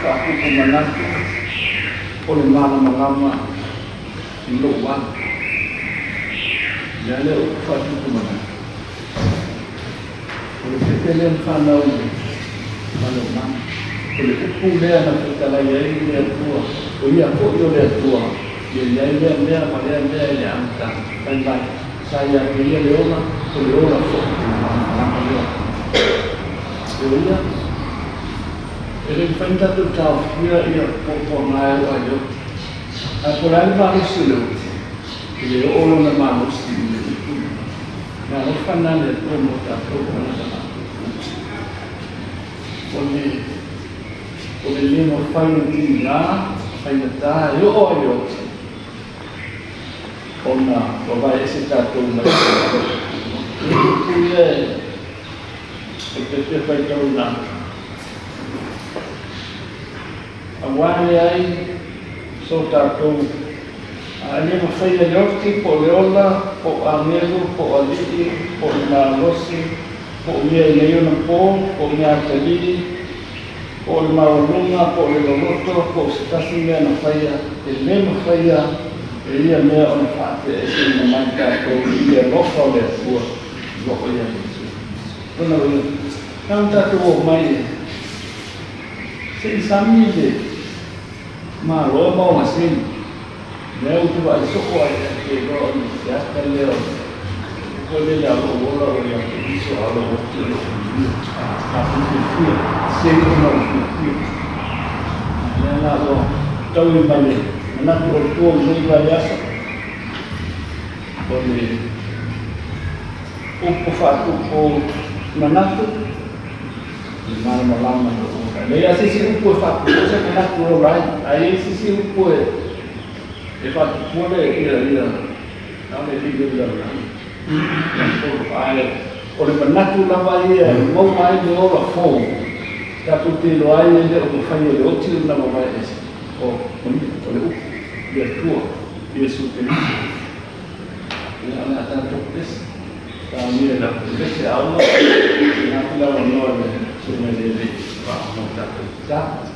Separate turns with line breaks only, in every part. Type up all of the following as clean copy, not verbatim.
faatupu manatu o le malamalama i lou ala. O le a lea upu faatupu manatu? O le pepe lea na fanau i le fale o mama. O le upu lea na fetalai ai le Atua, o Ia foi o le Atua, ia i ai lea mea ma lea mea i le amataga. Fai mai, sa ia te ia le ola, o le ola foi o le malamalama lea. O ia, e le mafai ona tatou taofia ia puapuaga e oo ai le oti. Ae po o le a le malosi o le oti, e le oo lona malosi i le upu lena. Le alofa lena a le Atua mo tatou tagata matutua. O le, o le le mafai ona tiga, faigata e oo ai le oti, ona vavae ese tatou mai le upu ia e te fia faitauina atu. Aua e leai so tatou A e le mafai e le oti po o le ola, po o agelu, po o alii, po o le malosi, po o mea e nei ona po, po o mea atalii, po o le maualuga, po o le loloto, po o se tasi mea na faia, e le mafaia e ia mea ona faateaeseina mai tatou i le alofa o le Atua o lo o ia Iesu. Lona uiga, na ona tatou omai e se i sami le Malo ma ona sini. Lea ou te vaai soo ai ae te iloa o le seaka lea o le foi lele a lou ola ua ia te iso a lou oti o lou manuia. Tatou fiafia, seni ona o le fiafia. Lea la ua taui ma le manatu o le tua o lenei vaiaso o le upu faatupu manatu. Le malamalama i lou ola. E leai lava se isi upu e faatupua se manatu e ola ai. A i ai se isi upu e e faatupua le ia ia na o le alii o le lalolagi. Ae o le manatu lava ia e maua ai le ola fou, tatou te iloa ai e le o mafai e le oti ona vavae ese. O o le upu, le Atua, Iesu Keriso. Ia o le a tatou pese. Talia i lau pese a ua tuuina atu le avanoa i le Susuga i le Alii mo le tatou tatalo.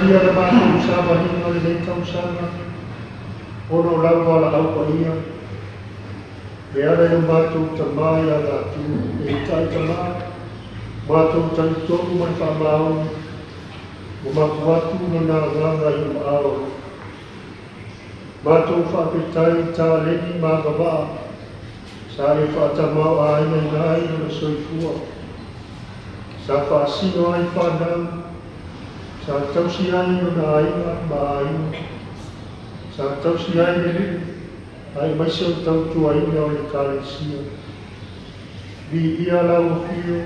Talia le matou savaliga o lenei tausaga ona o lau valaau paia e ala i lo matou Tama ia Latu. Peitai Tama, matou talitonu ma le faamaoni ua mapu atu lona agaga i ou aao. Matou faafetai i taleni ma agavaa sa e faatamaoaigaina ai lona soifua, sa faasino ai fanau, sa tausi ai lona aiga ma aiga, sa tausi ai le nuu, aemaise o le tautuaina o le Ekalesia. Viia lau afio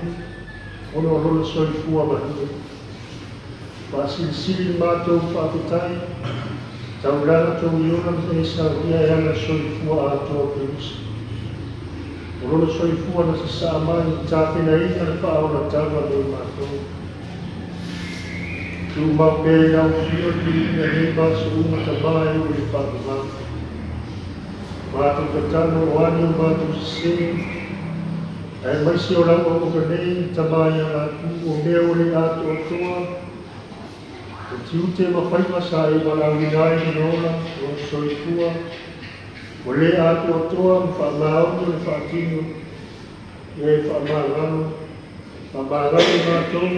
ona o lona soifua manuia. Faasilisili le matou faafetai, taulaga tou ola ma e saunia e ala i le soifua atoa o Keriso. O lona soifua na sasaa mai i tapenaina le faaolataga mo i matou. Tumau pea i lau afio le viiga nei ma aso uma, Tama e oo i le faavavau. Matou tatalo o a ni o matou sesē, aemaise o lau auauna nei, Tama ia Latu, o mea ua le atoatoa, o tiute ma faiva sa e valaauina ai lona ola, lona soifua, ua le atoatoa ma faamaoni o le faatino, ia e faamagalo, faamagalo i matou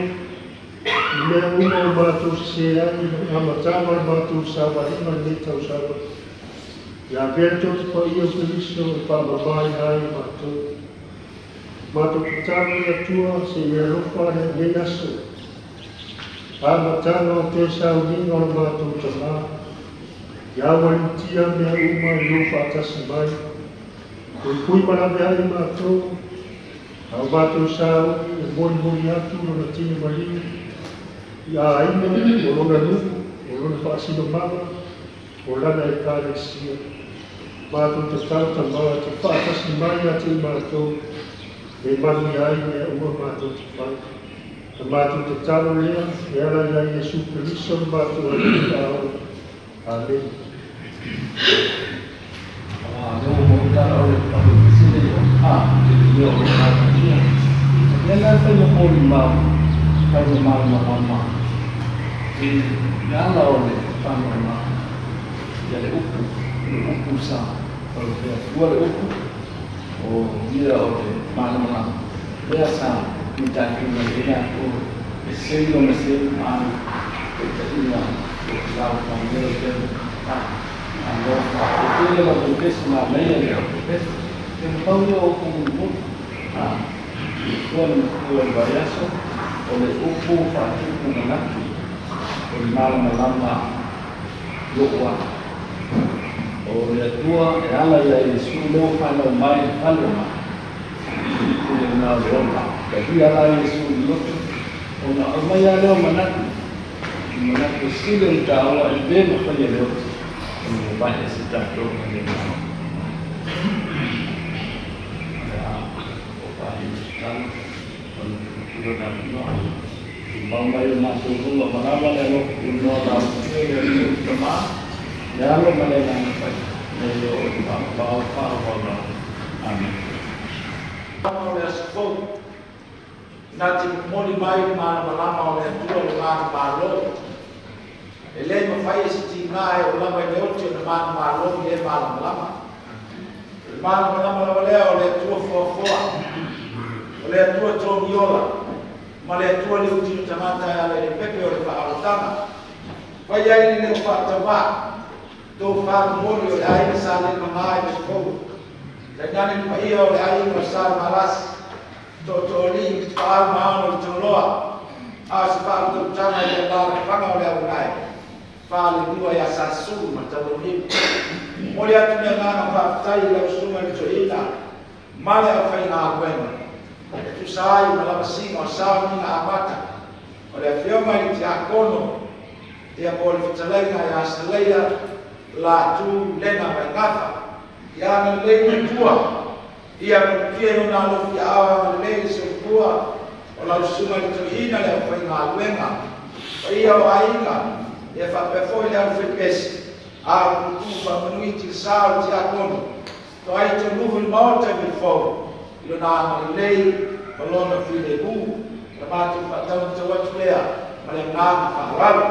i mea uma o matou sesē ai i le amataga o le matou savaliga i lenei tausaga. Ia avea le Toto Paia o Keriso e faamamaina ai i matou. Matou tatalo i le Atua se i e alofa lenei aso, amataga o toe sauniga o le matou Tama, ia ualiutia mea uma i lou faatasi mai. Puipui ma laveai matou, a o matou sauni e molimoli atu lona tino maliu i aiga, o lona nuu, o lona faasinomaga, o lana Ekalesia. Matou tatalo, Tama, te faatasi mai ia te i matou, e manuia ai mea uma matou te fai. Na matou tatalo lea e ala ia Iesu Keriso le matou Alii Faaola. Amene.
Lea ua maua tala o le fesili a te ia o le ia. Lea la fai ma molimau, fai ma malamalama i le ala o le faanoanoa ia le upu, le upu sa o le Atua le upu, o ia o le malamalama. Lea sa mitaituga i le Atua e seli lona selu ma alu taitaiga o te lau faamea o te alofa. E tele lau pepesi manaia le au pepesi. E pau ia o upu mulimuli. Ua le matua i le vaiaso, o le upu faatupu manatu, o le malamalama lo'u atu. O le Atua e ala ia Iesu lea ua fanau mai i le fale o mai. I le lena o le ola. Talia la Iesu i le loto, ona aumai lava lea o manatu. I manatu e sili ona taua e le mafai e le oti ona mavae ese tatou mai le lena. O le a o faaiu le tatalo ona tuutuu le avanoa. Tumau mai o matou luga ma lava le alofa tunoa lau afio le Atua le Tama, le Alo ma le Agaga Paia, nei oo i le faavavau faavavau. Amene.
O le aso fou na te momoli mai le malamalama o le Atua le manumalo. E lē mafai e se tigā e oo lava i le oti ona manumalo i lea malamalama. O le malamalama lava lea o le Atua foafoa, o le Atua togiola, ma le Atua liutino tagata e ala i le pepe o le faaolataga. Fai ai le leo faatauvā, tofa momoli o le aiga Sa Lelemagā i Vaifou, tainane le paia o le aiga o Sa Lemalasi, tootooalii i Tapaau ma Ao o le Tagaloa, a o se faautautaga i le alaalafaga o le Aulagae, falelua ia Sasulu ma Tauaniu. Momoli atu le agaga faafetai i lau susuga i le toeaina ma le aufaigaluega e tusa ai ma lavasiga o sauniga amata o le afioga i le Tiakono ia mo le fetalaiga ia Salaia Latu Lena Vaigafa. Ia agalelei le Atua ia malutia i lona alofi aao e agalelei le soifua o lau susuga i le toeaina, le aufaigaluega, paia o aiga ia faapea foi le aufaipesi a o tutu faamanuiti le sa o le Tiakono toai tonuhu i le maota i Vaifou i lona agalelei ma lona filemu. O le matou faataumatau atu lea ma le agaga faaaloalo.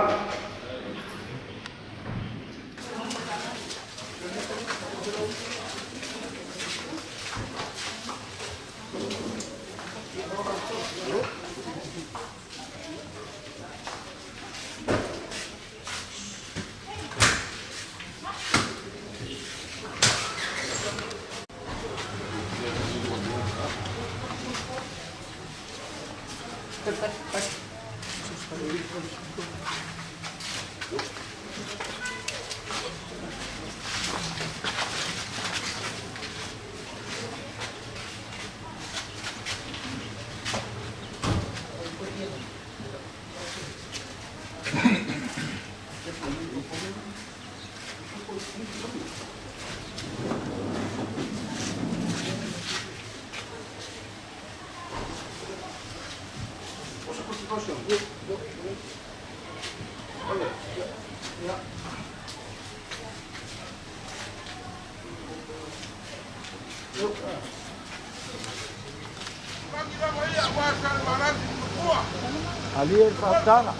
Alia le faautaga.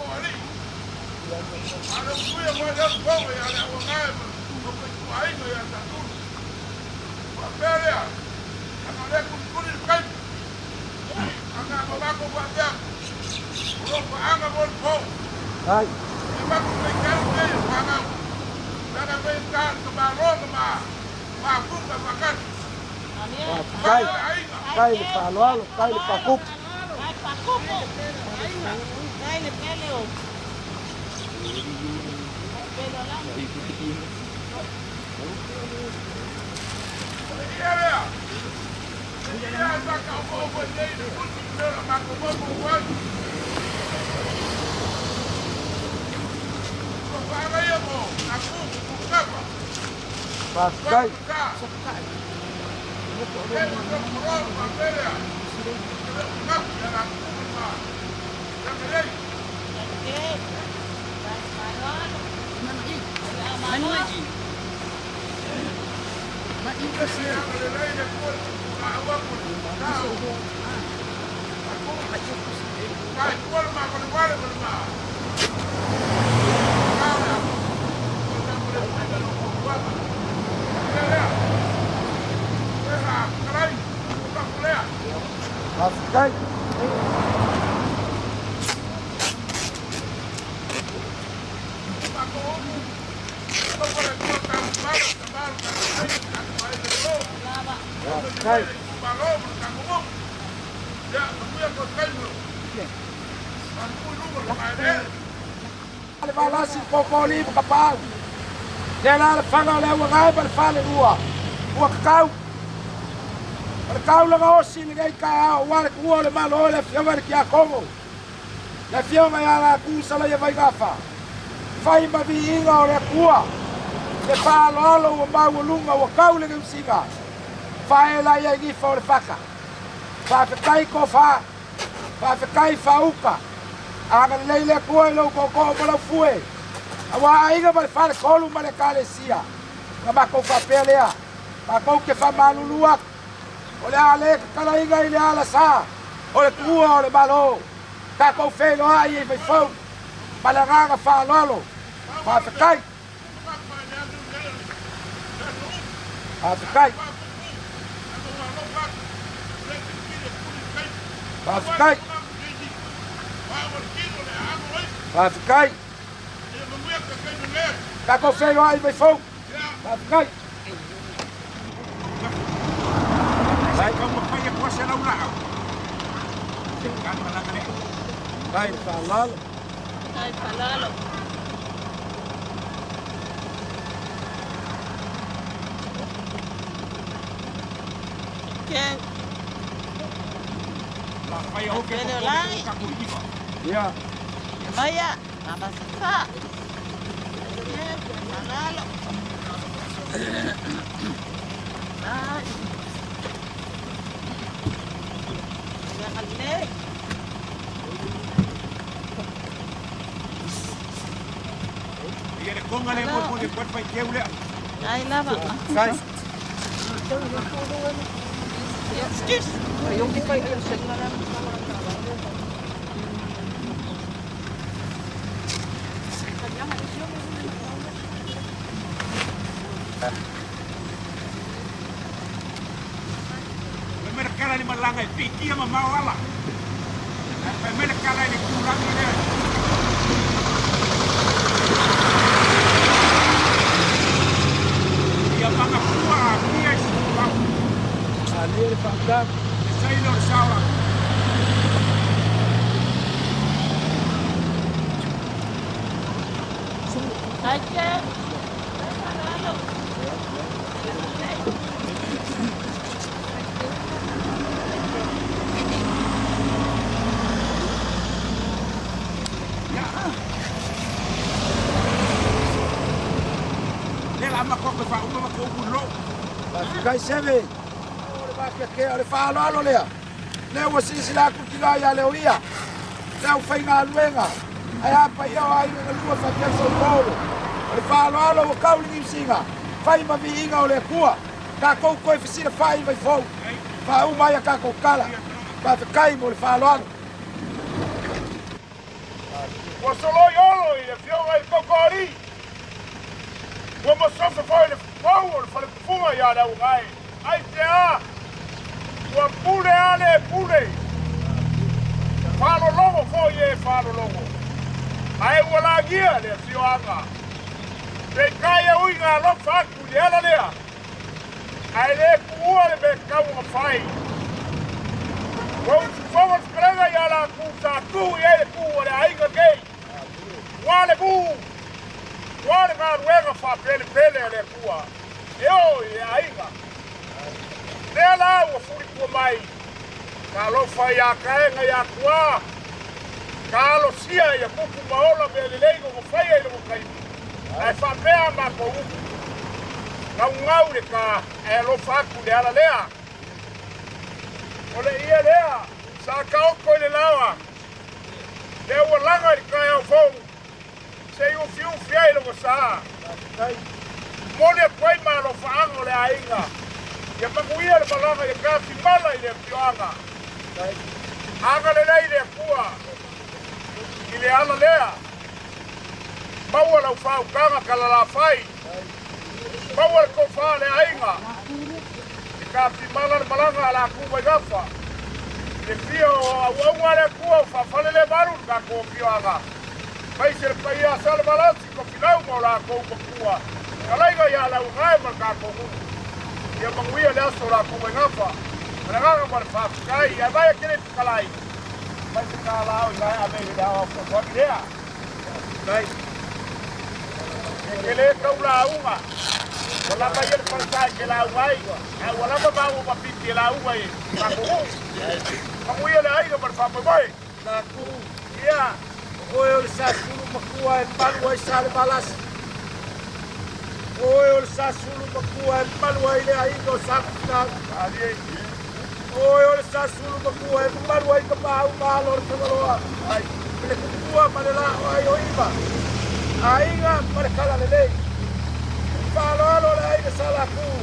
Ai. Faafetai. Faafetai le faaaloalo, faafetai le faakupu. Faafetai. Faafetai. Faafetai. Le valasi popoli ma kapau. Le la le fanga o le auagae ma le falelua. Ua kakau. O le kaulaga osi lenei taeao aua le tuua o le Malo e le Afioga i le Tiakono, le Afioga ia Latu Salaia Vaigafa. Fai ma viiga o le Atua, le faaaloalo ua maualuga ua tau le geusiga, faela ia i nifa o le fata. Faafetai tofa, faafetai faauta, agalelei le Atua i lou tootoo ma lau fue, aua aiga ma le faletolu ma le Ekalesia. Ona matou faapea lea, matou te faamalulu atu, o le a le tatalaina i le alasa o le tuua o le Malo, tatou feiloai i Vaifou ma le agaga faaaloalo. Faafetai. Faafetai. Faafetai. Faafetai. Tatou feiloai i Vaifou. Faafetai. Faafetai le faaaloalo.
Faafetai faaaloalo. Ke. Pele o lagi.
Ia.
Maia. Mama sifa. Ke. Faaaloalo. Ai. Ia kalei. Ai lava.
Faafetai.
Excuse.
Alia le faautaga.
Lea la matou toe faauma matou upu i lou. Faafetai Seve. O le vakeakea o le faaaloalo lea. Lea ua silasila atu tina ia Leoia. Le aufaigaluega. Ae a paia o aiga galue faapea le Saupolo. O le faaaloalo ua tau le niusiga. Fai ma viiga o le Atua. Tatou toe fesilafai mai fou. Faauma ai a tatou tala. Faafetai mo le faaaloalo.
Ua soloi Olo i le afioga i le Totoalii. Ua masofa foi le fou o le faletufuga ia Leaugae. Aisea? Ua pule a le pule. Faalologo foi e faalologo. Ae ua lagia le afioaga. Peitai e ui na alofa atu i le ala lea, ae le tuua le mea tatau ona fai. Ua usufono le fetalaiga ia latou sa tu i ai le tu a le aiga nei. Ua le mu, ua le galuega faapelepele a le Atua e oo i le aiga. Lea la ua fulitua mai, talofa ia Kaega ia Tuā, talosia ia tupu ma ola mea lelei na ua faia i lona taimi, ae faapea a matou upu, naunau le ta ae alofa atu i le ala lea. O le ie lea sa taoto i le laoa, lea ua laga i le taeao fou, se i ufiufi ai lona sa. Momoli atu ai malofaaga o le aiga, ia manuia le malaga ia tafimala i le afioaga. Agalelei le Atua i le ala lea, maua lau faautaga talalafai, maua le tofa a le aiga, e tafimala le malaga a latou mai gafa. I le fia o auauna a le Atua o faafalelemalu le tatou afioaga. Aemaise le paia a Salevalasi, Tofilau ma o latou matua, Fetalaiga ia Lauagae ma le tatou nuu. Ia manuia le aso o latou mai gafa. Ma le agaga ma le faafetai. Ae vaai ake le fetalai, mai se tala o i e ave i le aoao fesoasoani lea. Faafetai. E te le tau lauga. Ua lava ia le falesa e te lauga ai, ae ua lava maua ma pipi e lauga i tatou nuu. Manuia le aiga ma le faamoemoe.
Tatou, ia, o oe o le sasulu matua e malu ai Salevalasi. O oe o le sasulu matua e malu ai le aiga o Sakufinau. O oe o le sasulu matua e malu ai Tapaau ma alo o le Fagaloa. I le tupua ma le laa o Iva, aiga ma le talalelei. Faaaloalo le aiga sa latou.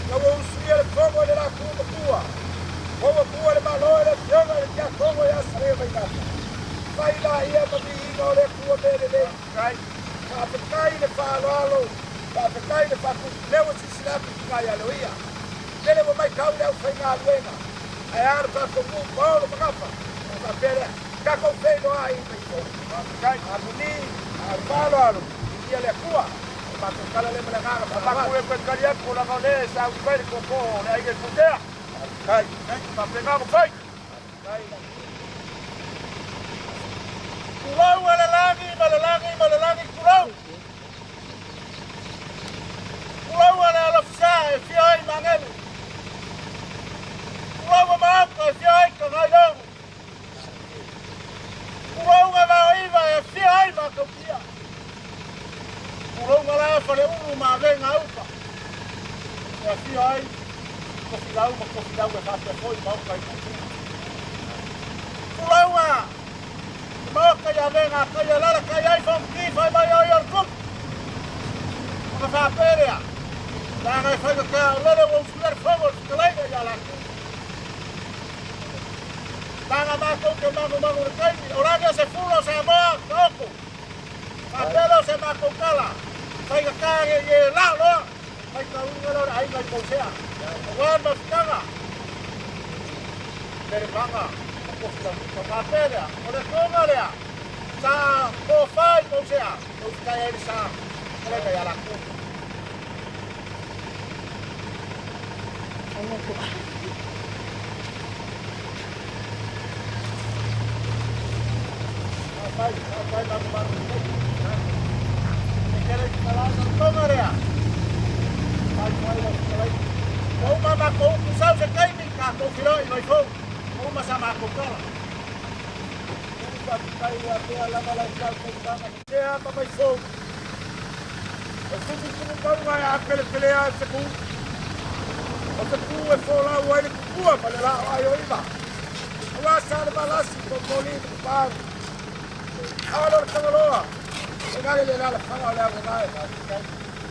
Ina ua usuia le fono i le latou matua. Ua ua tua le Malo i le afioga i le Tiakono ia Salega Vaigata. Fai laia ma viiga o le Atua mea lelei. Faafetai le faaaloalo, faafetai le faatupu. Lea ua silasila atu i tina ia Loia. Lele ua maitau le aufaigaluega, ae a le tatou nuu paolo ma gafa, ona faapea lea, tatou feiloai mai fou. Faafetai. Amuni, a o le faaaloalo, viia le Atua. O le matou tala lea ma le agaga faaaloalo.
Avatu e toe tali atu, leaga o lea e sauni mai le tootoo o le aiga i Putea.
Faafetai.
Faapena ona fai.
Tulou a le lagi ma le lagi ma le lagi, tulou. Tulou a le alofisa e fia ai magelu. Tulou a maauka e fia ai kagailogu. Tulou a vaoiva e fia ai makautia. Tulou la faleulu ma avega uka e afio ai Tofilau ma Tofilau e faapea foi maoka i Tutu. Tulou a maoka i avega a kai alala kai ai fongiti fai mai oi o le tupu. Ona faapea lea, leaga e faigata o lele ua usuia le fono o le fetalaiga ia latou. Leaga matou te magumagu i le taimi, o lage se fula o Samoa, taoto. Faapea lea o se matou tala, faigata ne i e la loa, faitauina lea o le aiga i Pausea. Aua le mafutaga, Pelevaga ma Kofilauika. Faapea lea, o le toga lea, sa tofa i Pausea, e usitai ai le sa, fetalaiga ia latou. Fetalai, o le toga lea. Fai lau fetalai. Ua uma matou upu sau se taimi tatou filoi mai fou. Ua uma sa matou tala. Faafetai ua pea lava lau tautautaga. Sea ma mai fou. O tumu mauga e apelepelea e se ku. O se ku e folau ai le tupua ma le lao ai o iva. Aua sa le malasi po moli ma pau. Alo le Tagaloa. E gale le lala fanga o le augae.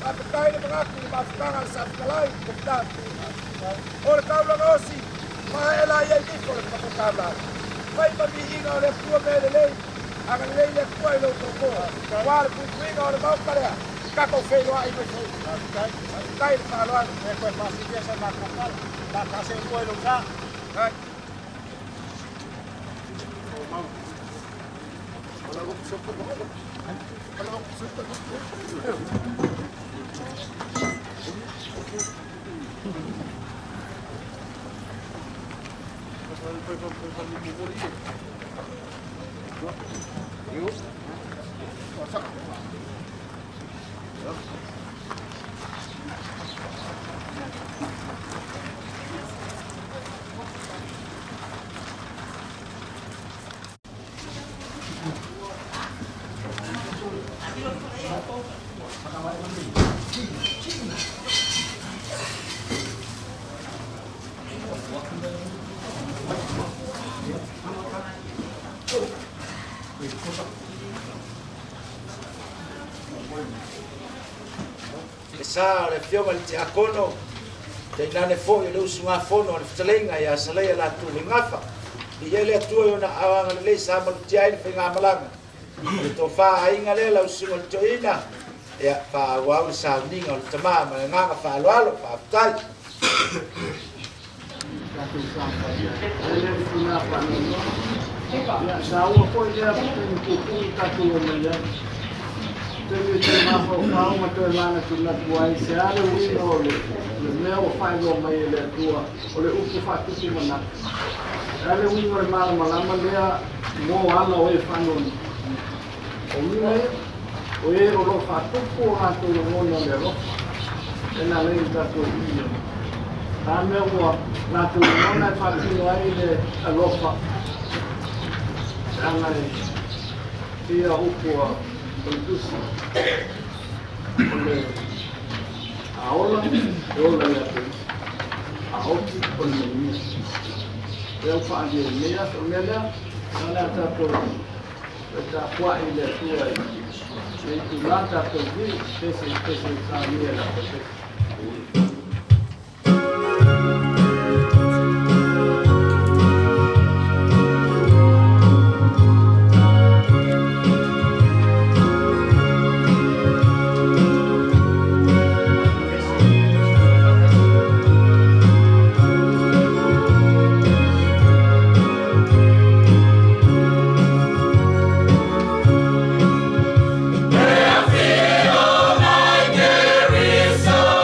Faafetai le manatu i le mafutaga a le Safetalai Kapitani. O le taulaga osi, maela ia i nifo le taulaga. Fai ma viiga o le Atua mea lelei, agalelei le Atua i lou toatoa. Aua le puipuiga o le maota lea, tatou feiloai mai fou. Faafetai le faaaloalo. E toe faasilia sa matou tala. Ta se lua i lou sa. Ai. Le sa o le afioga i le Tiakono, tainane foi o le usugafono a le fetalaiga ia Salaia latou Gafa. I ai le Atua i ona aao agalelei sa malutia ai le faigamalaga. O le tofa aiga lea lau susuga i le toeaina, ia faaauau le sauniga o le tama ma le agaga faaaloalo. Faafetai.
Tatou saofai ai. E le o tina faanoanoa. Ia, saua foi lea taimi puupuu tatou omai ai. Taimi e toe mafaufau ma toe manatunatu ai se a le uiga o le mea ua faailoa mai e le Atua o le upu faatupu manatu. E a le uiga o le malamalama lea mo ala o e faanoanoa. O uiga ia, o e o lo o faatupu o latou lagona o le alofa. E na lei tatou ia. A mea ua latou lagona e faatino ai le alofa. E ana e ia upu a o le tusi. O le a ola, e ola ia te isi. A oti o le manuia. E au whaalia i mea, o mea lea, na lea tātou e tapuai i le Atua i le itulā tātou vi, pese pese saunia la pese.
Ea filo mai Jerusalem.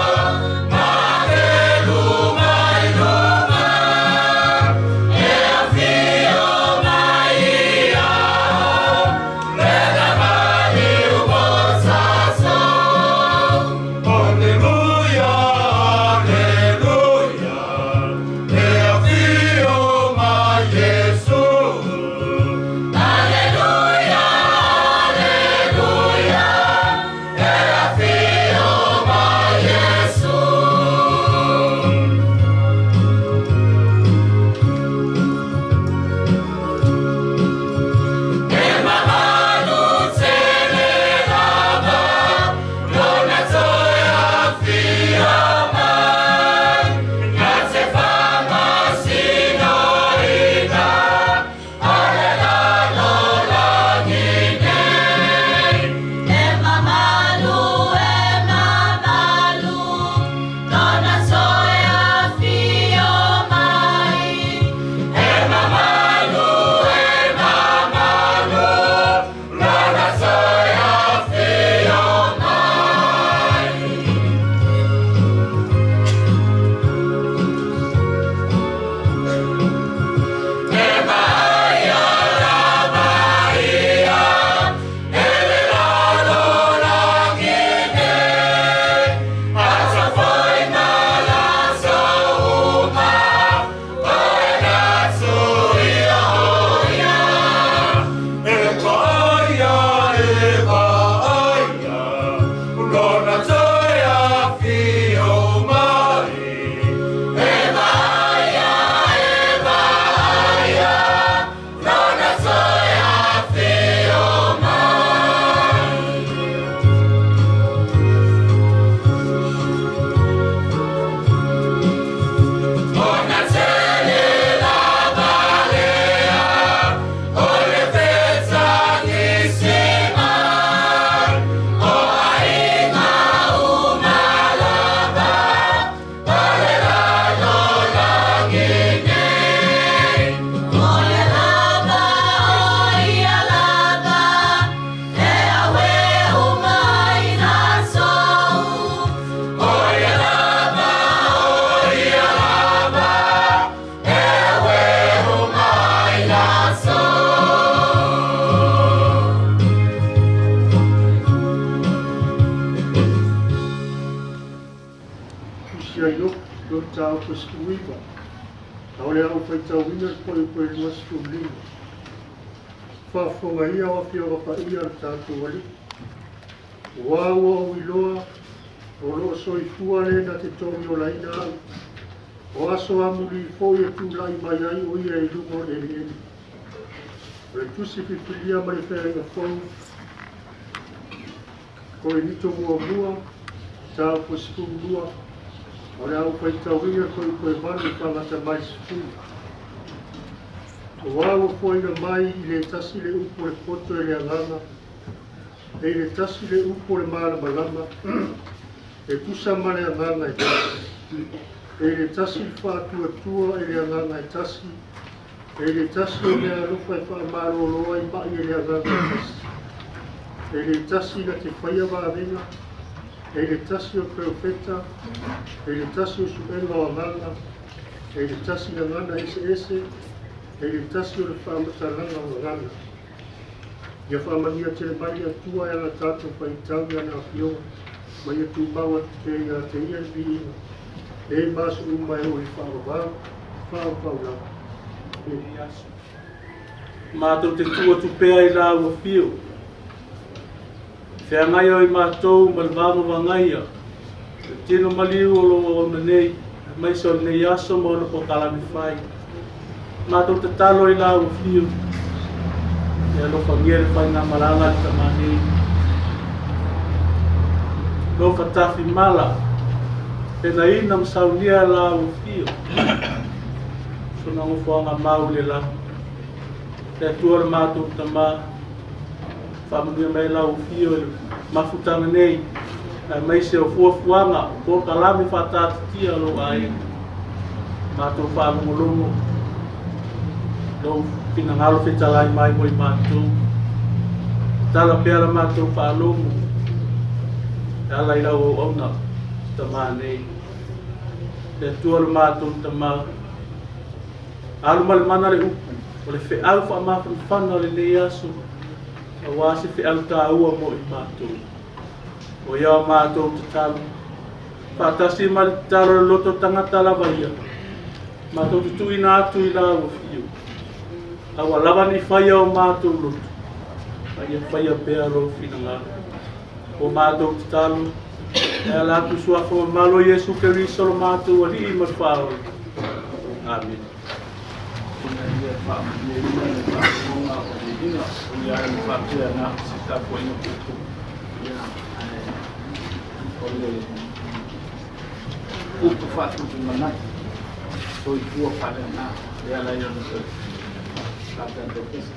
mataupu e 19, a o le a ou faitauina le fuaiupu e 25. Faafofoga ia o Afioga Paia a le tatou Alii. Aua ua ou iloa o loo soifua le na te togiolaina au. O aso amuli foi e tulai mai ai o ia i luga o le eleele. O le tusi filifilia ma le feagaiga fou, Korinito muamua, mataupu e 12, o le a ou faitauina le fuaiupu e 8 e faagata mai 10. Aua ua foaina mai i le tasi le upu o le poto e le agaga, e i le tasi le upu o le malamalama, e tusa ma le agaga e tasi. E i le tasi le faatuatua e le agaga e tasi, e i le tasi o meaalofa e faamalolo ai ma'i e le agaga e tasi. E i le tasi na te faia vavega, e i le tasi o perofeta, e i le tasi o suega o agaga, e i le tasi gagana eseese, e i le tasi o le faamatalaga o gagana. Ia faamanuia tele mai le Atua e ala tatou faitau i ana afioga, ma ia tumau atu pea ia te ia le viiga, e ma aso uma e oo i le faavavau, faavavau lava. Amene.
Matou te tuu atu pea i lau afio. Feagai ai matou ma le vagavagaia, le tino maliu o lou auauna nei, aemaise o lenei aso ma ona polokalame fai. Matou tatalo i lau afio, e alofagia le faigamalaga a le tama nei. Lou fatafi mala, penaina ma saunia lau afio, sona nofoaga mau i le lagi. Le Atua o le matou Tama, faamanuia mai lau afio i le mafutaga nei, aemaise o fuafuaga o polokalame faataatitia o lou aiga. Matou faalogologo lou finagalo fetalai mai mo i matou. Tala pea la matou faalogo e ala i lau auauna Tama nei. Le Atua o le matou Tama, alu ma le mana le upu o le feau faamafanafana o lenei aso, aua se feau taua mo i matou. O ia o matou tatalo, faatasi ma le tatalo le loto tagata lava ia, matou te tuuina atu i lau afio. Aua lava ni faia o matou loto, a ia faia pea lou finagalo. O matou tatalo, e ala atu suafa mamalu o Iesu Keriso lo matou Alii ma le Faaola. Amene. Ina ia faamanuiaina le faafofoga o viiga o ia e faapea na se tapuaiga puupuu. Ia, ae o le upu faatupu manatu, soifua faaleaga, e ala ai ona toe faatatou pese.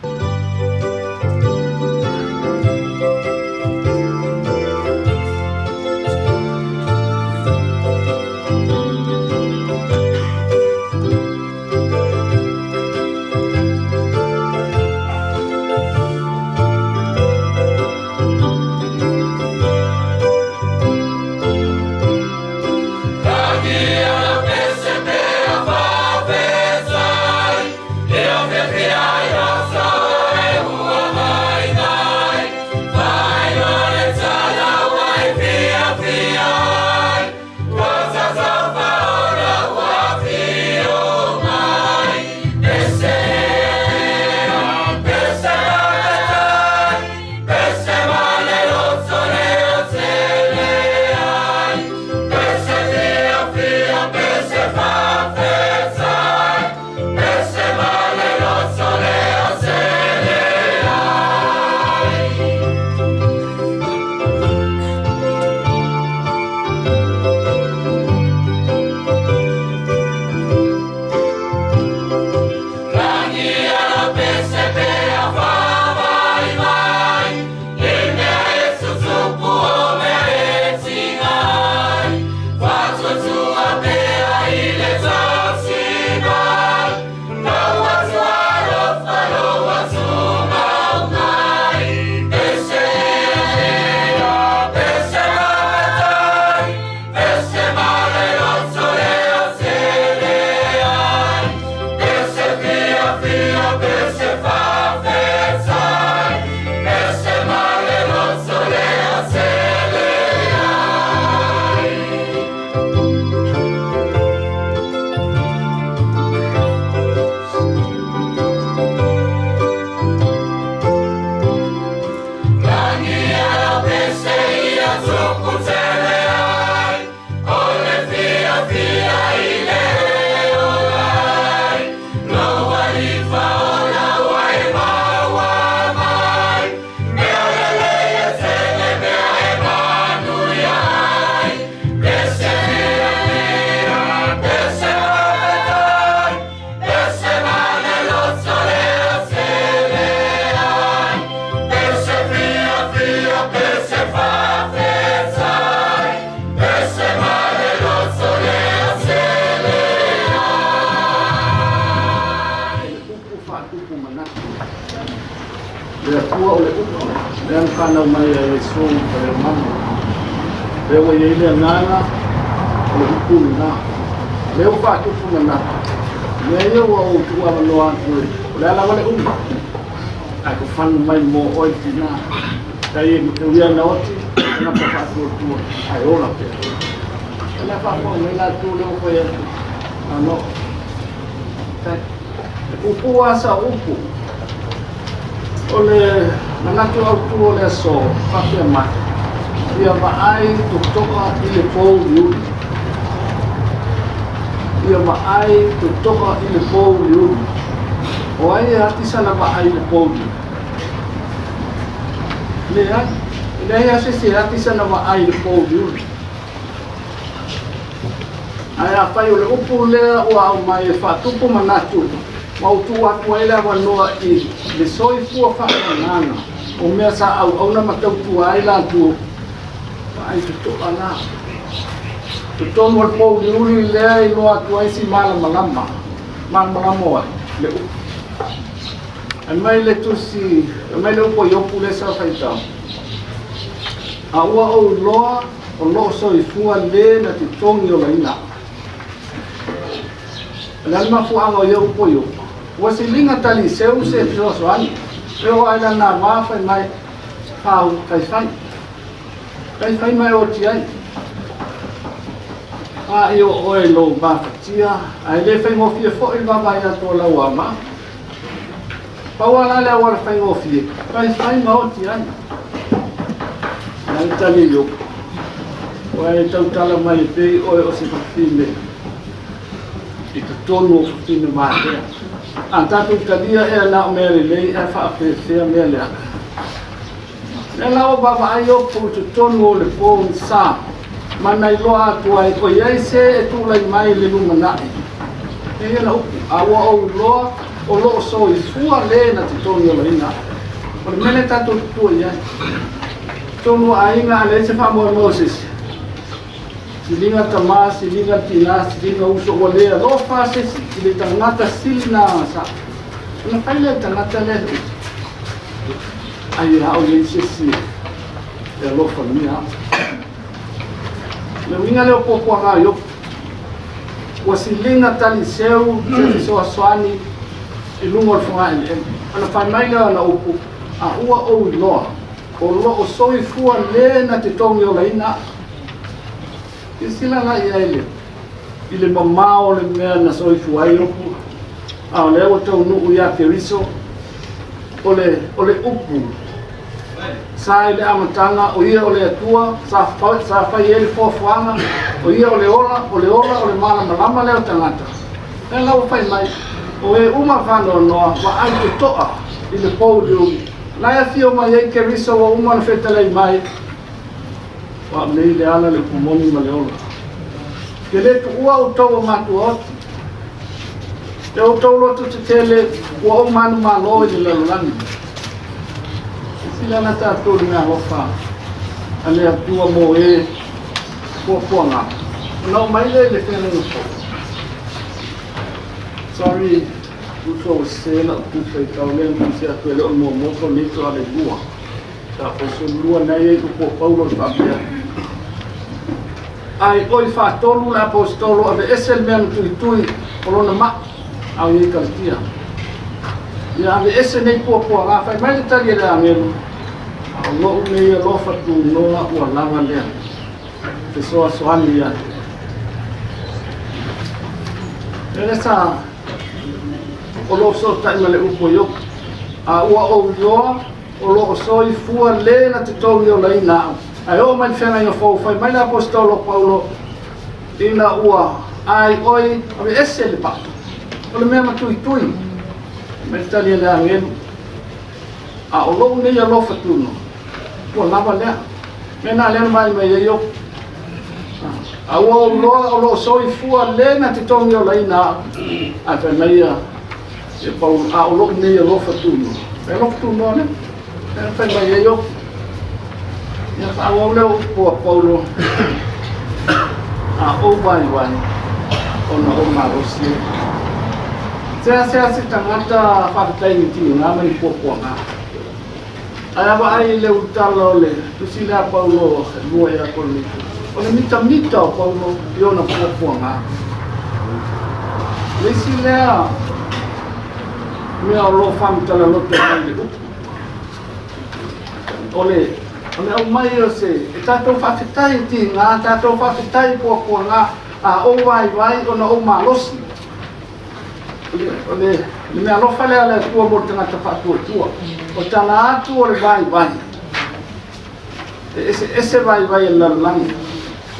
Atua o le upu lea na fanau mai ai Iesu i Faleomano. Lea ua i ai le agaga o le upu lena. Lea ua faatupu manatu. Mea ia ua ou tuuavanoa atu e, o le a lava le umi, ae tofanu mai mo oe le tina. Tai e ui ana oti, tagata faatuatua, ae ola pea. O le a faafofoga mai latou lea ua fai atu. Ano. Tai. E puupuu lava sau upu. O le manatu autu o le aso, faapea mai, ia vaai totoa i le pouliuli. Ia vaai totoa i le pouliuli. O ai e ati sana vaai i le pouliuli? Leai. E leai lava se isi e ati sana vaai i le pouliuli. Ae afai o le upu lea ua aumai e faatupu manatu ma ua tuu atu ai le avanoa i le soifua faaleagaga o mea sa auauna ma tautua ai latou, vaai totoa la. Totonu o le pouliuli lea e iloa atu ai si malamalama, malamalama o ai? Le upu. Aumai le tusi, aumai le upu a Iopu lea sa faitau. A ua ou iloa o lo o soifua le na te togiolaina. O le a le mafuaaga o ia upu a Iopu? Ua siliga taliseu se fesoasoani, e oo lava i lana va fai mai, Fau, faifai. Faifai mai oti ai. A i o oe lou mafatia, ae le faigofie foi le vaavaai atu o lau ama. Pau lava la le auala faigofie, faifai ma oti ai. Na le tali i Iopu, Ua e tautala mai e pei oe o se fafine i totonu o fafine matea. A tatou talia ea na o mea lelei ae faafefea mea leaga. Lea la ua vaavaai Iopu i totonu o le pogisa ma na iloa atu ai o i ai se e tulai mai i le lumanai. E ia na upu, a ua ou iloa o lo o soifua le na te togiolaina. O le mea lea tatou tutua i ai. Totonu o aiga a leai se faamoemoe o se isi. Siliga tama, siliga tina, siliga uso, ua le alofa se isi i le tagata sili na sa. Ona fai lea tagata lea le upu. Ai a o i ai se isi e alofagia au. Le uiga lea o puapuaga a Iopu, ua siliga taliseu se fesoasoani i luga o le fogaeleele. Ona fai mai lea o ana upu, A ua ou iloa, o lo o soifua le na te togiolaina au. Silasila la i ai le, i le mamao o le mea na soifua ai Iopu, a o lea ua taunuu ia Keriso, o le, o le upu sa i le amataga, o ia o le Atua, sa, sa fai ai le foafoaga, o ia o le ola, o le ola, o le malamalama lea o tagata. Lea la ua fai mai, o e uma faanoanoa, vaai totoa i le pouliuli, la e afio mai ai Keriso ua uma ona fetalai mai, o au nei le ala, le upu moni ma le ola. Ke le tuua outou o matuaoti, e outou loto tetele ua ou manumalo i le lalolagi. Silasila la tatou i le meaalofa a le Atua mo e puapuaga. Ona oo mai lea i le feagaiga fou. Sorry, uso ua sese lau tusi faitau lea na tusi atu e le o le muamua Korinito a le lua. Sa fausolulua na i ai upu o Paulo i faapea. Ai oi faatolu le aposetolo aveese le mea na tuitui o lona mai, a o i ai Kalatia. Ia aveese nei puapuaga, fai mai le tali a le agelu, a o lou nei alofa tunoa ua lava lea. Fesoasoani ia te. Lele sa o lo o fesootai ma le upu a Iopu, a ua ou iloa o lo o soifua le na te togiolaina au. Ae oo mai le feagaiga fou, fai mai le aposetolo Paulo, ina ua ai oi aveese le paa, o le mea matuitui, mai le tali a le agelu, a o lou nei alofa tunoa, ua lava lea. Mea na lea na vaai mai ai Iopu. A ua ou iloa o lo o soifua le na te togiolaina au. Ae fai mai ia e Paulo, a o lou nei alofa tunoa. E alofa tunoa lea. E fai mai ai Iopu. Ia faaauau lea upu a Paulo, a ou waiwai, ona ou malosi ai. Seasea se tagata faafetai i ni tiga ma ni puapuaga. Ae a vaai i le ulutala o le tusi lea a Paulo e lua ia Korinito, o le mitamita o Paulo i ona puapuaga. O le isi lea mea o lo o faamatala loto mai i le upu, o le o le aumai o se e tatou faafetai i tiga, tatou faafetai i puapuaga, a ou vaivai ona ou malosi. O le mea alofa lea a le Atua mo le tagata faatuatua. O tala atu o le vaivai. E eseese vaivai a le lalolagi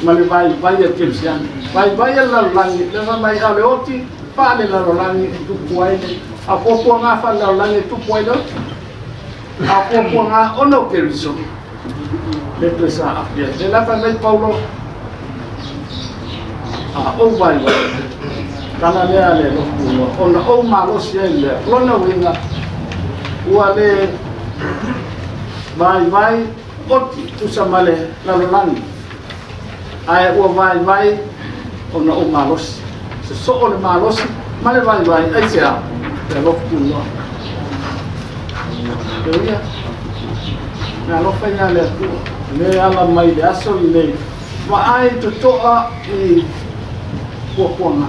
ma le vaivai a kerisiano. Vaivai a le lalolagi, le fai mai a o le oti faale-lalolagi e tupu ai le a puapuaga faale-lalolagi e tupu ai le oti. A puapuaga ona o Keriso, le toe saafi ai. Le la fai mai Paulo, a ou vaivai, tala lea le lofu ona ou malosi ai lea. O lona uiga, ua le vaivai oti tusa ma le lalolagi, ae ua vaivai ona ou malosi. Sosoo le malosi ma le vaivai, aisea? Le alofa tunoa. Ia, me alofa ia le Atua. Le ala mai le aso lenei, vaai totoa i puapuaga.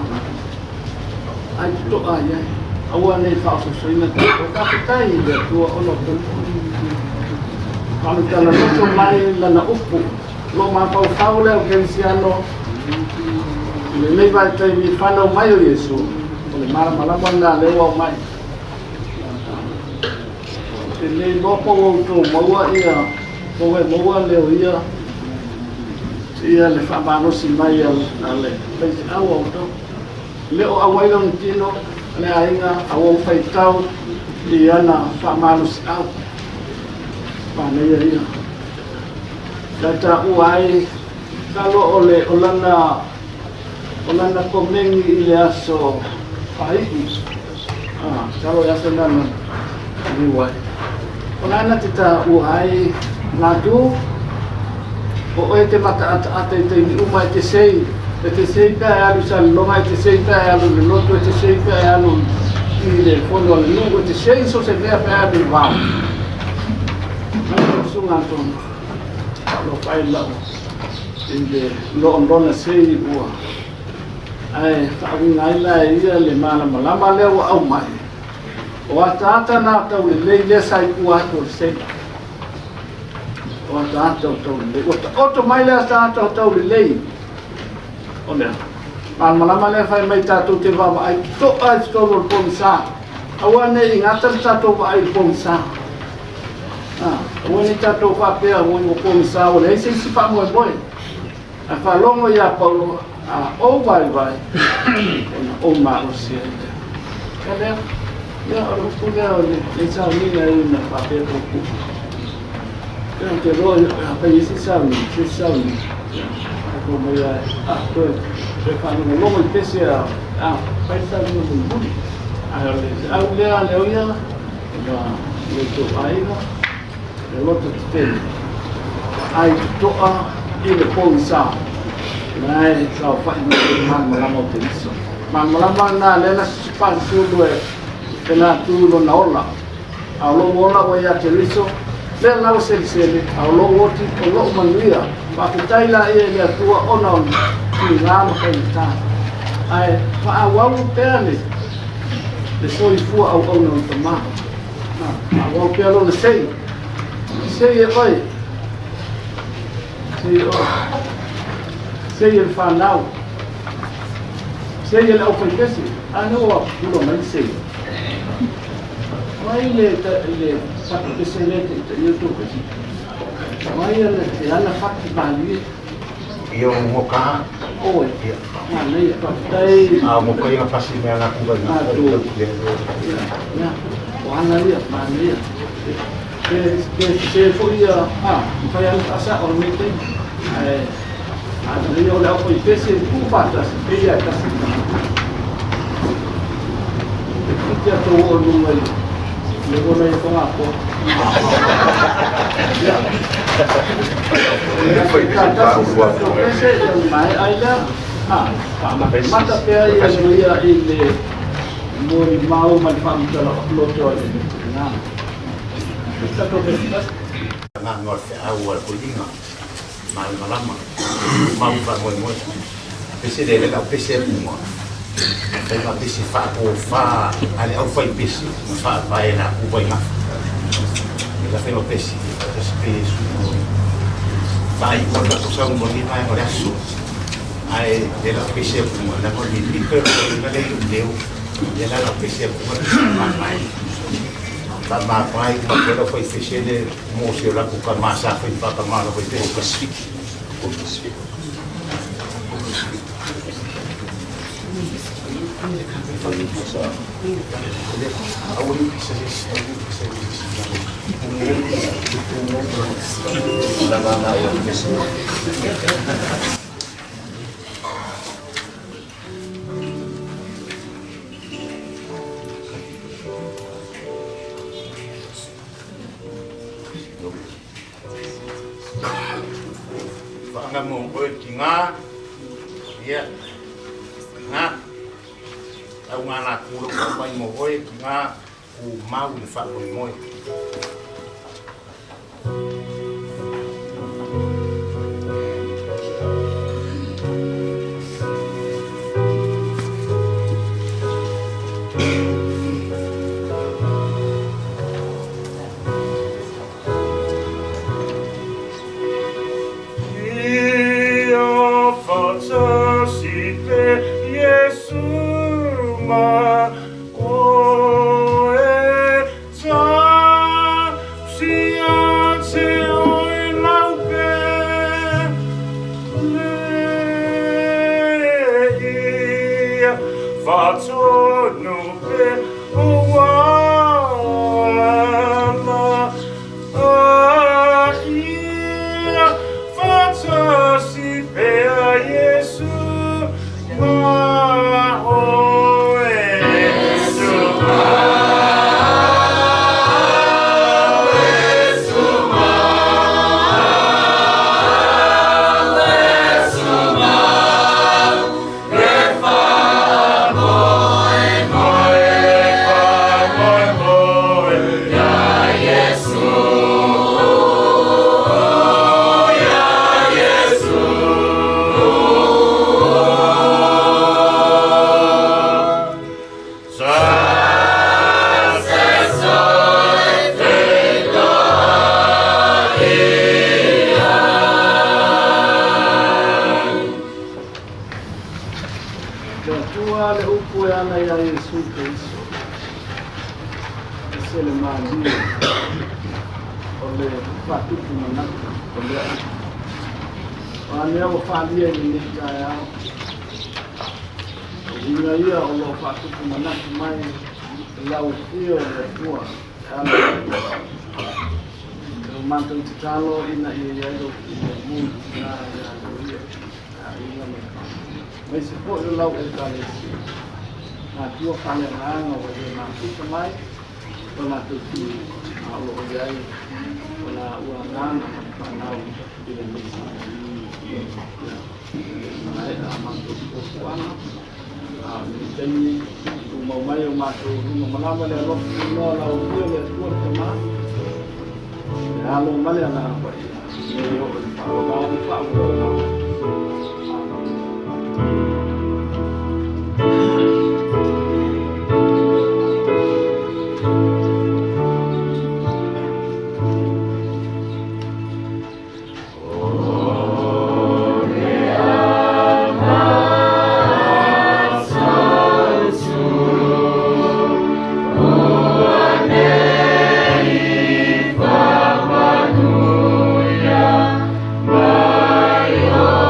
Ai totoa ai ai. Aua nei faaososoina tatou. Faafetai i le Atua ona o tonu. Faamatala loto mai lana upu. Lo mafaufau lea o Kerisiano i lenei vaitaimi fanau mai o Iesu. O le malamalama lena lea ua aumai. Te le iloa po ua outou maua ia, po ua e maua leo ia, ia le faamalosi mai a le faifeau a outou. Le o auai lona tino, le aiga, a ua ou faitau i ana faamalosiau. Manaia ia. Sa taua ai, masalo o le, o lana, o lana komeni i le aso faaiu. Ah, masalo i aso lana liu ai. O lana te taua ai, Natu, o oe te mataataata i taimi uma e te sei, e te sei pea e alu i Salelologa, e te sei pea e alu i le lotu, e te sei pea e alu i le fono a le nuu, e te sei so o se mea pea e alu i le vao. Mai lau susuga Antona, alofa ai lau i le lona sei ua ae faauiga ai la e ia le malamalama lea ua aumai. O ataata na taulelei lea sa i tua atu o le sei. O ataata o taulelei. Ua taoto mai le ataata o taulelei. O lea. Malamalama lea fai mai tatou te vaavaai totoa i totonu o le pogisa. Aua ne i gata le tatou vaai i le pogisa. Aua ne i tatou faapea ua pogisa ua leai se isi faamoemoe. Ae faalogo ia Paulo, a ou vaivai, ona ou malosi ai lea. Ia lea, ia o le upu lea o le sauniga e na faapea tou Ia te loa, a fai isi sauniga, se sauniga. Ia, tatou mai ai, a, toe, toe faalogologo i pese a, a, fai sauniga mulimuli. Ae o le au lea leo ia, ma le tou aiga, le loto tetele, ai totoa i le pogisa, na e saofai mai le malamalama o Keriso. Malamalama lena lea na faasulu e la tu lona ola. A o lou ola ua ia Keriso, lea la ua selesele, a o lou oti o lou manuia. Faafetai la ia i le Atua ona o tiga ma faigata. Ae faaauau pea le soifua auauna o le Tama. Faaauau pea lona sei. Sei e oe. Sei e oe. Sei e le whanau. Sei e le aufaipese. A ne ua pula mai sei. Mai le le whakapese le te te ia tō pese. Mai le te ana whaki malie.
Ia o moka.
Oe.
Ia.
Ngā nei, whakatai.
A moka ia pasi mea ngā kuga ngā.
Ia, ia. O ana ia, manaia. Pe se foi ia, a, whai ana whaasa o le te. Ae, a nei o le au pese pu whātasi, pe ia tasi. Te kite a tō o nunga i le ona i whanga koa. Ia. Ka tasi sa tō pese, ia mai ai lea, a, mata pea ia ia i le mori mau ma le whaamutala loto a le ngā. Tatou mea.
Agaga o le feau a le toeaina, malamalama, tumau faamoemoe. Pese le le lau pese uma. Fai ma pese faapofa a le aufaipese ma faavae na kuva i gafa. E la fai ma pese, faatasi pe Iesu. Faaiu le matou saunoa i lenei vaega o le aso. Ae le lau pese uma, leaga o le mimito e lou lea i lou leo. Ia la lau pese uma le pese faamavae. Faamavae uma atu ai le aufaipese le mo se o latou tama sa fai faatama o le aufaipese. Pasifiki. Aua le pisa se isi, aua le pisa se isi. Faagaga mo oe le tigā, ia, tigā, tauga latou lau aumai mo oe, tigā, tumau i le faamoemoe.
Ia faatasi pea Iesu ma oe tasi ia te oe lau pele ia faatonu pea ou ala ia faatasi pea Iesu ma oe.
Le Atua le upu e ala ia Iesu Keriso. E se le malie o le faatupu manatu o lea upu. O a mea ua faalia i lenei taeao. O uiga ia o loo faatupu manatu mai i lau afio o le Atua e ala i le matou tatalo ina ia i ai lou filemu i tina ia te ia aiga ma aemaise foi o lau Ekalesia. Atua faaleagaga ua le mafuta mai o latou tino, a o loo i ai o la ua agaga ma le fanau i lenei sa. Maea a matou fuafuaga a o lenei taimi tumau mai o matou luma malama le alofa tunoa lau afio le Atua le Tamā, le Alo ma le Agaga Paia, nei oo i le faavavau ma faavavau. Amen.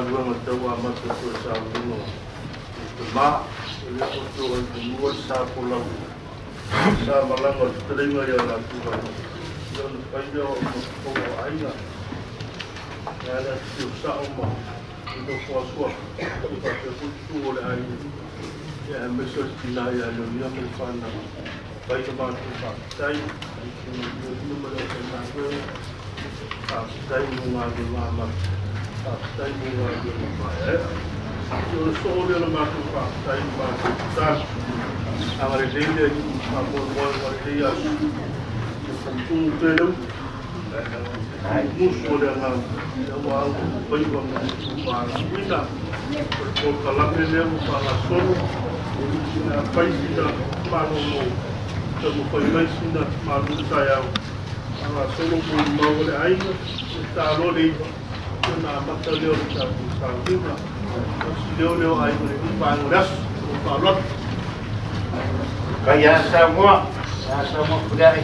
galuega tauamata toe saunoaga i tamā. O lea ua toga i fanua le sa folau sa malaga o le fetalaiga ia Latuga ia ona fai lea o au mafaufauga o aiga. E ala afifio sao ma le nofo asuafa ia faapea foi tutu o le aiga ia aemaise o le tina ia Leonia ma le fanau. Fai le matou faafetai i le Afioga ma le aufaigaluega. Faafetai mo galuega amata, faafetai mo galuega maeaea. Ia o le soo lea o le matou faafetai ma matou tatalo. Agalelei le Alii i faamoemoe ma lenei aso. Ia tumutumu pea le ulu, musu o le agaga, aua au faiva ma le tupalafuina. O le polokalame lea ua faagasolo, a fai sina malolo, taumafai mai sina malu taeao, faagasolo molimau a le aiga, e taloa le 9, ona amata lea o le tatou sauniga. O si leo lea o aiga i lenei vaega o le aso. Ma le faaaloalo.
Kai a Samoa, a Samoa kuleai.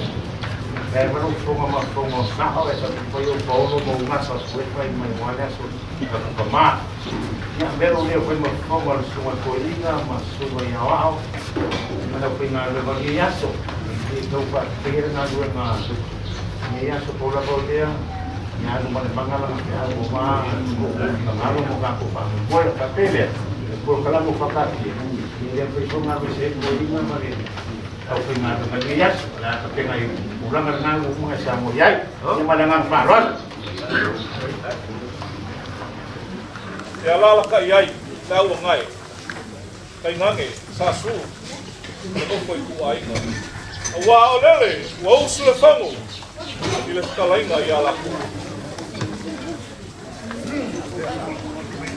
Kai malu fonga ma fonga sao e sa fai o paolo mo ngasa sue fai mai wale aso ka kama. Ia mero leo fai ma fonga le sunga koinga ma sunga ia wao. Mana fai ngā le vangi aso. I tau pa pera ngā lua ngā ni aso pola ko lea. Ia alu ma le mangala ngā te au ma ngā alu mo ngā ko pa. Moe ka pele. Ko kalamu whakati. Ni lea fai fonga me se koinga ma le au fai ngā le vangi aso. La ka penga i ulanga ngā umunga sa mo iai. Ia ma le ngā wharoa.
E alala ka iai, le au ngai. Kai ngange, sa su, le nofo i ku aiga. Ua o lele, ua usu le fangu, i le fetalaiga ia laku.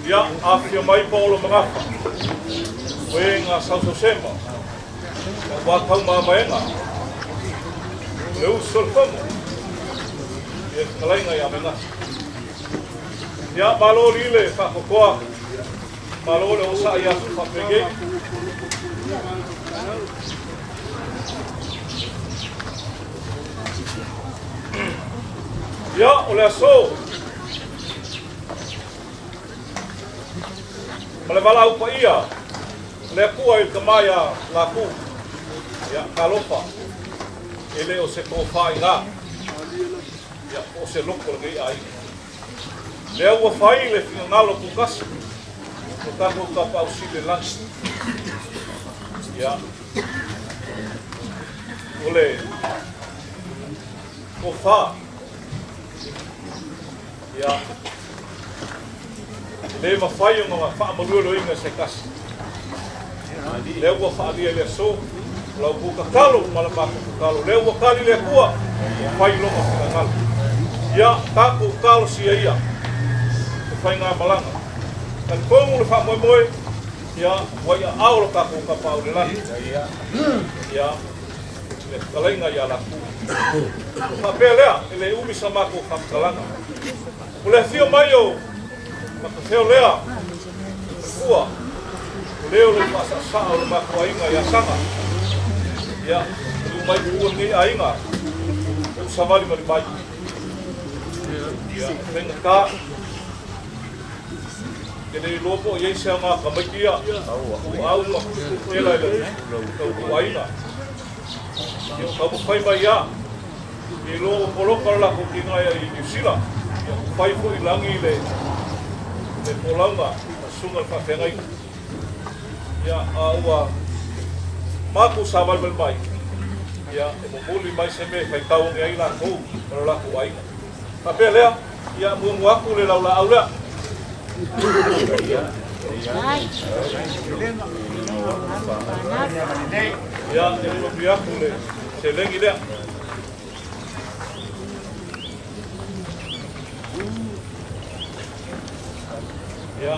Ia, afia mai Paolo Magafa, o e ngā sausausema, ia ua tau mamaenga, le usu le fangu, i le fetalaiga ia Megasa. Ia, malo lile whakokoa, malo le osa ia su whapengei. Ia, o le aso. Ma le vala upa ia, le akua i le kamaia laku. Ia, kalofa, e le o se tōwha i ngā. Ia, o se loko le ngei ai. Lea ua fai le fingangalo kukasi, o tātou ka pau sile langi. Ia, o le tōwha. Ia, le mawhai o ngā whaamalua loinga se kasi. Lea ua whaalia le aso, lau ku kakalo, ma la mākou kakalo. Lea ua kali le akua, whai longa fingangalo. Ia, tākou kalo sia ia, te whai ngā malanga. Ka kongu le whaamoemoe, ia, wai a ao lo tākou ka pau le lani. Ia, le whakaleinga ia laku. Whapea lea, e le umi sa mākou whakakalanga. O le whio mai o, makawheo lea, kua, o leo le whaasasa o le mākou ainga ia sanga. Ia, lu mai kua nei ainga, o sawali mali mai. Ia, whenga ka, te nei lopo i eise ngā kamaikia, o au ma tela i le tau ku ainga. Ia, kau whai mai ia, i lo o poloka la ko ki ngai i New Zealand. Ia, whai fo i langi le polaunga, a sunga le whawhengai. Ia, a ua mākou sa wali mai mai. Ia, e momoli mai se me whai tau nge ai la kou, ma la kou ainga. Whapea lea, ia, mua mua aku le laula au lea. Ia, e momoli aku le se lengi lea. Ia,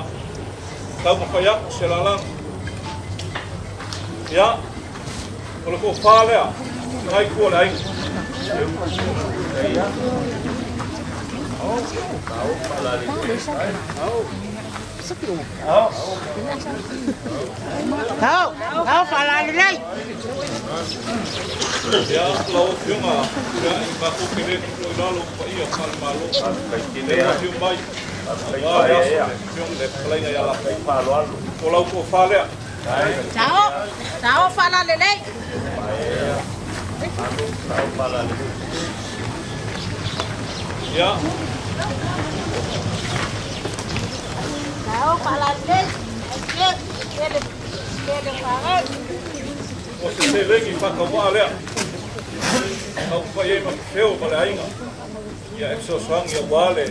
tau mawhai aku se lalang. Ia, o le ko whā lea, ngai kua le ainga.
Tau, tau whalali nei.
Ia, lau afioga, ia, i mākou ke le tupu i lalo pa ia whale malo. Le afio mai, Aua le aso le afioga i le fetalaiga ia Lapu. O lau tofa lea.
Sao, sao faalalelei.
Ia.
Sao faalalelei. Ai tele tele faagai.
O se seleni faatauvaa lea. Taumafai ai ma fefeo ma le aiga. Ia e fesoasoani aua le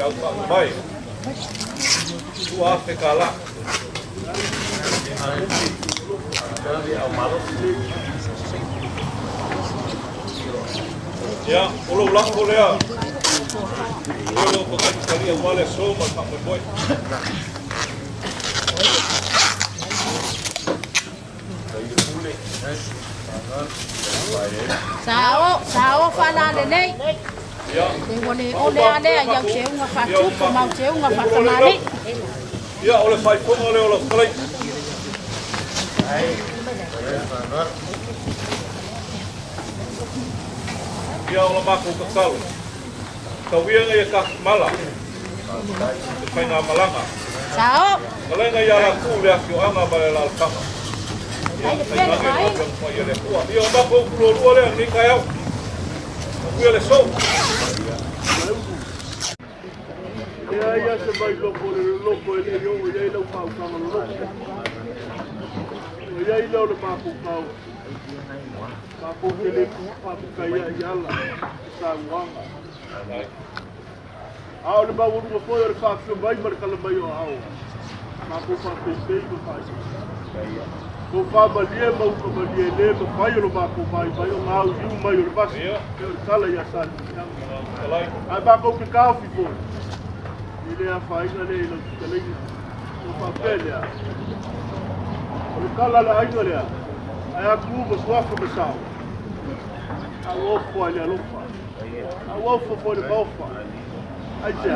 au faamamae. $2,000. Ia, o lou lafo lea. O lou pakaitali aua le aso ma le faamoemoe.
Sao, sao faalalelei.
Ia.
Te ua le ole a lea i au seuga faatupu ma au seuga faatamāli'i.
Ia, o le faaifoga lea o lau fetalaiga. Ia, o la matou tatalo. Tauia ia tafimala. Le faigamalaga.
Sao.
Talaga ia latou le afioaga ma le alaalafaga. Ia,
Ai le pele
tainane
mai.
le galuega le Atua. Ia, o matou upu lualua lea lenei taeao. Manuia le aso.
Ia ia se mai loko o le loloto e le i oo i ai lau faautaga loloto. Ua i ai lea o le mafaufau. Matou te le faafetaia i ala i saunoaga. A o le maualuga foi o le faafio mai ma le tala mai o aao. Matou faapeipei ma faaisa. Tofā malie ma uta malie e le mafai o lo matou vaivai o gauliu mai o le vasi. E o le tala ia Salesiaga. Ae matou te taofi foi. I le afaina lea i lau fetalaiga. Ua faapea lea. O le tala le aiga lea. Ae atu ma suafa ma sao. A ua ofo ai le alofa. A ua ofo foi le maofa. Ai se a.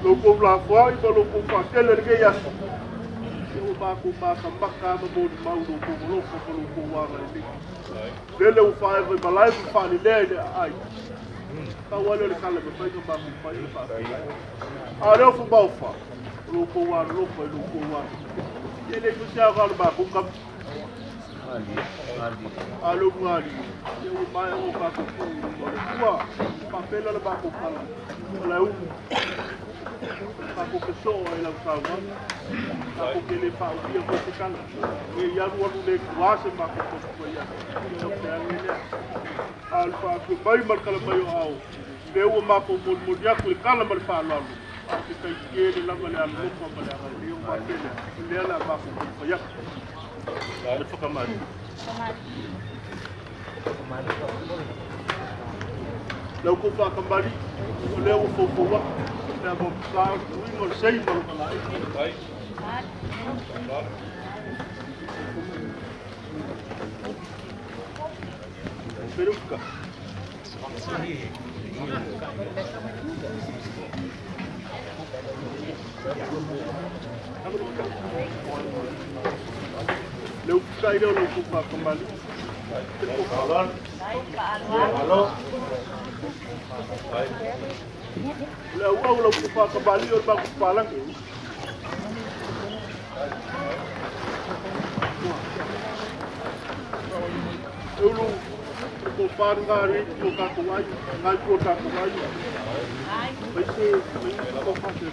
Lou kou lafoai ma lou kou faatele lenei aso. Ia ua matou matamata ma molimau lou kou alofa ma lou kou agalelei. Lele ua faaeva i malae ma faalelea i le aai. Tau ale o le kala mafai na matou fai le faafetai. A o le ofo maofa, o lou kou alolofa i lou kou alo. Ia le foi se aoga o le matou kama. A lou gali, ia ua maea o tatou tuu i luma o le Atua. Faapela le matou kala, o le ulu. Tatou te soo ai lau saunoaga. Tatou te le faaumia foi se tala. E i alu alu le tuā se matou taumafai atu. Ia o te age lea. A o le faafio mai ma le tala mai o ao. Lea ua matou molimoli atu le tala ma le faaaloalo. A o te taitele lava le alolofa ma le agalelei o faapea lea. O lea le a matou taumafai atu. Le whakamari. Lau kou whakamari, o lea ua foufou atu. Le a mapisa o le tuiga o le sei ma lo malae. Peruka. Le upuka i leo lau kou whakamari. Le au au lau kou whakamari o le maku palangi. E ulu ko whāru ngā rei o tātou ai, ngā ipu o tātou ai. Mai se, mai ko whāte.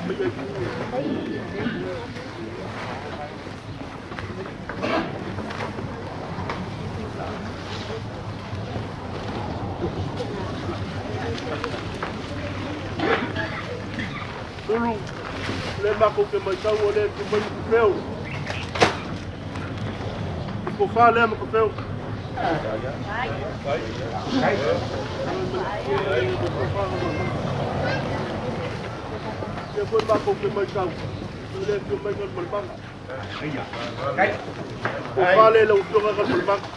Mai ai ku. Ulu, le mako ke mai tau o le te mai ku peo. Ko whā lea ma ka peo. Ia foi mako ke mai tau. Le te mai ka malmanga. Ko whā le lau tonga ka malmanga.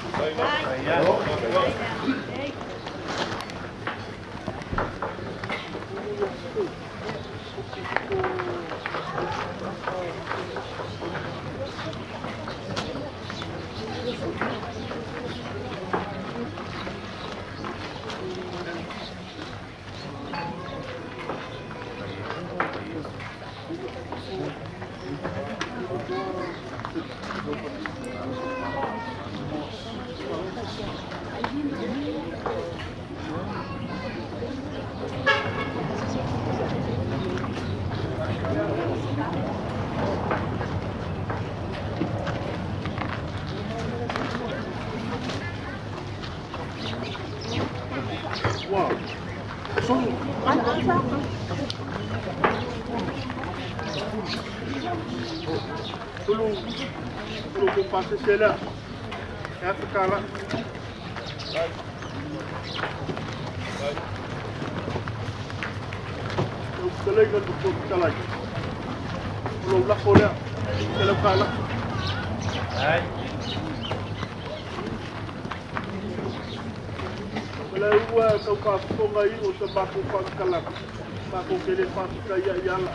Sulu lo ko pasese lea e afe tala. Lau fetalaiga i le Fofoga Fetalai, o lou lafo lea, e lau tala. O le ua e tau faafofoga i o sa matou faamatalaga, matou te le faafetaia i ala.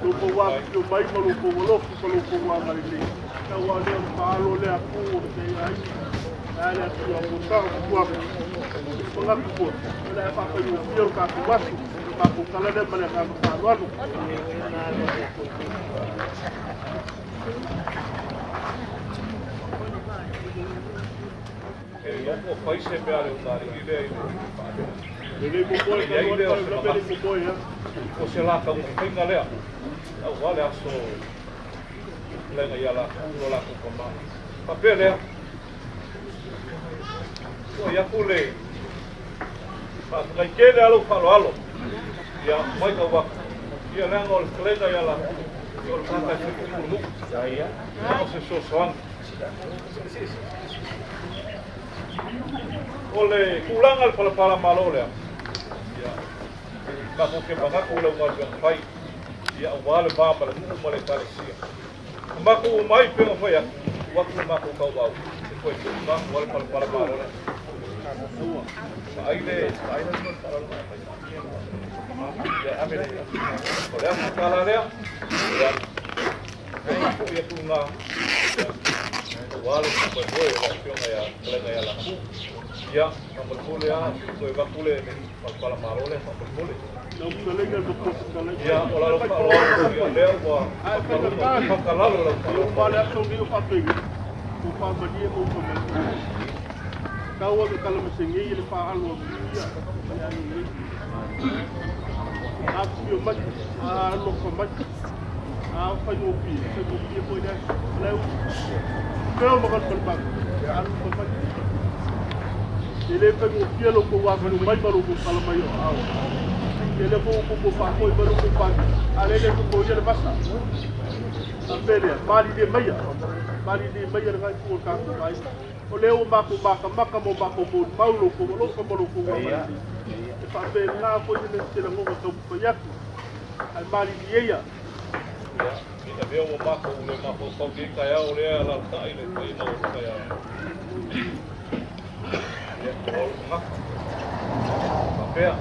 Lo tou afifio mai ma lo tou alofi ma lo tou agalelei. Tau lea o le faalo lea pu o le te ai. A le atu a mo sa o tuaga. Manatu foi, o le a faafaigofie o le tatou aso, o le matou tala lea ma le agaga faaaloalo.
E ia po fai se mea le unga i lea i le faale.
E le momoe,
E iai lea o se
le
manatu.
momoe, ha.
O se la kau whainga lea. Au wale aso lenga ia la lo la ku kama. Papea lea. O ia ku le ngai kele alo whalo alo. Ia mai ka waka. Ia lenga o le lenga ia la ku. Ia o le kaka e whitu nu. Ia o se sosoanga. O le kulanga le palapala malo lea. Ia ka ko ke manga ko le unga le fai. Ia o wale ba ma le mu ma le kalesia. Ma ko mai pe o fai wa ko ma ko kau au. Se koe tu ma wale palapala malo lea. Ai le ai le no pala Ia ame le. O le afu kala lea. Ia. Ko ia tu ngā. O wale ko koe la fionga ia kalenga ia la ku. Ia, ma le a, koe vakule le palapala malo le ma mole.
Lau fetalaiga i le Fofoga Fetalai.
Ia, o la lo whaaloalo, ia lea ua whakalalo lau
O
whaaloalo.
pale aso ni o whapenge, o whamanie o whamanie. Tau ame kala masengi i le whaalo a ia, le anu nei. A whio mai, a alofa mai, a whaingopie, whaingopie foi lea, leu, peo makalpalpanga, alofa mai. E le whaingopie lo ko wawhanu mai ma lo ko kala mai o ao. E le ko ko whakoi ma lo ko whaki, a le le ko ia le masa. A pele, mali le maia, mali le maia le ngai ku o tātou mai. O leo mako maka maka mo mako mo maulo ko alofa mo lo ko wa. E whape ngā ko i le te langonga tau pai atu. Ai mali li eia.
Ia, ina mea o mako le mako pau ke kai ao lea la tai le pai na o kai ao. Ia, o lo ngaka. Papea,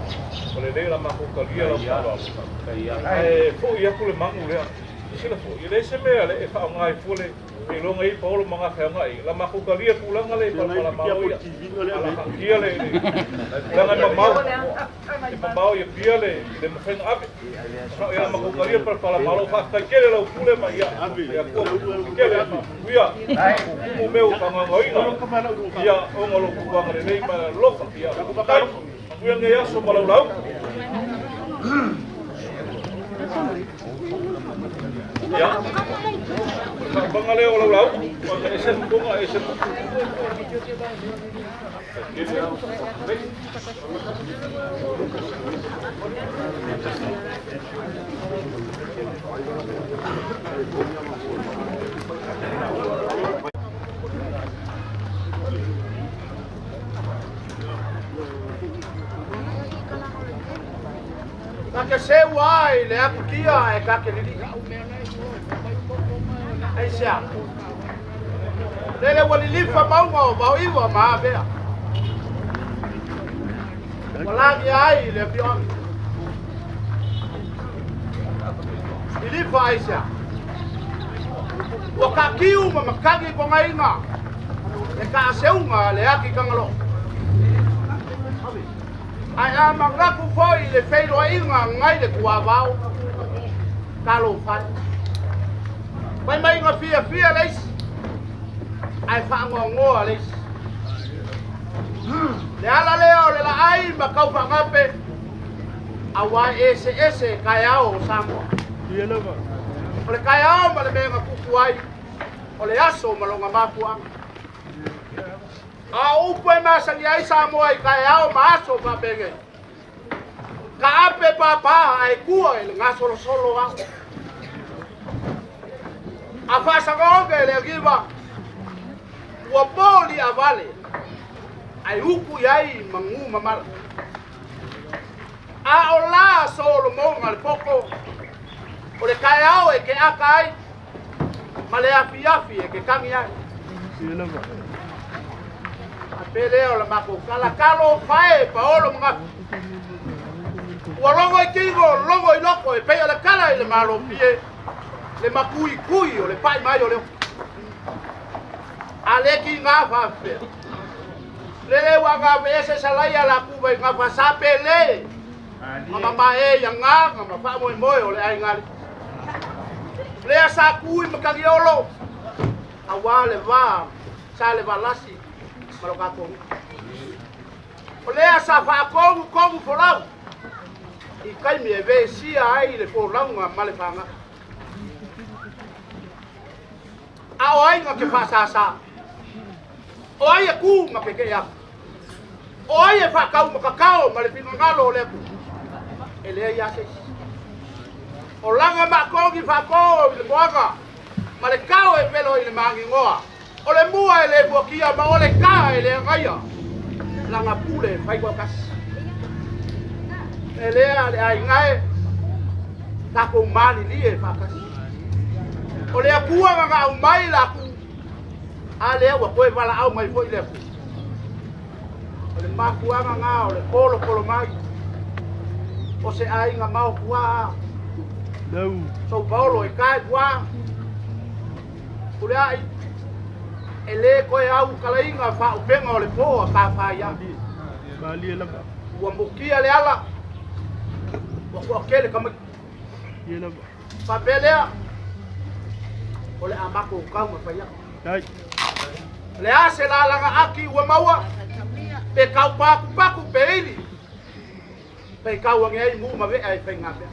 o le lea la mako kalia la whaaloalo. Ae, fo i aku le mangu lea. Sila fo, i le se mea le e wha ngai fo le e longa i paolo manga wha ngai. La mako kalia kulanga le palapala malo ia. Ala hangia le langa e mamau. E mamau ia pia le le mawhenga ape. Sa ia mako kalia palapala malo wha kai kele lau pule ma ia. Ia ko kele uia. Kumu meu whangangoina. Ia onga lo kuanga le nei ma lofa. Ia kai. Uia ngai aso malau lau. Ia. Banga leo lau lau. E se tunga e se.
Ka ke seu ai le akutia e ka ke lili. Ai sea. Lele ua lilifa mauga o vaoiva ma avea. Ua lagia ai le afioaga. Lilifa ai sea. Ua kakiu ma makagi kogaiga. Le kaaseuga le aki kagalo'o. Ai a mangaku foi le feiloaiga gai le kuavao. Talo fai. Mai mai nga fia fia leisi. Ai whaangoangoa leisi. Le ala lea o le la ai ma kau whangape. A wai ese ese kai ao o Samoa.
Ia lava.
O le kai ao ma le mea kuku ai. O le aso ma longa mafuanga.
A o upu e masani ai Samoa i taeao ma aso faapenei. Taape pāpā ae tua i le gasolosolo ao. A faasagaoge e le Agiva, ua po li'avale ae upu i ai magū mamala. A o la solomoga le poto, o le taeao e ke'ata ai ma le afiafi e ke tagi ai. A pe lea o la matou tala, talofa e paolo magafi. Ua logo i tino, logo i loko, e pei o le tala i le malofie, le matuitui o le pa'i mai o le oti. A le tiga faafefea. Lele ua gaveese salaia la kuva i gafa sa pele. Ma mamae i agaga ma faamoemoe o le aiga alii. Lea sa tu i Matagiolo, auā le va sa le valasi ma lo tatou nuu. O lea sa faatogutonu folau i taimi e vesia ai le folauga ma le faga. A o ai na te faasāsā? O ai e tu ma te tee atu? O ai e faataumatatao ma le finagalo o le Atua? E leai lava se isi. O laga maatogi faatoo i le moana ma le tao e velo i le magigoa. O le mua e le fuatia ma o le ta e le agaia. Lana pule e fai toatasi. E lea le aiga e, tatou malilie faatasi. O le Atua na na aumai la A lea ua toe valaau mai foi le Atua. O le mafuaaga na o le kolokolo mai o se aiga mao tua. Sou paolo e tae tua. Puleai e le toe au kalaiga faaupega o le po a tafaia. Ua mukia le ala, ua toatele tamaiti. Faapea lea, o le a matou taumafai atu. O le a se lalaga aki ua maua, pe tau patupatu pe ili, faitau ane ai mu ma vea i faigamea.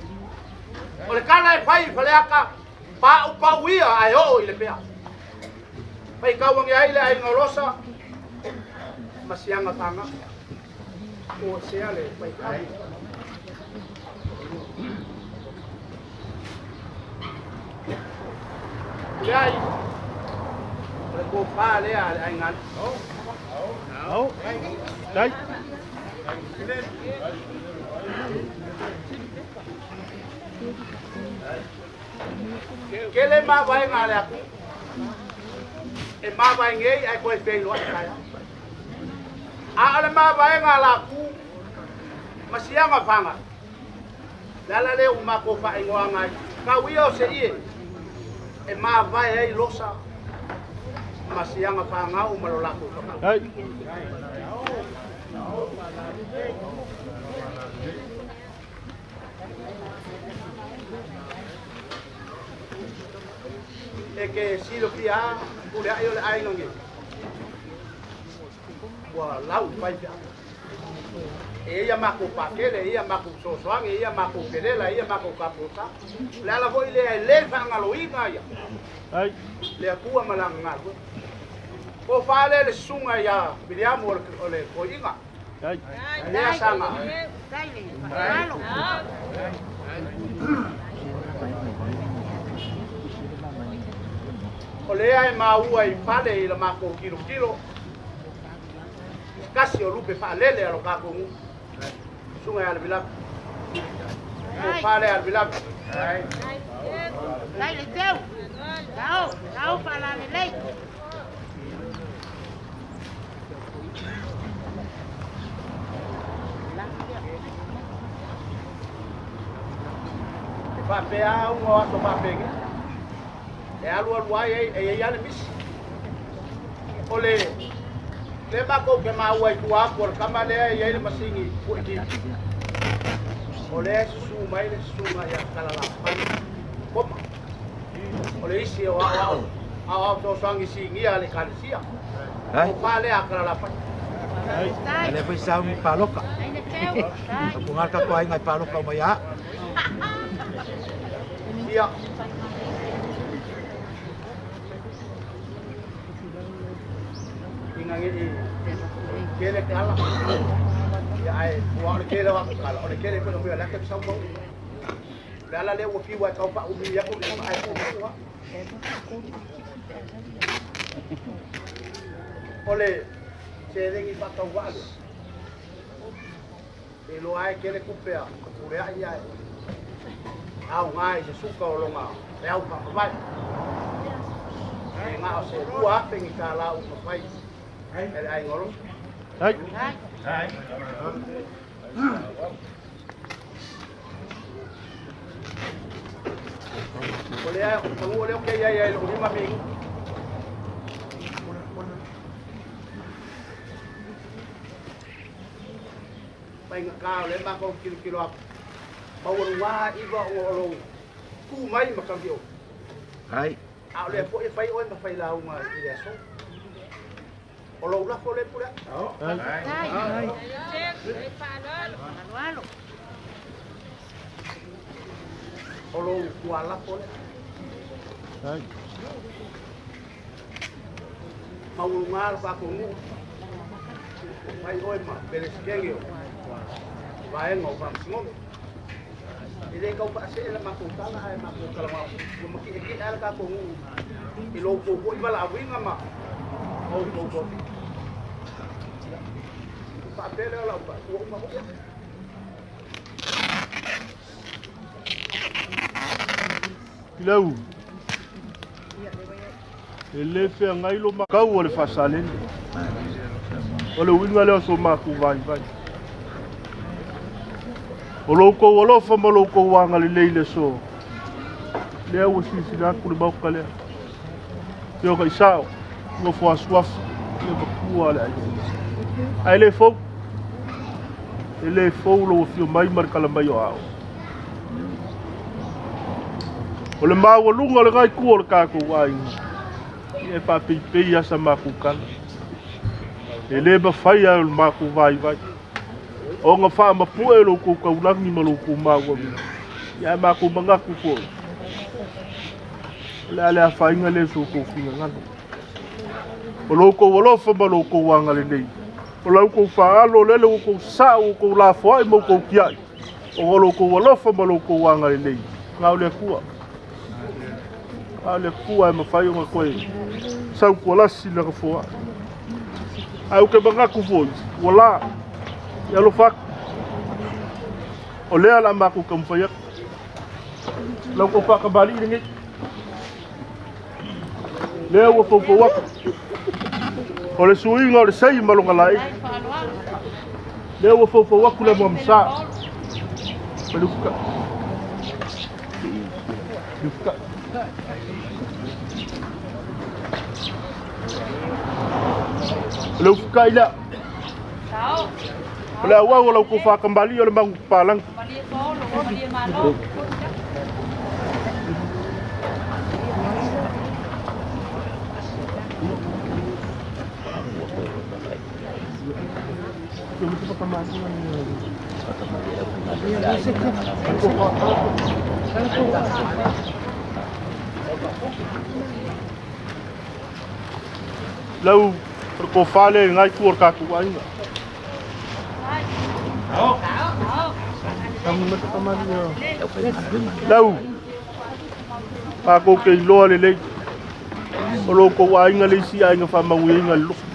O le tala e fai i Faleata, paupau ia ae oo i le pea. Faitau ane ai le aiga o Losa ma siaga faga. O sea le faifeau. Leai, o le tofa lea a le aiga alii.
Dai.
Tele mavaega a le atunuu e mavae nei ae toe feiloai taeao. A o le mavaega a latou ma siaga faga, le ala lea ua matou faaigoaga ai, tau ia o se ie e mavae ai Losa ma siaga fagau ma lo latou fatau. E ke silafia pule ai o le aiga nei, ua lau i faifeau. E ia matou pakele, e ia matou fesoasoani, e ia matou felela, e ia matou tapuasa. O le ala foi lea e le faagaloina ia le Atua ma lana galuega. Po fa lea le susuga ia Viliamu o le Toeaina. Lea saga. O lea e maua i fale i la matou tilotilo, se tasi o lupe faalele a lo tatou nuu, susuga ia Lavilavi. Po fa lea Lavilavi.
Dai le teu. Tau, tau faalalelei.
E faapea auga o aso faapegei. E alualu ai e i ai lava le misi. O le lea matou te maua i tua atu o le tama lea e i ai le masini puekipi. O lea e susu mai le susuga ia Kalalafai Koma. O le isi o aoao aoao fesoasoani sinia a le Ekalesia. O fa lea a Kalalafai.
Le foi sauni paloka. O punga ka ko ai paloka o mai a.
Ia. Inga nge i
Kele kala. Ia ai ua o le kele wa kala. O le kele ko no la ke sau mau. Le ala le ua fiwa tau pa umi ya ko le ai ko wa. O le se lengi pa tau wa le. E lo ai kele kupea o le ai ai. Au ngai se suka o longa. Le au pa mai. E ngā o se ua ape ngi tā la u mawhai. E le ai ngolo.
Hai.
Hai.
O le ai, o le o ke ia ia o lima mingu. Mai ngā kā o le mako kilo kilo aku. Mau ngā iwa o o lo ku mai makambi o.
Hai.
A o le po e whai oe ma whai launga i le aso. O lo ula fo le pura.
Hai.
Ai.
O lo kuala fo le.
Hai.
Mau ngā pa ko ngu. Whai oe ma pele skenge o. Vaenga o whamsingono. E le kau pa se la mako tala ai mako kala ma. Ua maki e ke ala ka ko ngu. I lo ko ko i wala awinga ma. O ko ko. Pa pele la pa ua uma ko.
Lau. E le fea ngai lo makau o le fasalele. O le uiga lea o so makou vaivai. O lo kou alofa ma lo kou agalelei le aso. Lea ua silasila atu le maoka lea. Peo ka isao, nofo asuafu, ia makua le aiga. Ae le fou. E le fou lo afio mai ma le kala mai o ao. O le maualuga o le gaikua o le kākou aiga. Ia e faapeipei asa makou kala. E le mafai ai o le makou vaivai. O nga whaamapue lo kou kaulangi ma lo kou maualuga. Ia e makou mangaku foi. O le ale a whainga le so kou fingangalo. O lo kou alofa ma lo kou agalelei. O lau kou whaalo lele o kou sa o kou lafoai ma o kou kiai. O lo kou alofa ma lo kou agalelei. Ngā o le akua. Ngā o le akua e mawhai o ngā koe. Sau kua lasi na kafoa. Ai o ke mangaku foi. Ua la. Ia alofa aku. O lea la makou taumafai atu. Lau kou faakamalii lenei. Lea ua foufou atu. O le suiga o le sei ma loga laei. Lea ua foufou atu le moamasa. Ma le ufuka. Le ufuka. Le ufuka i lea. O le auau o lau kou faakamalii o le magu papalagi. Lau o ko fale ngai ku o kākou aiga. Lau kākou ke iloa lelei. O lo kou aiga le isi aiga faamauiina le lofu.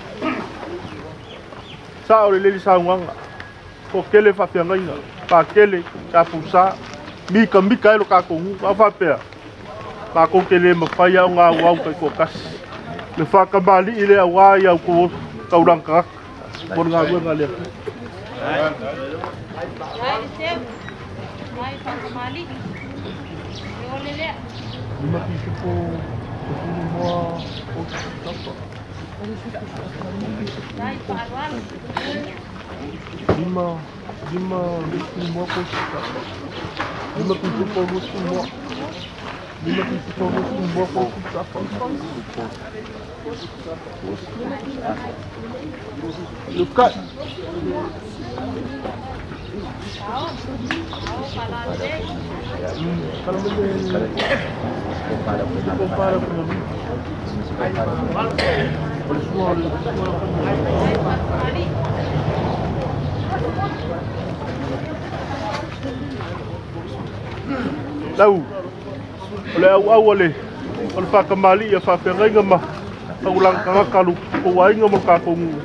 Sa o le leli saugaga. Po kele faafeagaiga. Pakele, tapusa. Mika mika e lo kākou gu. A faapea. Kākou ke le mawhai au ngā au kai koa kasi. Le whakamali i le auā i au ko kauranga kaka. Mo ngā uenga lea. Lima pisupo, te pulu moa, o tapa. Lima, lima, lusu moa, ko tapa. Lima pisupo, lusu moa. Lima pisupo, lusu moa, ko tapa. Luka. Lau o le auau o le faakamali'i a faafeagaiga ma taulaga tagata a lo tou aiga ma lo tatou nuu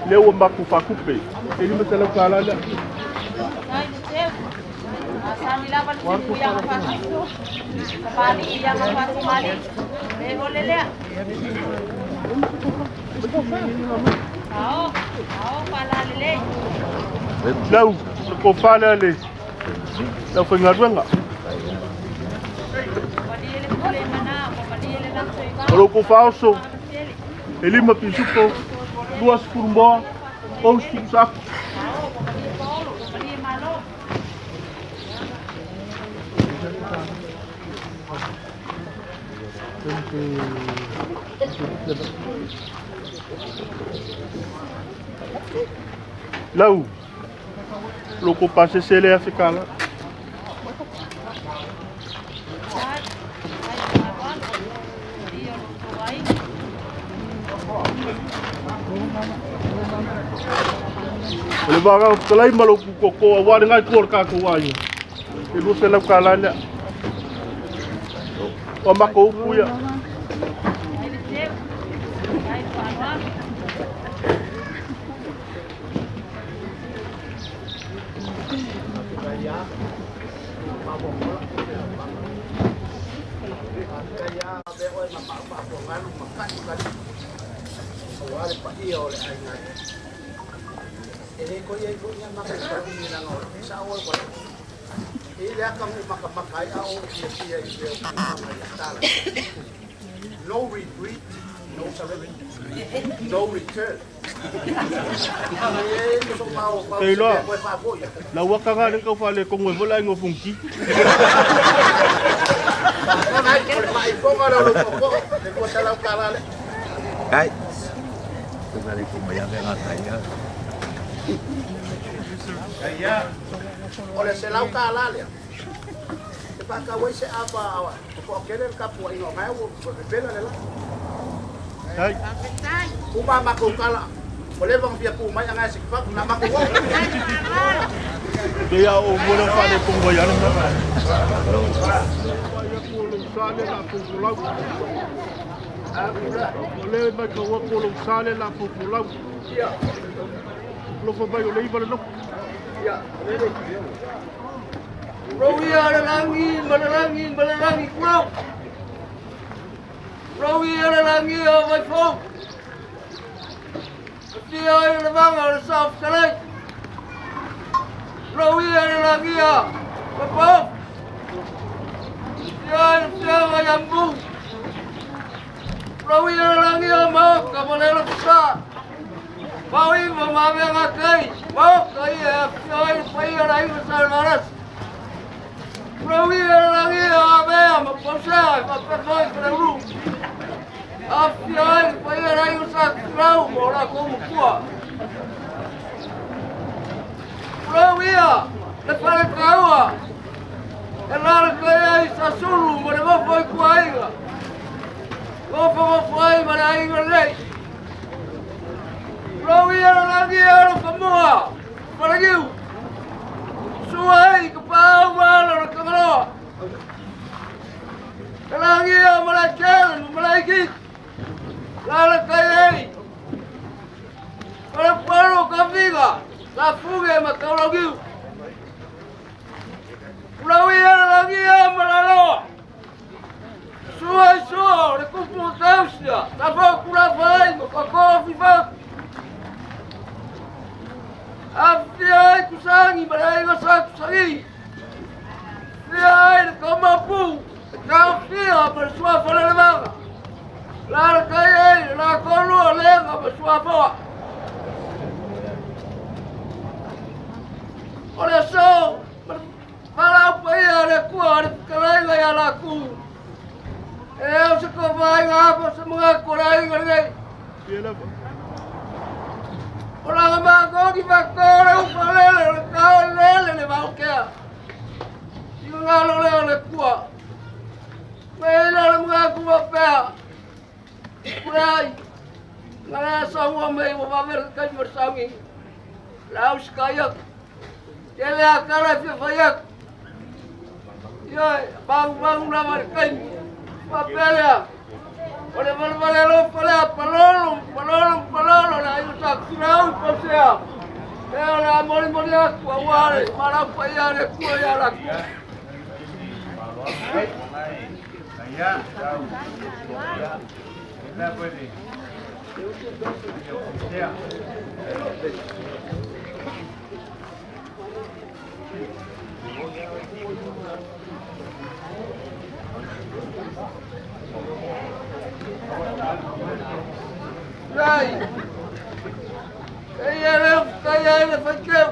lea ua matou faatupe e $500 lea. Lau le tofa lea le aufaigaluega. O lou faaoso e 5 pisupo, 20 moa, 30 sako. Lau lou pasese lea fekala. O le vaga o talai ma lou koko a wale ngai kua le kākou aiga. E $200 lea. O mako upu ia.
No retreat, no surrender, no return.
Te iloa, lau aka ngā le kau whale kongo e vola ingo funki.
Ai. Tungale ko maya me ngā taia.
O le $100 lea. E whakawai se apa awa. Ko kere le kapua ingo ngai o pepela le la.
Ai.
Uma makukala. O le vang pia ku mai anga se fa na maku.
Te ia o vola whale kongo ia le. O le mai ka wako lo sale la fofolau. Lo fa mai o le iwa le noko.
Rowi a le langi, ma le langi, ma le langi kurau. Rowi a le langi o mai fou. Tia ai le vanga o le sa fetalai. Rowi a le langi a papau. Tia ai le fiaga i ambu. Rowi a le langi o maoka ma le lofisa. Pau iwa ma avea kai. Maoka ia e afio ai le paia la iwa sa le marasi. Rowi a le langi o avea ma pausea e faapefoi faleulu. Afio ai le paia la iwa sa kirau ma o lakou makua. Rowi a le falekaua. E lalakai ai sa sulu ma le mofo i kuaiga. Mofo mofo ai ma le aiga lelei. Rowi a le langi o le famua. Falagiu. Sua ai ka pau ma ala o le kangaloa. E langi o malaikele ma malaikiti. Lalakai ai. O le palo ka viga. La fuge ma kaulagiu. Rowi a le langi o malaloa. Sua i sua o le kupu o tausia. La fau kula fai ma kakoa fifaku. Afia ai kusangi ma le aiga sa kusagi. Fia ai le kaumapu. E kaofia ma le suafa le levaga. Lalakai ai le lakolua lega ma suafoa. O le aso ma le falau paia le kua le fetalaiga ia laku. E au se kovaiga apo se magaku o le aiga lenei. O laga makogi fakole ufalele o le kaolele le vaokea. Sigagalo lea o le kua. Meila le magaku mapea. Kuleai. Ngalea saua mei ua vavere kai marsangi. Lau sikaiak. Tele a kala e fia faiak.
Ia, magumagu lava i le taimi. Faapea lea, o le valevale alofa lea, palolo, palolo, palolo, le aiga sa Tusilaau i Pausea. Lea o le a molimoli atu aua le malau paia a le Atua ia latou. Dai! E ia leo tai ai le faiteu.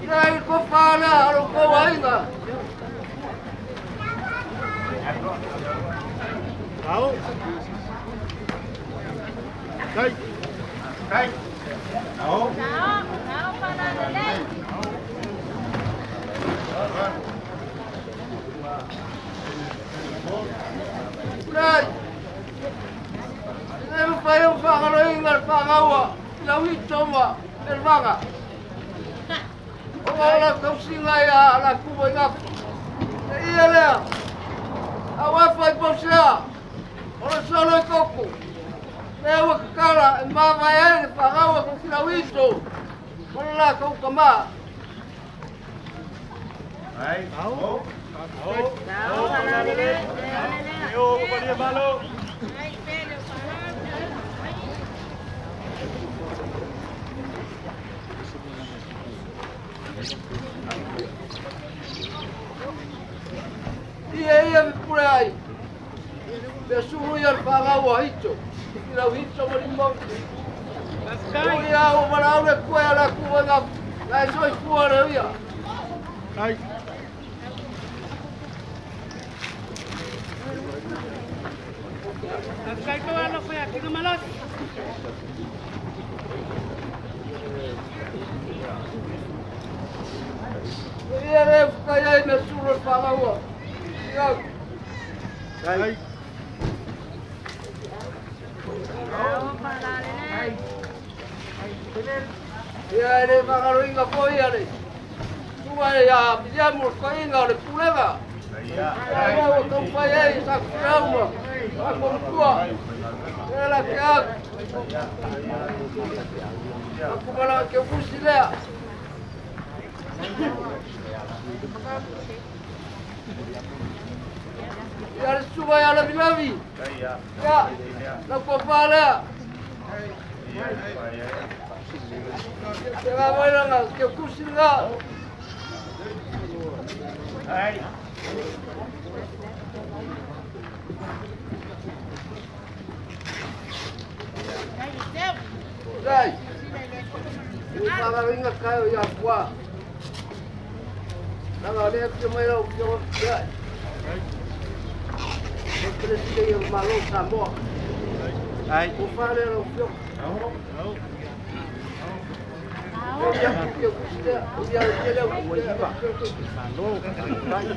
Dai ko whāna aro ko aiga.
Ao. Kai. Kai. Ao.
Ao, ao,
Dai. Le mawhai o whakaloinga le whakaua, lau i toma, le vaga. O ngā la tausinga ia la kubo i ngapu. Te ia lea, a wafa i pausea, o le solo i koko. Lea ua kakala e mavae ai le whakaua ko ki lau ito, o le la kau kama.
Ai. Ao. Ao.
Ao,
Ia ia me pure ai. Me suru ia le whakaua hito. Ki lau hito ma limau. O ia o marau le kua ia la kubo i ngapu. La e soi kua le ia.
Ai.
Ia le whakai ai me suru le whakaua. Ia.
Ai.
Ia e le whakaroinga po ia le. Tua e ia piliamu le koinga o le pulega. Ia ua taupai ai sa kurauma. A komutua. E la ke aku. Aku mala ke ufusi lea. Ia le suva ia lavi lavi. Ia, lau papa lea. Te ngā mailanga, ke kusi ngā. Dai. I whakaringa kai o ia kua. Nanga lea pia mai lau pia wa pia. O presidente o Malo Samoa.
Ai.
O whare lau pia.
Ao. Ao.
O ia ke kusi lea. O ia ke lea o ia.
Malo.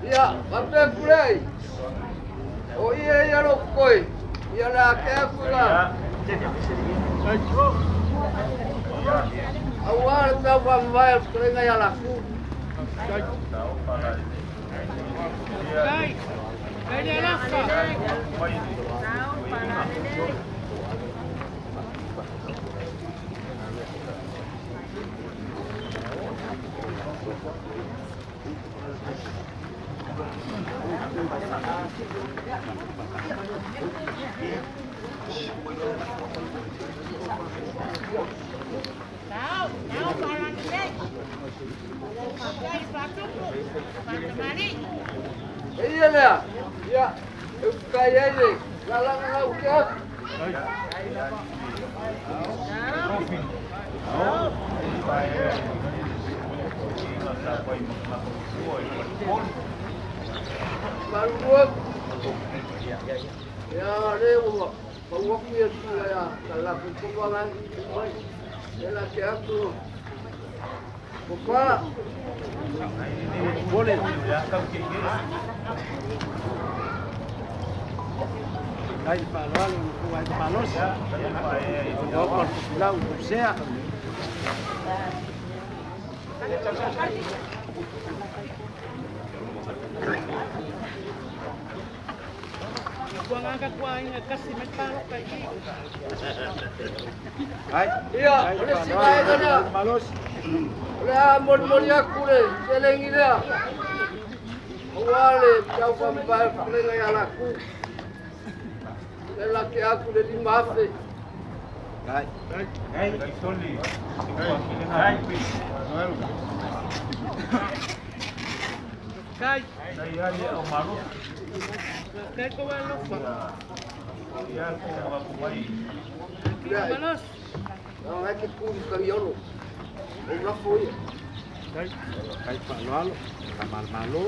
Ia, wapea purei. O ia ia ro koi. Ia la ke aku la. Aua le tau whamwae o kurenga ia la ku. Ia lea, ia, e ukai ai le, la langa lau ke aku. Malulu ia le ua pau aku ia suiga ia talafu kovaga mai e la te atu popa.
Ai fa'aloalo i le malosi opa le fusilau i pusea. Ai
Ia, o le isi vaega lea,
malosi.
O le a molimoli aku le selegi lea, auā le tau faamavae fetalaiga ia laku le lake aku le 5,000.
Ai.
Kai. Kai ko alofa.
Lea, ai ke ku i kagiolo o lafo ia.
Ai fa'aloalo fa'amalomalo.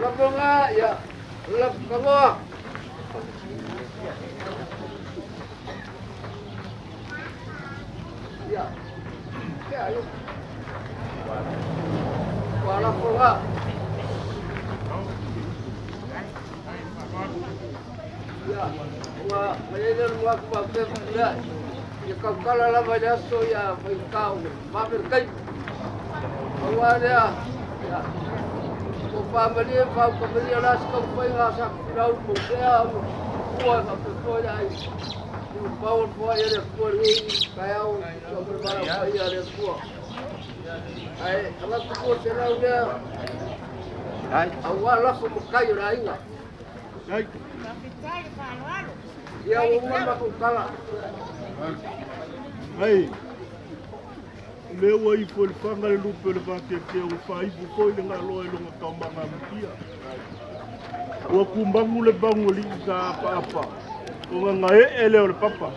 Lafoga ia lafokagoa. Ia ia ia ua lafoga. Ia ua maiai le lua aku faapea faapea ia kaukala lava i le aso ia faigata o vave le taimi auā lea ia o faamalie faukamalia la se taumafaiga sa kufilau pousea ua faapea foi le ai pau o le foai a le Atua lenei taeao soa paia a le Atua ae avatu 200 lea
Ai.
auā lafo ma kai o le aiga.
Ai.
Ia ua uma le matou tala.
Ai. Le ua ifo i le faga le lupe o le vakeakea ua faaifu foi le galoa i loga taumaga amatia. Ua kumagu le magu alii sa apaapa. O gagaee lea o le papa.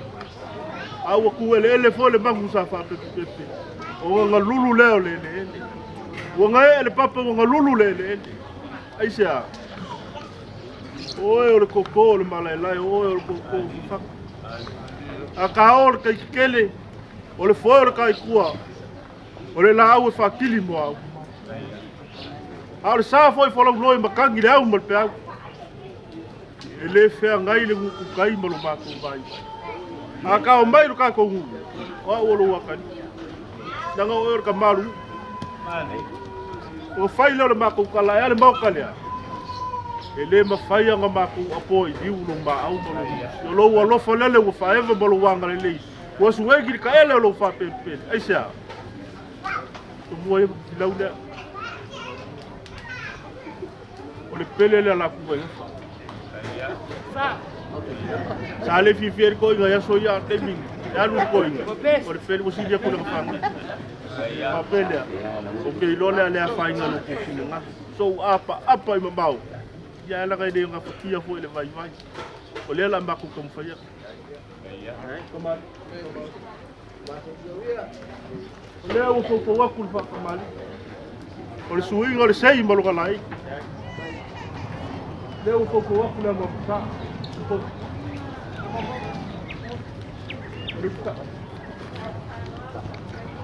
A ua kueleele foi le magu sa faapepepepe. O gagalulu lea o le eleele. Ua gaee le papa ua galulu le eleele. Aisea. Oe o le koko o le malaelae, oe o le koko o fafaga. A ka o le kaikekele, o le foe o le kaikua, o le laau e faatili mo au. A o le sa foi folauloa i matagi le au ma le peau. E le feagai le gukukai ma lo matou vai. A ka o mai lo kākou nuu, o au o lou akali. Laga o oe o le kamalu. O fai lea o le matou tala e a le maoka lea. E le mafai ona matou apoa i liu lou maau ma lou musi. O lou alofa lele ua faaeva ma lou agalelei. Ua suegi le kaele o lou faapelepele. Aisea? Tomua ia filau lea. O le pele lea la kuga i gafa. Sa le fiafia le toiga i aso ia taimi e alu le toiga. O le pele ua sili atu le gafana. Faapea lea, ou te iloa lea le afaina lo kou finagalo. So apa apa i mamao. Ia e laga e le gafatia foi le vaivai. O lea la matou taumafai atu. O lea ua foufou atu le faakamali. O le suiga o le sei ma loga lai. Lea ua foufou atu le amamata. O le uta.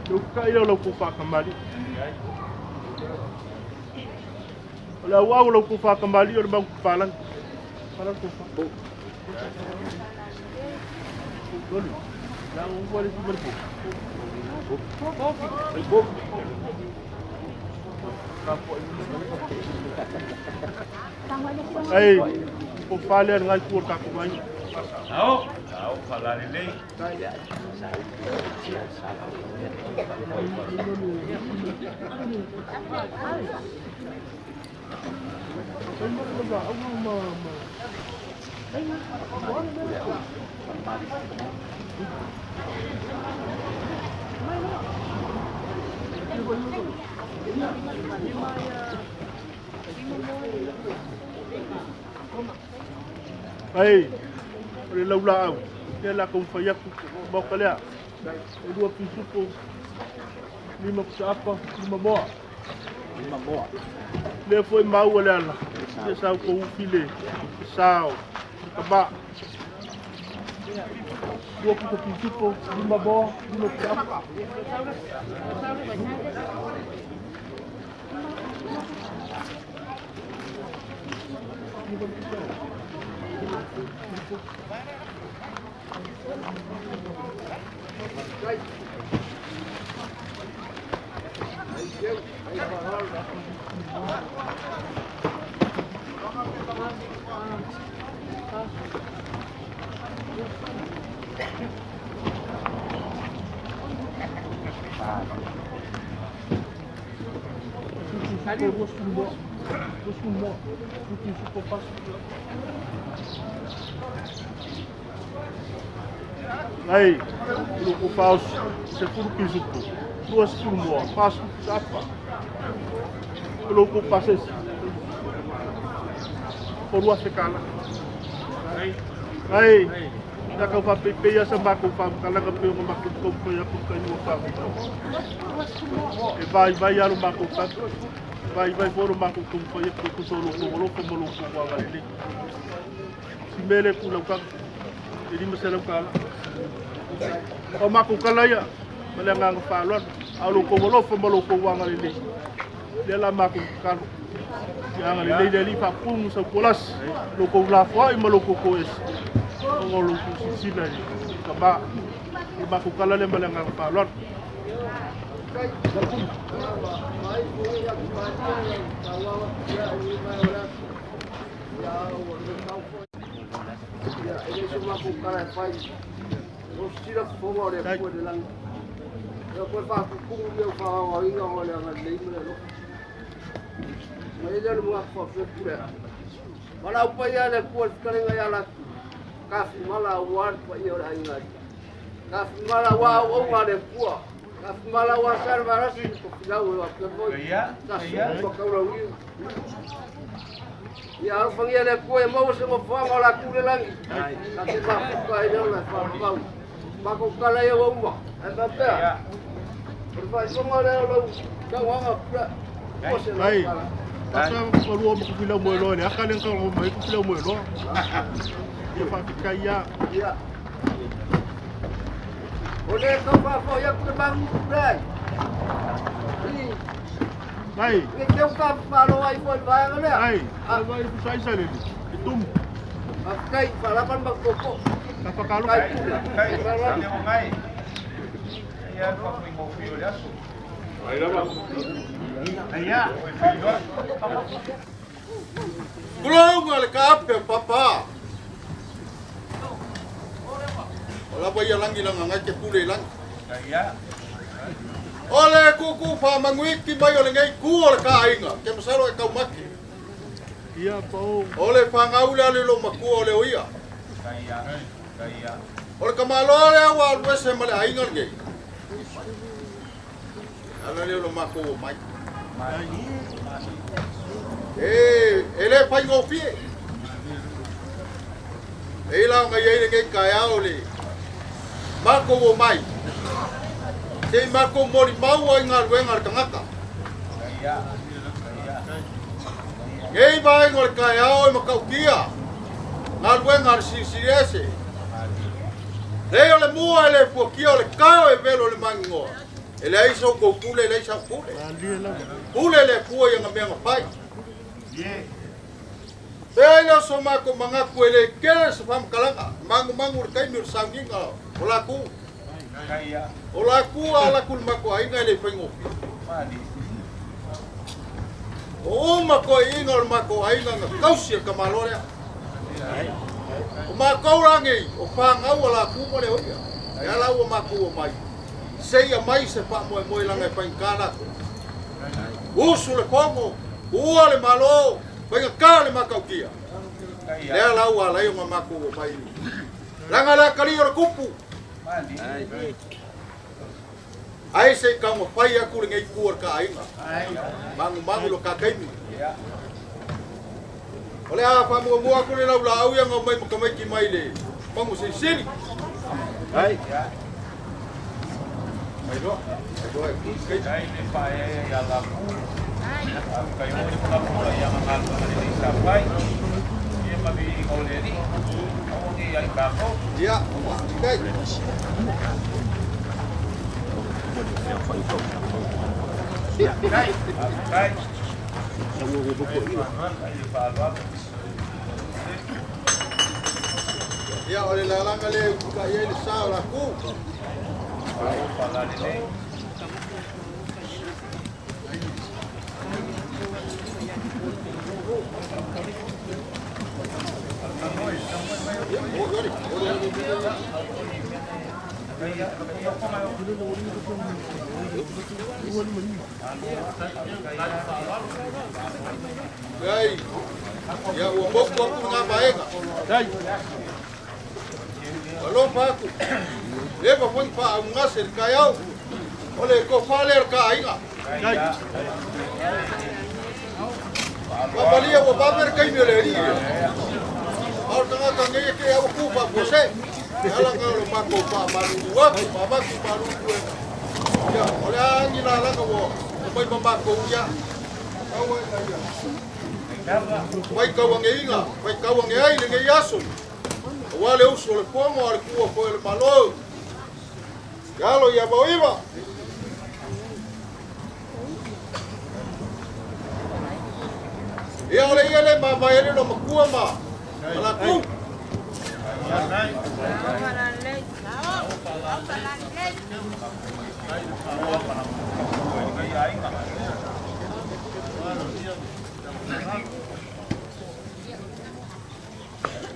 Le uta ia o lau kou faakamali. O le auau o lau kou faakamali o le mau papalangi. Palangi kou fa. Tolu. La u wale si male po. Ai, po fale ngai ku ka ku mai.
Ao, ao falalelei.
Ai, o le laulaau, lea la taumafai atu, maota lea. E lua pisupo, lima pusaapa, lima moa. Lima moa. Lea foi maua le ala, ia sa outou ufi le sa o le tama. Lua pusa pisupo, lima moa, lima pusaapa. Ai, loko faosi, sefulu pisupo, 20 moa, 40 pusaapa. O loko pasesi, o 2000 kala. Ai, na kau faapeipei sa makou faamatalaga pe o makou taumafai atu taimi ua faavaitau. E vaivai lava lo makou tali, vaivai foi lo makou taumafai atu e tusa o lo outou alofa ma lo outou agalelei. Si mea lea e tu lau tala, e $500. O makou tala ia, ma le agaga faaaloalo, a o lo outou alofa ma lo outou agalelei, lea la makou tatalo. Ia agalelei le Alii faapumu sautualasi, lo outou lafoai ma lo outou toese, ona o lo outou silasila i tama. O le matou tala lea ma le agaga faaaloalo.
Ia, e le o se matou tala e fai, o sila fofoga o le Atua i le lagi. Ia toe faatutumu mea o faaaogaina ona o le agalelei ma le alofa. Ma i ai lea o le manatu faapea pule a. Valaau paia le Atua i le fetalaiga ia latou, tafimala aua le paia o le aiga. Tafimala aua auauna a le Atua. Tafimala aua sa le valasi le tofilau e faapea foi. Tasi ma taulauniu. Ia alofagia le Atua ia maua se nofoaga o latou i le lagi. Ta te mafuta ai le ola e faapau. Matou tala ia ua uma. Ae faapea, o le faailoga lea o lau saunoaga pule ua se lau
Ai,
tala.
Asa malua ma kufilau moeloa le aka le ngau mai kufilau moeloa. Ia faafetai ia.
Ia. O le tau faafoi atu le magu pule ai. I
Ai,
ne teu ka falo ai foi le vaega lea.
ai, ai vai pusa isa le. E tumu.
Faafetai, faalava le matou
Ka whakalofa.
Kai pule. Faalava.
Tulauga le kaape papa. O lava ia langi langa ngai ke pule i langi. O le kuku wha manguiki mai o le ngei ku o le kāinga. Ke masalo e kaumaki.
Ia pao.
O le whangaule ale lo makua o le oia. O le kamaloa le awa alu ese ma le ainga le ngei. Ala leo lo makou o mai. E, e le whai ngōwhie. E ila o ngai eire ngei kai ao le mākou o mai. Te i mākou mori maua i ngā luenga le tangata. Ngei vaenga o le kai ao e makautia. Ngā luenga le sirisiri ese. Lei o le mua e le puakia o le kao e velo le mangingoa. E le ai sau kou pule, e le ai sau pule. Pule le pua i anga mea nga pai. Pe ai leo so mākou mangaku e le kele sa whamakalaga. Mangu mangu le taimi o le sauniga o laku. O laku a laku le mako ainga e le whaingofi. O uma koe inga o le mako ainga nga kausi e kamalo lea. O mākou rangi o whangau a laku ma le oia. E ala ua mākou o mai. Seia mai se wha moe moe langa e whaingkana. Usu le kongo, ua le malo, whainga ka le makautia. Lea lau a lai o ngā mākou o mai. Langa la kali o le kupu. Ai se ka ma pai aku le ngei ku o ka ainga. Mangu mangu lo ka kaimi. O le a faamuamua atu le laulaau ia na omai ma tamaiti mai le Magu Silisili. Ai. Ai loa. Ai loa e ki.
Ai le paeaea ia laku. Kai o le pula ia nga galuega lelei sa fai. Ia ma viiga o le Alii. Aua ne i ia i tatou.
Ia, kai.
Kai.
Ia, o le lalaga lea e ututai ai le sa o laku. Ia, o, ori, ori, ori, ori. Ai, ia ua moku aku ngā vaega. Alofa aku. Leva foi faaugase le taeao. O le tofa lea o le taaiga. Papalia ua vave le taimi o le alii. A o le tagata nei e te au ku faafuasē. E ala na o le matou faamalulu atu, faavatu malulu e. Ia, o le a ni lalaga ua omai ma matou ia. Tau ai na ia. Faitauageiga, faitauage ai lenei aso. Aua le usu o le fono a le tuua foi o le Malo. Ia alo ia mauiva. Ia o le ia le mavae ai le lona matua ma latou.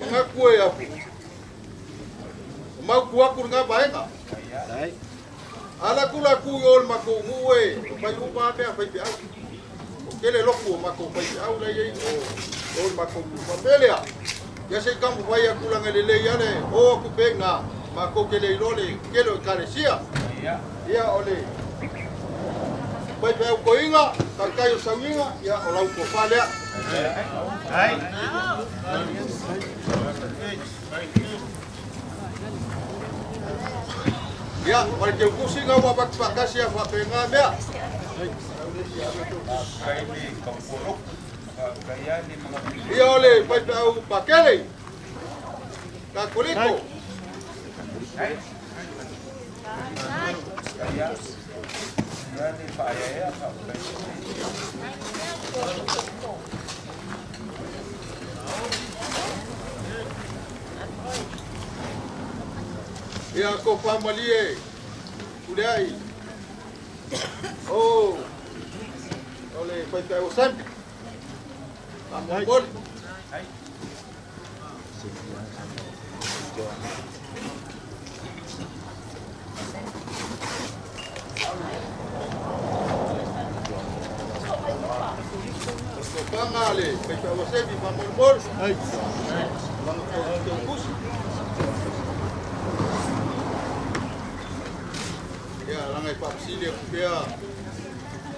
Manatu e apu. O mautu aku lena vaega. Ala ku la ku i o le matou nuu e o fai uma lava mea a faifeau. O tele lotu o matou faifeau la i ai o o le matou nuu. Faapea lea, ia se i taumafai atu laga lelei lava le o atu pea i ina, matou te le iloa le tele o ekalesia. Ia o le faifeau toeaina, taitai o sauniga, ia o lau tofa lea. Ia, ma le teutusi na ua avatu faatasi a faapena mea. Ia o le faifeau Pakele, Katoliko. Ia ko faamalie uleai. O o le faifeau o Sampi. Faamolemole. Tofaga le faifeau a Sevi faamolemole. Lana teutusi. Ia lana e faafesili atu pea lau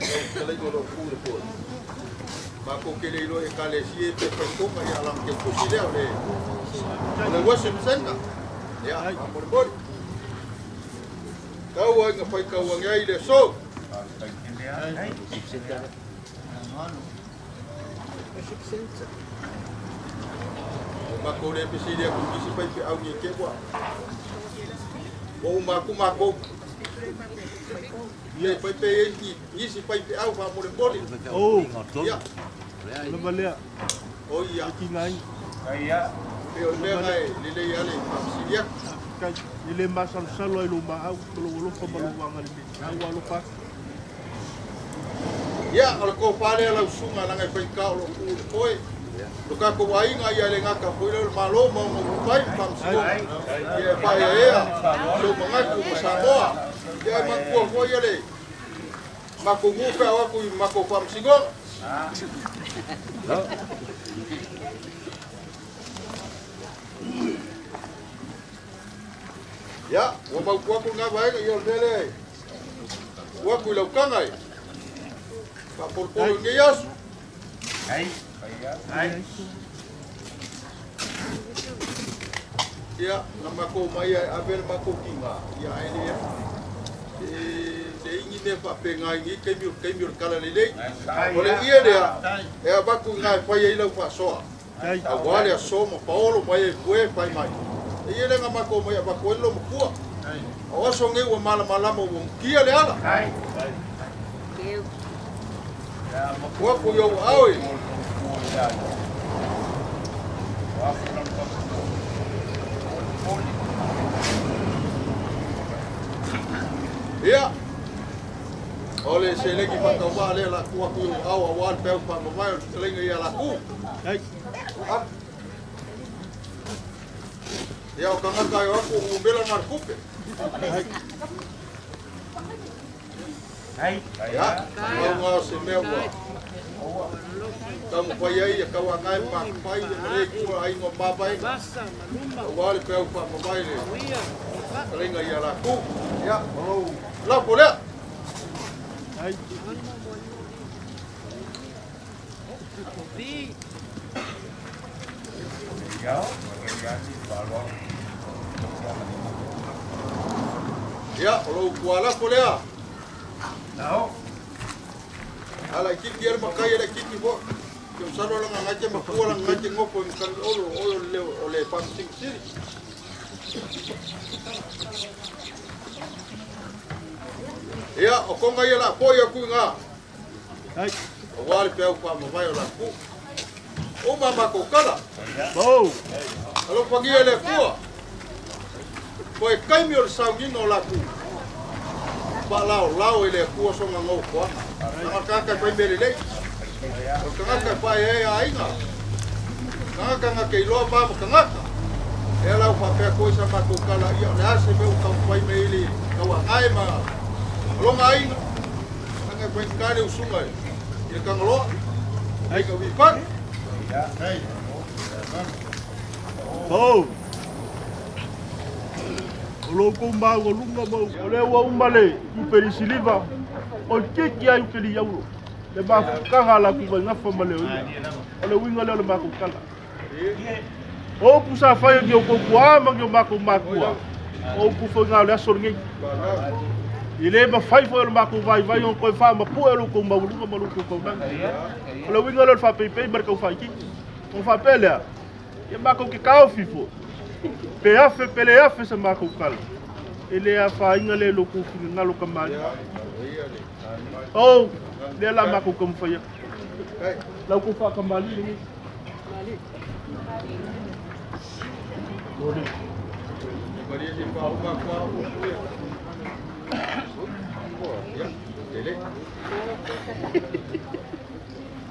fetalaiga o lo o tu i le foe. Matou te le iloa i ekalesia pe faitoga ia lana teutusi lea o le o le worship center. Ia faamolemole. Tau ai na faitau ane ai i le aso. O matou le fesili atu i nisi faifeau nei te ua ua uma atu matou. Ia e fai pe i ai nisi faifeau faamolemole.
Oh,
Ia,
lava lea.
o ia.
E tigaina.
Pei o le mea na e lelei lava le faafesili atu.
Faafetai. E le masalosalo ai lou maau ma lou alofa ma lou agalelei. A ua alofa atu.
Ia, o le tofa lea lau susuga leaga e faigata o lo o tu i le foe. Lo tatou aiga ia le gata foi lea o le Malo ma ona upufai ma faamasinoga. Ia e faaeaea sou manatu ma Samoa. Ia e manatua foi ia le matou nuu pe a o atu i matou faamasinoga. Ia, ua mautu atu lena vaega, ia o le mea lea e tuu atu i lau taga e faapolopolo i lenei aso. Ia, na makou mai ai ave le makou tiga, ia ae leai. E leai ni mea faapena i nei taimi o le taimi o le talalelei. O le ie lea e avatu i ina e fai ai lau faasoa, aua le aso ma paolo mai ai pue e fai mai. E ie lea na matou mai avatu ai le loomatua. O aso nei ua malamalama ua mutia le ala. Ua aku i ou aao e. Ia, o le seleni faatauvaa lea la tuu atu i ou aao aua le peau faamavae o le fetalaiga ia Laku. Ia, o tagata e o atu o numera na le tupe. Ia, maunga o se mea ua taumafai ai ia tauagae ma matapai ia ma lea itu o aiga o mavaega aua le peau faamavae le fetalaiga ia Laku. Ia, o lou lafo lea. Ia, o lou tualafo lea. A laitiiti ia le matai e laitiiti foi. Ke masalo laga nai te matua laga nai te nofo i matagi olo o oe o le o le Faamasino Sili. Ia, o konga ia la poi atu i ngā. Aua le peau faamavae o latou. Uma a matou tala. Alofagia e le Atua. Toe taimi o le sauniga o latou. Faalaolao e le Atua sona nofoaga. Leaga o le tagata e fai mea lelei. O le tagata e faaeaea aiga. Tagata na te iloa va ma tagata. E ala ua faapea atu ai sa matou tala, ia o le a se mea ua taumafai mai ai le tauagae ma lona aiga. Leaga e faigata le usuga i le Tagaloa, aiga o Vifani.
Oh. O lo outou maualuga ma o lea ua uma le iupeli siliva, o le kiki a iupeli auro. Le mafutaga a latou vaigafa ma le oia. O le uiga lea o le matou tala. O upu sa fai e ni outou tuaa ma ni o matou matua, o upu foi na o le aso lenei. E le mafai foi e lo matou vaivai ona toe faamapue lo outou maualuga ma lo outou taulaga. O le uiga lea o le faapeipei ma le taufaititi. Ona faapea lea, ia matou te taofi foi, pe afe pe le afe sa matou tala, e le afaina lea i lo outou finagalo kamali'i. Oh, lea la matou taumafai atu. La outou faakamalii lenei.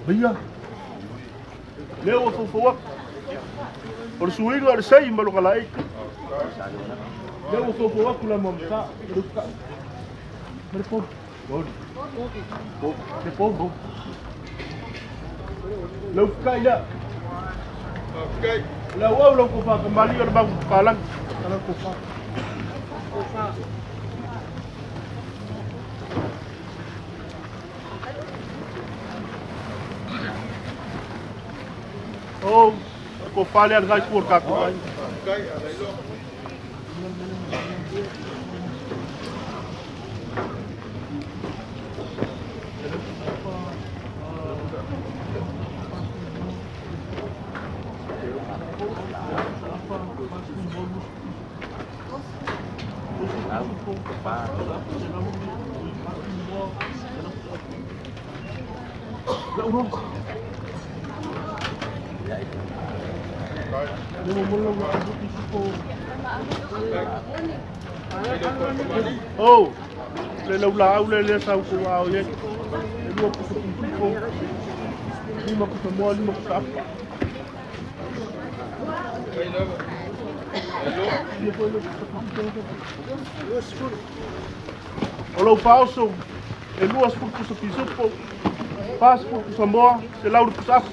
Ia, lea ua foufou atu. O le suiga o le sei ma lona laei. Lea ua foufou atu la mamata. Ma le pomu. Le pomu. Lau kai lea. Lau au lau kofa ka mali o le mau palangi. Lau kofa. Oh, kofa lea ngai ku o ka ku ai. Oh, le lau laau le lea sa outou ao i ai. E lua pusa pipiko, lima pusa moa, lima pusa apa. O lou faaoso, e 20 pusa pisupo, 40 pusa moa, 100 le pusa apa.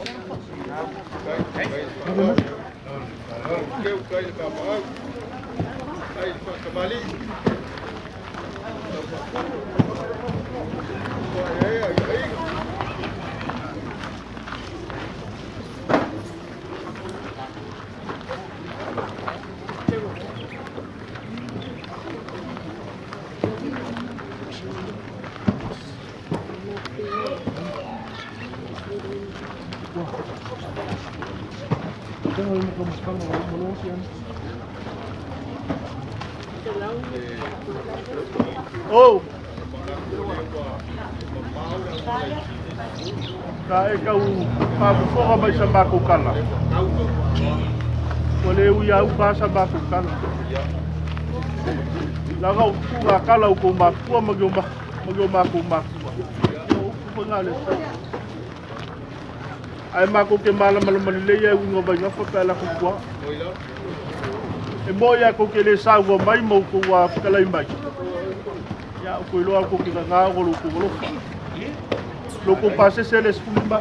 tua. Tena le makamakanga wa umalosi ana. Oh! Ka e kau pāfofoga mai sa mākou kala. Ua le ui au ka sa mākou kala. Laga o tuga kala o kou mākua ma ke o mākou mākua. O upu fo ngā le sau. Ai mākou ke malamalama lelei ai uinga vai gafa pe ala kukua. E mo ia kou ke le sau mai mau kou a kalai mai. Ia o koe loa kou ke ngā o lo kou alofa. Lo kou pasese le sefulima.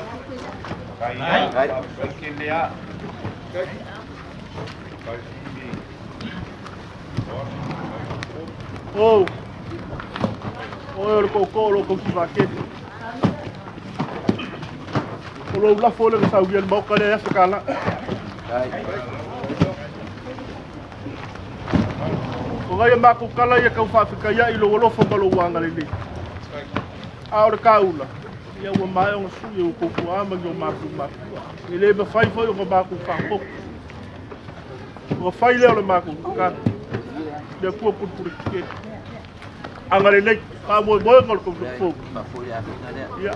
Oh. Oe o le koko o lo kou sivakele. O lo ulafo le saugia le maoka le afe kala. O ngai mākou kala ia kau whaafika i lo alofa ma lo wanga lelei. A o le kaula, ia ua mae o sui o koukou ama i o mākou mākua. E le mawhai foi o ka mākou whaapoko. O ka whai lea o le mākou kukana. Le kua purupuru ki ke. Anga lelei, ka moe moe ngol kou fou. Ia.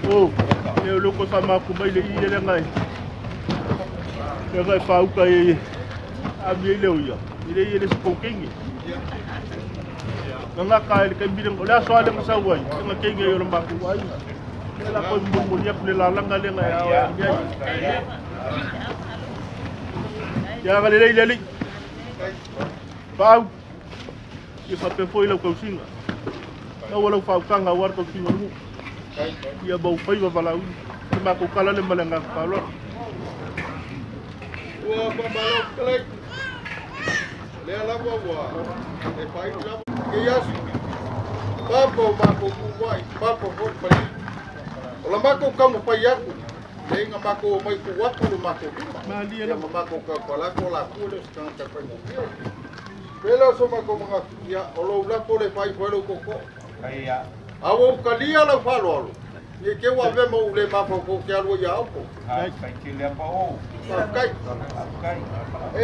Oh, e o loko sa māku mai le i ele ngai. E ngai whauka e a mi le o ia. I le i le sipokenge. Nga ka ele kai milenga. O le aso ale nga ai. Nga kenge i o le māku ai. E la koe mbumuli aku le lalanga le ngai ao e ai. Ia nga le lei le li. Pau. Ia whape foi lau kausinga. Lau lau whaukanga war kausinga lungu. Ia mau whaiwa walau. Te mākou kala le male ngā whaloa.
Ua whamalo kalai. Lea lava ua e whai lava. Ke iasu. Papa o mākou kumai. Papa foi pai. O la mākou kamu pai aku. Le inga mākou o mai ku watu le mākou lima. Ia ma mākou ka palako la kua le o se tangata whai mo pio. Pela so mākou mga ia o lo ulapo le whai fo lo koko. A ua ukalia lau whaloalo. Ni ke ua ve mo ule mafau ko ke alua ia opo. Kai. E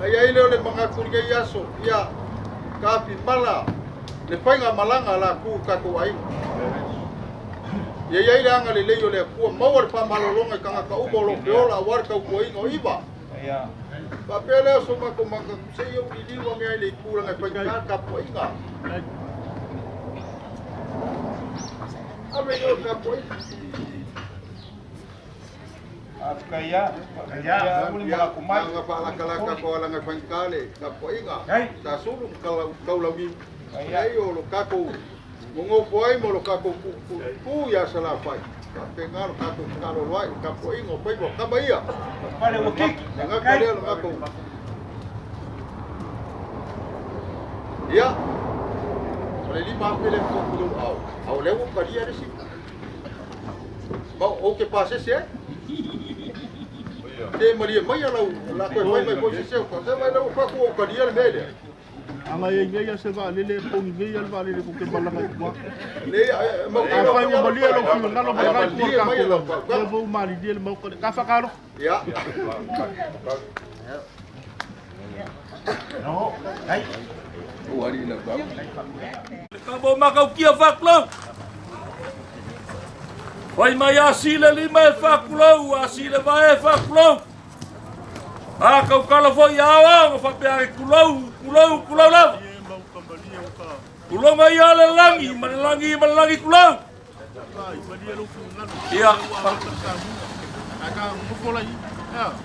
ai ai le o le mga kuri i aso ia ka fi mala le painga malanga la ku ka ko ai. Ia ia le anga le lei o le akua maua le whamalolonga i kanga ka umo lo peola a war kau kua ingo iwa. Pa pele o so mako maka se i o liliwa mea i le ikura ngai pai ka ka po inga. Ave i o ka po inga. Nga whaalakalaka ko alanga whaikale ka po inga. Sa sulu kau laugi. Ai o lo kako ngongo ai mo lo kako ku ia sala whai. Ka pe ngaro kako kalo loai ka po inga pai mo ka baia.
Pale o kiki.
Nga ka leo ngako. Ia. O le lima pele ko ku au. Au le o ka lia le si. Ma o ke pase se. Te maria mai ala la koe fai mai ko se se ko se mai lau fa ku o ka lia le mele.
Anga ia ia se va lele pongi nei al va lele ko ke malanga i kua.
Le ma
A whai ua malia lau whio ngalo ma ngai kua ka ko. Ia vau mali lia le mau kare. Ka whakaro.
Ia.
Ka mo makau kia whakulau. Whai mai a sile lima e whakulau, a sile vai e whakulau. A kau kala foi a ao, whapea e kulau, kulau, kulau lava. Kulau mai a le langi, ma le langi, ma le langi kulau. Ia,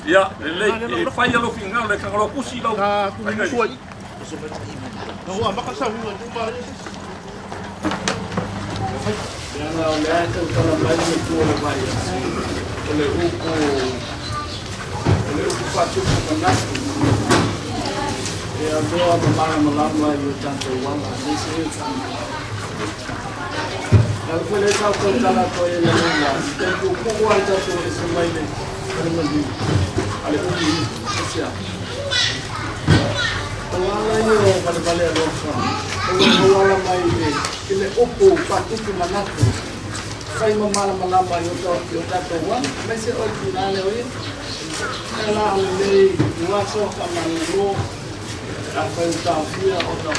ia, le lei, e whai alo whingalo, le kangalo kusi lau.
Ka ku sua i. Na ua maka sa hunga tu pa.
Leaga o le ae tautala mai le matua o le vai o le upu o le upu faatupu manatu e aloa ma malamalama i o tatou ala aemaise e o tagata. Ala foi le sa tautala atu ai le la te puupuu ai tatou ese mai le le maliu a le umi asia. O ala ia o valevale alofa, o ua ala mai i le upu faatupu manatu, fai ma malamalama i o tatou ala, aemaise oe tina le o ia. E la o lenei aso faamalolo, afai ua taofia ona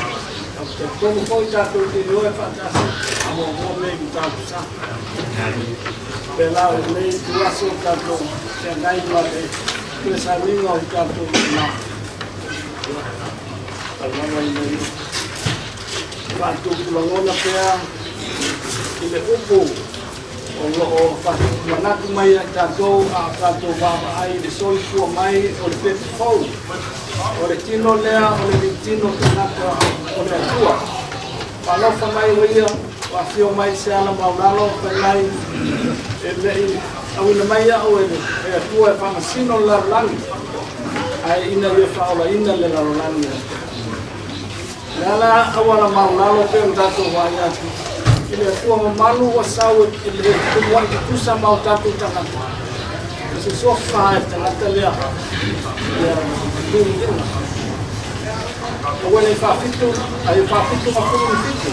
talitonu foi tatou te ioe faatasi a muamua mea i mataupu sa. Pe la o lenei aso tatou feagai ma le toe sauniga o tatou tina. Taulaga ina ia faatupu lagona pea i le upu o loo faatupu manatu mai ai tatou a tatou vaavaai i le soifua mai o le pepe fou. O le tino lea o le litino tagata o le Atua. Faalofa mai o ia, o afio mai se ala maulalo, fai mai e lei auina mai au e le Atua e faamasino le lalolagi, ae ina ia faaolaina le lalolagi. Le ala auala maulalo pe o tatou vaai atu i le Atua mamalu ua sau e le tumuai tutusa ma o tatou tagata. E se sofa e tagata lea ia tuuina. Aua nei faafitu, ai faafitu ma fulu ni fitu.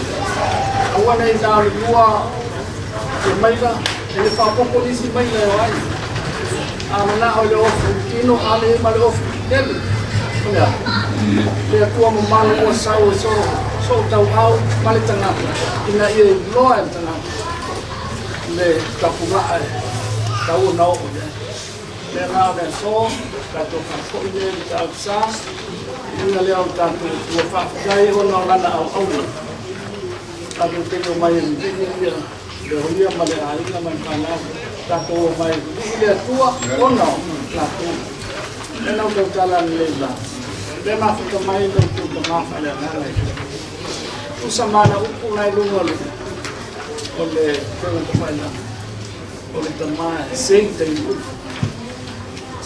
Aua nei na o le lua e maila, e le faapopo nisi maila e o ai. A manao i le ofu tino, a le ma le ofu tele. O lea, le Atua mamalu ua sau e so tauau ma le tagata, ina ia iloa e le tagata le tapulaa e tau ona oo i ai. Lea la o le aso, tatou faafoi lea i le tausa, ina lea o tatou ua faafetai ona o lana auauna. Tatou te omai e vivii ia le oia ma le aiga ma le fanau. Tatou omai e vivii le Atua ona o latou. Lea na tautala lelei la. Lea mafuta mai le outou tamā faaleagaga i tusa mana upu nai luga o le fega tafailagi. O le tamā e sei taimi upu.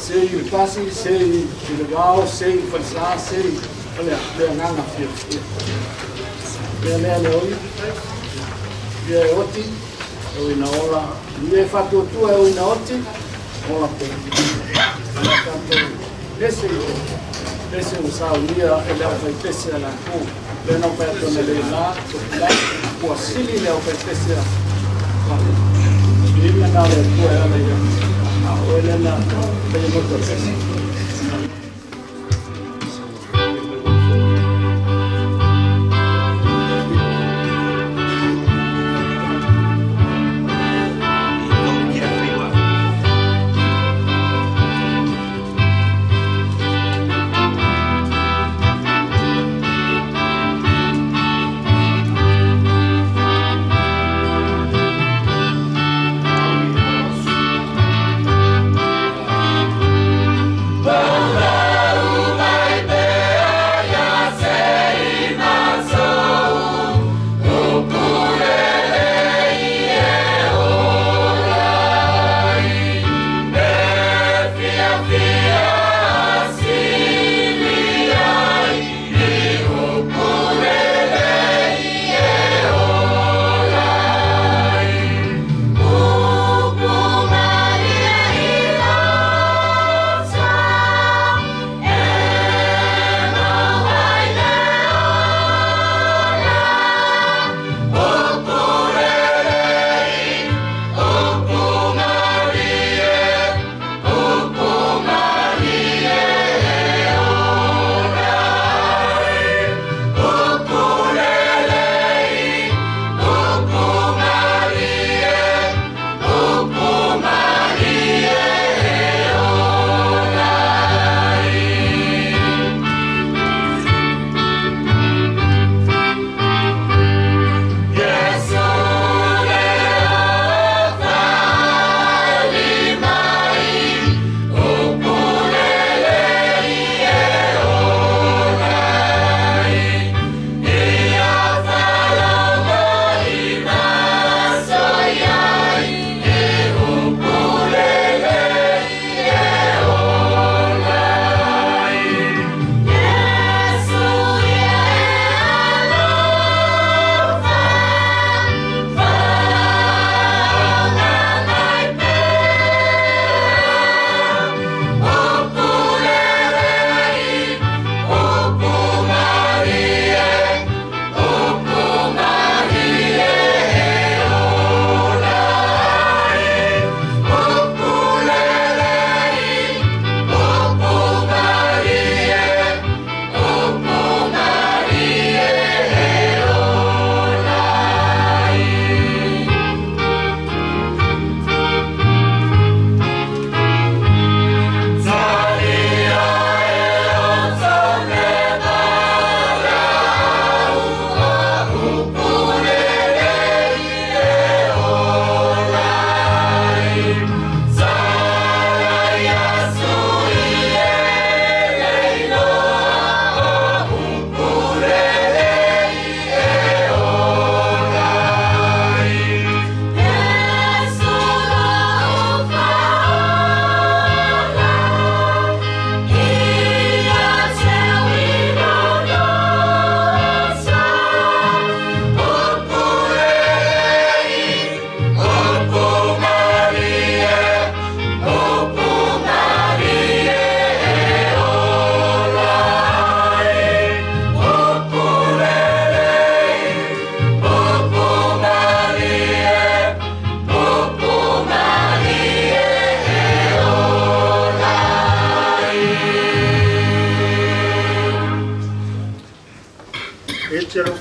Sei i le pasi, sei i le vao, sei i le falesa, sei o le agaga fiafia. Lea lea le oi, ia e oti, e oi na ola, ia e faatuatua e oi na oti, ola pe. Ia tatou ese i le ese ua saunia e le aufaipese a latou. Lea na fai atu na le la, topulai, ua sili le aufaipese a lima na le Atua e ala ia. A oe lea na faia moto pese.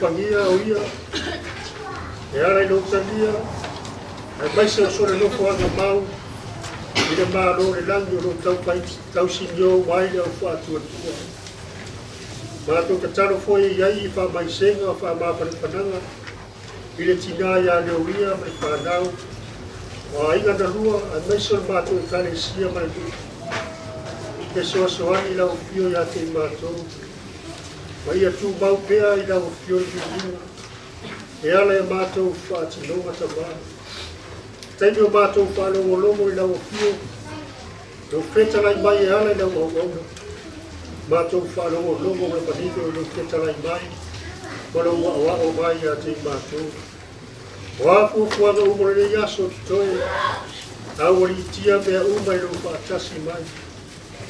alofagia o ia e ala i lou talia aemaise o sona nofoaga mau i le Malo o le lagi o loo tausinio uma ai le au faatuatua. Matou tatalo foi e i ai i faamaisega o faamafanafanaga i le tinā ia Leoia ma le fanau o aiga na lua aemaise o le matou Ekalesia ma le nuu. Fesoasoani i lau afio ia te i matou ma ia tumau pea i lau afio le viiga e ala i a matou faatinoga Tamā. Taimi o matou faalogologo i lau afio, lou fetalai mai e ala i lau auauna. Matou faalogologo ma le manino i lou fetalai mai ma lou aoao mai ia te i matou. O a fuafuaga uma o lenei aso o totoe, aualiitia mea uma i lou faatasi mai.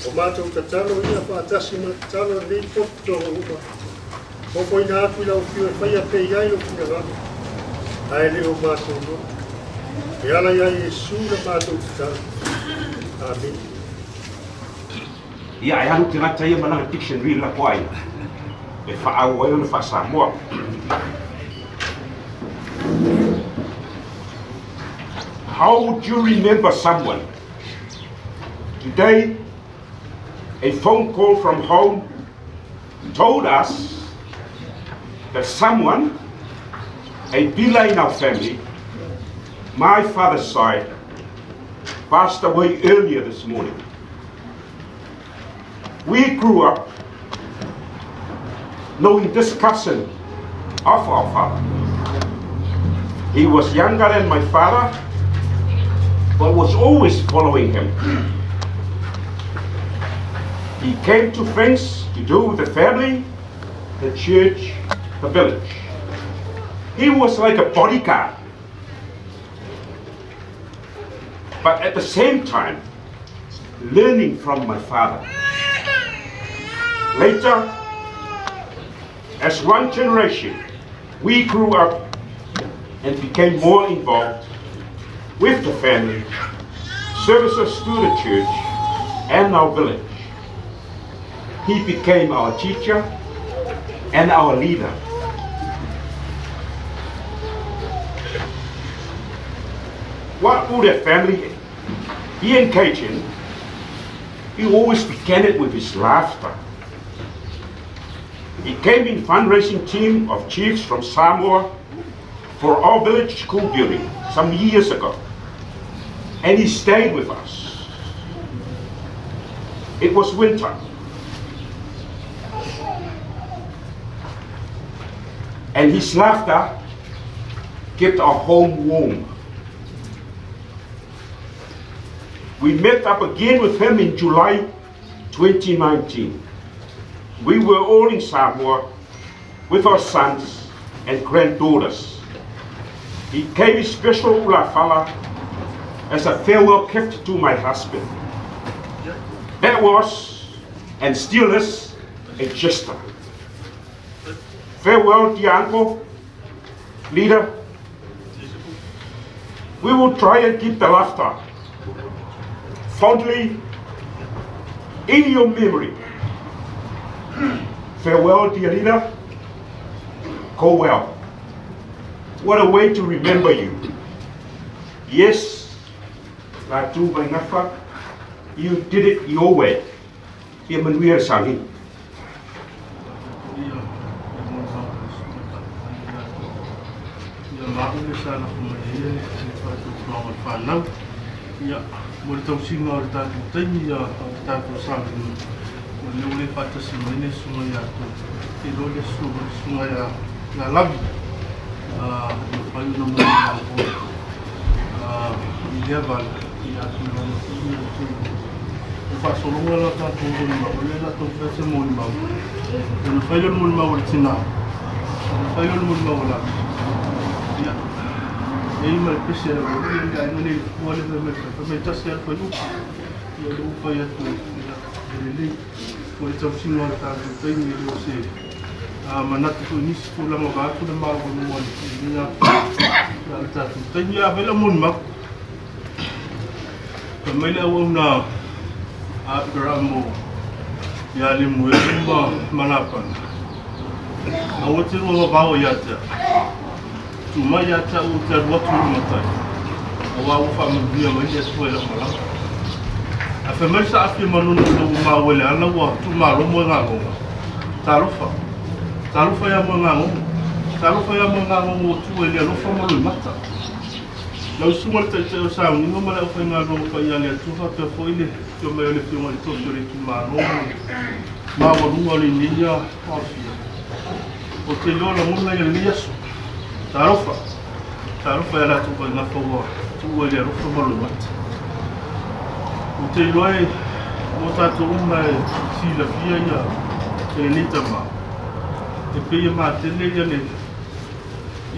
O matou tatalo ia faatasi ma le tatalo a lenei potopotoga uma. Ofoina atu i lau afio e faia pea i ai lou finagalo, ae le o matou loto. E ala ia Iesu la matou tatalo. Amene.
Ia, ae alu tagata ia ma lana dictionary la ko ai e faaauau ai ona faa-Samoa. How would you remember someone? Today, a phone call from home told us that someone, a pillar in our family, my father's side, passed away earlier this morning. We grew up knowing this cousin of our father. He was younger than my father, but was always following him. He came to things to do with the family, the church, the village. He was like a bodyguard. But at the same time, learning from my father. Later, as one generation, we grew up and became more involved with the family, services to the church, and our village. He became our teacher and our leader. What would a family be engaged in? He always began it with his laughter. He came in fundraising team of chiefs from Samoa for our village school building some years ago. And he stayed with us. It was winter. And his laughter kept our home warm. We met up again with him in July 2019. We were all in Samoa with our sons and granddaughters. He gave his special ulafala as a farewell gift to my husband. That was, and still is, a gesture. Farewell, dear uncle, leader. We will try and keep the laughter fondly in your memory. Farewell, dear leader. Go well. What a way to remember you. Yes, Latu Vaingafa, you did it your way. Ia manuia le sagi.
Ia, e molimau i le susuga Ia maʻu le sa lafo mai ai le faatuatuaga o le fanau. Ia, mo le tausiga o le tatou taimi, ia, o le tatou sauni, o lea ua le faatasi mai le susuga ia tou, te iloa le susuga ia ia Lavi, a, e mafai ona molimau foi, a, i lea vala, ia atonu ai foi ia outou O le faasologa la o tatou molimau, o lea o le a taumafai atu se molimau. Ona fai lea o le molimau a le tina, ona fai lea o le molimau a Lavi. Ia, e i ai ma le pese a le aualii le aiga nei i le fua lea fai mai fai, fai mai tasi lava le fuaiupu. Ia, o lea ua fai atu, ia, e lelei. O le tausiga o le tatou taimi e le o se manatu foi i nisi tulaga vaeatu le maualuga o lenei afa. Ia, o le tatou taimi, a fai lau molimau. Fai mai le auauna a Aperamo ia Lemuelu ma Lapana,
Aua te lua vavao ia te au. Tu mai ia te au ou te alu atu i le matai, auā ua faamanuia mai le Atua i lau malaga. Ae fai mai le saafi e Manunu ina ua maua i le ala ua tuumalo Moegagoga, Talofa! Talofa ia Moegagoga! Talofa ia Moegagoga ua tuu e le alofa ma loimata! Lau Susuga i le Taitai o Sauniga ma le aufaigaluega paia a le Atua faapea foi le afio mai o le Afioga i le Tofi o le Itumalo ma le maualuga o lenei aofia. Ou te iloa lagona ia lenei aso. Talofa! Talofa ia latou vaigafa ua tuua i le alofa ma loimata. Ou te iloa e mo tatou uma e silafia ia lenei tama. E pei e matele ia le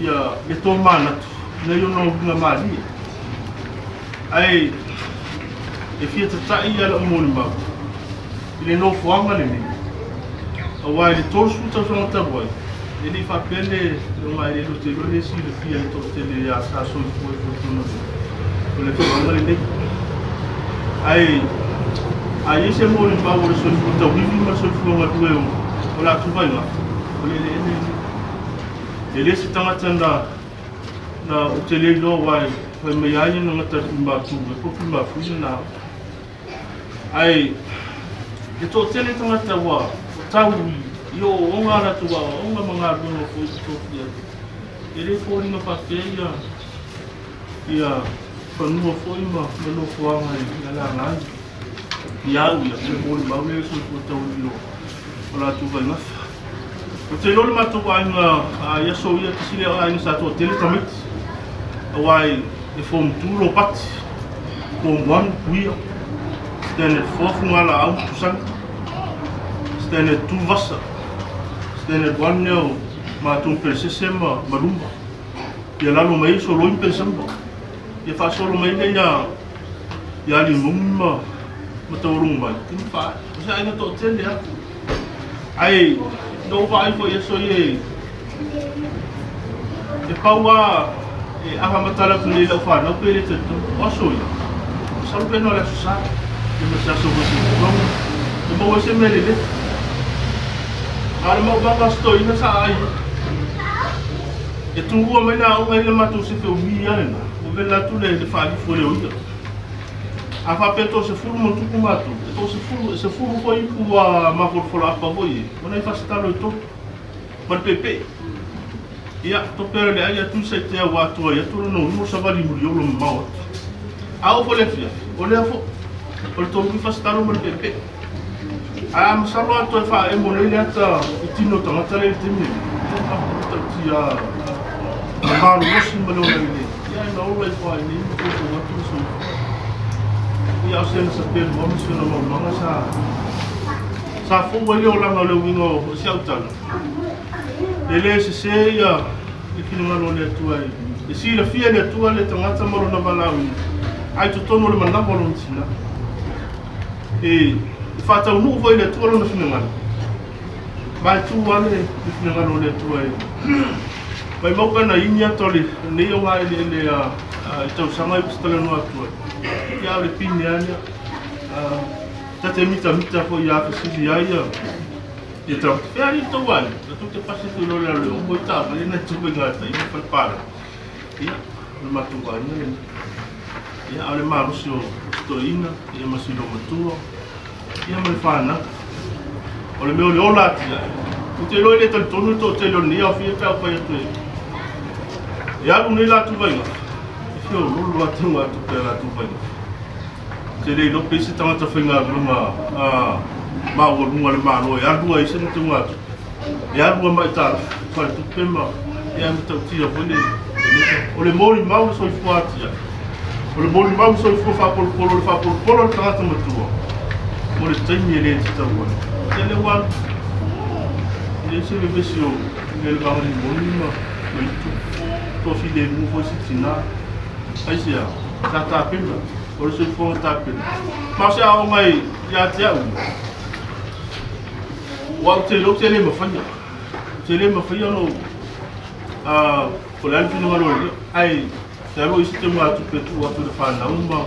ia le tomanatu nei ona uiga malie. Ae e fia tatai ia lau molimau i le nofoaga lenei, aua i le 30 tausaga talu ai, e le i faapea le ogaeleele ou te iloa le silafia e le toatele ia sa soifua i totonu o le afioaga lenei. Ae a i ai se molimau o le soifua tauivi ma le soifua galue o latou vaigafa, o le eleele lenei. E le se tagata na na ou te le iloa aua e fai mai lava ia na gata i matou e kopi mafui na. Ae e toatele tagata ua tau i ooooga a latou aoaoga ma galuega foi i tofia ai. E le foliga faapea ia ia fanua foi ma nofoaga e alaga ai. Ia au ia, o le molimau lea i le soifua tauivi o latou vaigafa. Ou te iloa le matou aiga i aso ia, tasi lea aiga sa toatele tamaiti, aua e form 2 Lopati, form 1 Puia, standard 4 Fugalaau ma Tusani, standard 2 Vasa, standard 1 lea o matou Pelesese ma Luma. Ia lalo mai ai Soloi ma Pelesamba. Ia faasolo mai lea ia ia Alimumi ma ma Taualuga mai, ia ma faaee. O se aiga toatele lava. Ae na ou vaai foi i aso ia e pau lava e aha matala atu nei i lau fanau pe le talitonu. O aso ia, masalo pe na o le Aso Sa, ia ma se aso foi se totogi, e maua ai se mea lelei. A o le maumaga o si toeaina sa aai ai. E tuua mai le aoga i le matou sefe umi lava lena, ua vela atu le faalifu e le o ia. A faapea toasefulu ma tupu matou, e toasefulu, e sefulu foi ipu a mafolafola apa foi e, o nai fasitalo e tolu, ma le peepee. Ia, tope le ai atu i te au atoa ai atu lona uiga o savali muliolo mamao atu. A oo foi le afiafi, o lea foi, o le tolu i fasitalo ma le peepee. Ae a masalo a toe faaemo nei le ata i tino o tagata lea i le taimi lenei, ia e matautia le malolosi ma le ola lelei, ia e na ola ifo lava i inei ma foufou atu le soifua. Ia a o se na sapelu lava ma si ona maumaga sa sa fou ai le olaga o le uiga o si au tala. E le sese ia le finagalo o le Atua e silafia e le Atua le tagata ma lona valaauina, ae i totonu o le manawa o lona tina. E faataunuu foi e le Atua lona finagalo, ma e tu lava le finagalo o le Atua e maimau pe ana ini ata o lenei ogaeleele i tausaga i ou te talanoa atu ai, ia a o le pine lava lea. Ta te mitamita foi ia fesili ai ia tagata, Fea alii tou aiga? Na tou te pasi atu i lo le alo e omo i taavale na tuu i gatai ma falepalagi. Ia, o le matou aiga lenei. Ia, a o le malosi o si toeaina, ia ma si loomatua, ia ma le fanau. O le mea o le ola atiae, ou te iloa e le talitonu le toatele o lenei aofia pe a ou fai atu e e alu nei latou vaigafa, e feoloolo lava teugatupe a latou vaigafa. Ou te le iloa pe i ai se tagata faigaluega maualuga a le Malo e alu ai se teugatupe, e alu a aitalafu i faletupe ma ia e matautia foi le O le molimau le soifua atiae. O le molimau le soifua faapolopolo, o le faapolopolo o le tagata matua mo le taimi e le tatau ai. Ia lea ua alu. E leai se vevesi o le vaga limoni ma itu. Toafilemu foi si tina. Aisea? Sa tapena. O le soifuaga tapena. Ma o se aoga ia te au ia. Aua ou te iloa ou te le mafaia. Ou te le mafaia ona o le a le finagalo o le ae te alo i se teugatupe e tuu atu i le fanau ma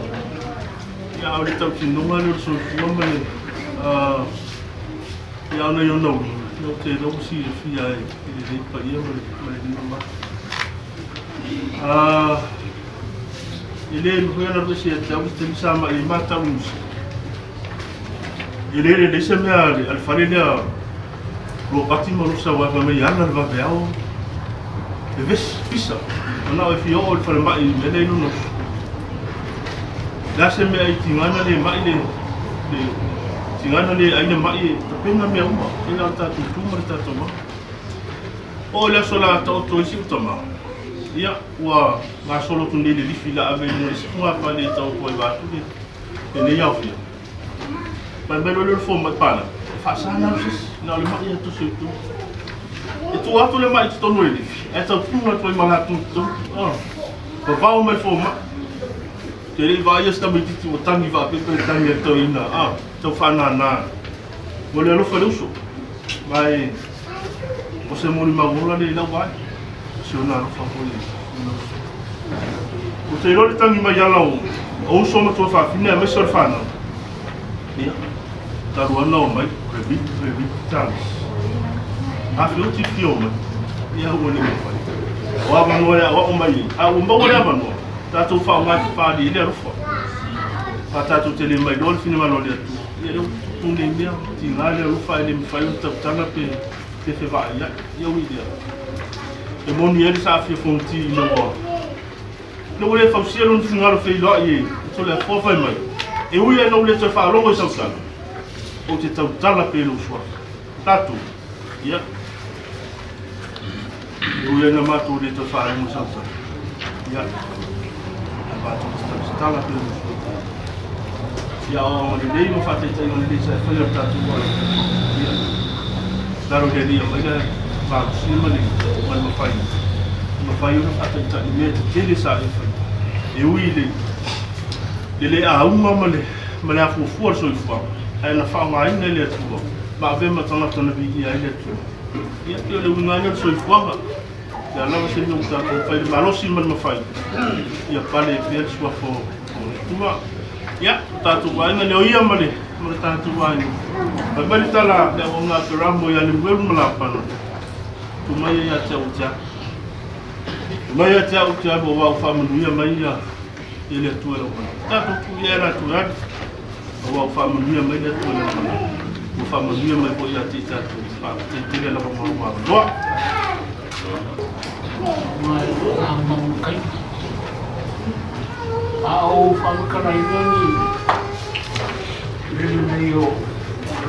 ia a o le tautinoga lea o le soifua ma le ia ona i ona uiga. Ia ou te iloa ua silafia e lenei paia ma lenei mamalu. E le mafai ona alu ese ia te au le taimi sa mai ai matau i Niu Sila. E le lelei se mea a le fale lea Ropati ma Rusa aua fai mai e ala le vaveao vevesi, pisa, manao e fia oo i le falemai i le mea lea i Nonofo. O le a se mea i tigana le mai le tigana le ai le mai e tapena mea uma, e na o le tatou tu ma le tatou aga. Oo i le aso o le a taoto ai si ou tama, ia, ua gasolo atu nei le lifi la ave i luga i isi fogafale e taoto ai vaeatu lenei aofia. Fai mai loa lea o le fomai palagi, e faasa na alu se isi, na o le mai lava e toso i tua. E tuu atu le mai i totonu o le lifi, ae taupuga atu ai ma latou i totonu. Oh, vavao mai le fomai. Te le i vaaia se tamaitiiti ua tagi faapepe le tagi a le toeaina, ah, tau faanana. Mo le alofa i le uso. Ma e, o se molimau ola lea i lau vaai. O si ona alofa foi i lona uso. Ou te iloa le tagi mai ala o uso ma tuafafine aemaise o le fanau. Ia, talu ana omai, o le vili, o le vili Charles. Afioti fia omai, ia ua le mafai. O avanoa e aoao mai ai, a ua maua le avanoa, tatou faaaoga e faaali ai le alofa. A tatou te le mailoa le finagalo o le Atua, ia lea ua tupu nei mea, tiga le alofa ae le mafai ona tautala pe pe fevaaiai. Ia ui lea, e moni ai le saafia fonoti ina ua Ina ua le fausia lona finagalo feiloai e Toleafoa fai mai, E ui lava ina ou le toe faalogo i sau tala, ou te tautala pea i lou suafa. Tatou, ia, e ui lava ina matou le toe faalogo i sau tala, ia, ae matou te tautala pea i lou suafa. Ia aoaoga lelei ma faataitaiga lelei sa e faia o le tatou aiga, ia, lalo i le Alii aumai le malosi ma le mafai, e mafai ona faataitai i mea tetele sa e faia. E ui i le le auga ma le afuafua o le soifuaga, ae na faaaogaina e le Atua ma avea ma tagata na viia ai le Atua. Ia, pei o le uiga lea o le soifuaga. O le a lava se mea ua tatou fai, le malosi ma le mafai, ia pale ai pea le suafa o le Atua. Ia, o tatou aiga lea o ia ma le ma le tatou aiga. Fai mai le tala le auauna a Aperamo ia Lemuelu ma Lapana, Tuu mai ia ia te au ou te alu. Tuu mai ia te au ou te alu aua ua faamanuia mai ia ia le Atua i lau mana. Tatou tuu ia e latou e alu, aua ua faamanuia mai le Atua i lana mana. Ua faamanuia mai foi ia te i tatou. Faafetai tele lava mo lou avanoa.
Mai a Manukai. A ou faamatalaina ni lele nei o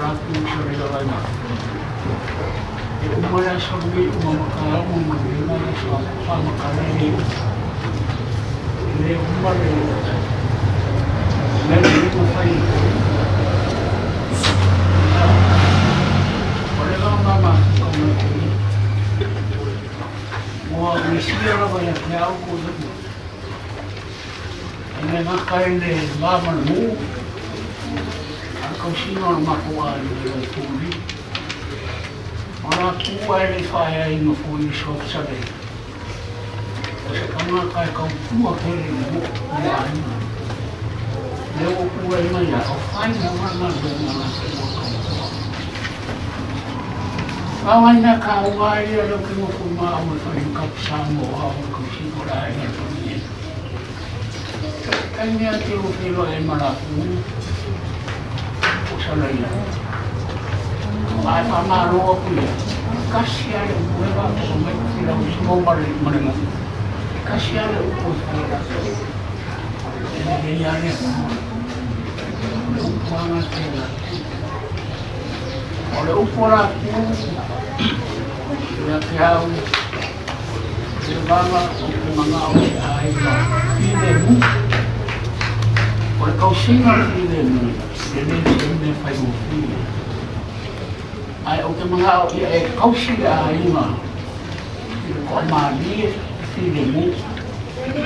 latou Isaraela e uma le aso lenei, uma ma taeao ma manuia le aso faamatala e le uma. E le uma le mea lenei na fai. O le la na mafuta mai te ia. Ua mesia lava ia te au ko ia. E le gata i le va ma le nuu, a le tausiga o le matou aiga i le Tuli. O latou ae le i faaeaina foi i Sofisalei, o se tagata e tautua tele i le nuu ma le aiga. Lea ua tulai mai ai, o fai lava galuega a latou ua tautua. A o ai mea taua ai ia lea ou te nofo ma au e fai ma Kapusamu o au o le tausiga o le aiga i le Palemene. Taimi lava te o feiloai ai ma latou o Salaia. Ae faamalo atu ia, tasi lava le upu e faatoa mai te filau ma le nuu. Tasi lava le upu e fai e latou. E lelei lava le Atua. O le upu lava lena te latou. O le upu a latou ia te au, te vava ou te manao i se aiga filemu. O le tausiga o le filemu, e le o se mea faigofie. Ae ou te manao ia e tausi le aiga i le toamalie filemu. O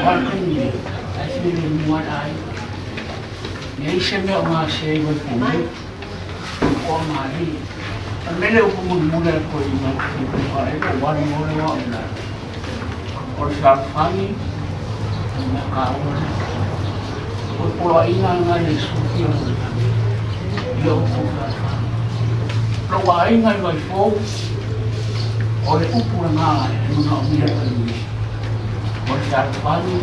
a le taimi lea, ae filemu lava le aiga. Leai se mea o gase ai Vaipuna. Toamalie. O le mea lea upu mulimuli a le toeaina ou te fia puka ai, ua alu loa le au i lalo. O le fealofani, o le mea taua lea. O le poloaiga lena a Iesu i le lalolagi, ia outou fealofani.
Lou aiga i Vaifou, o le upu lena e manaomia le taimi o le fealofani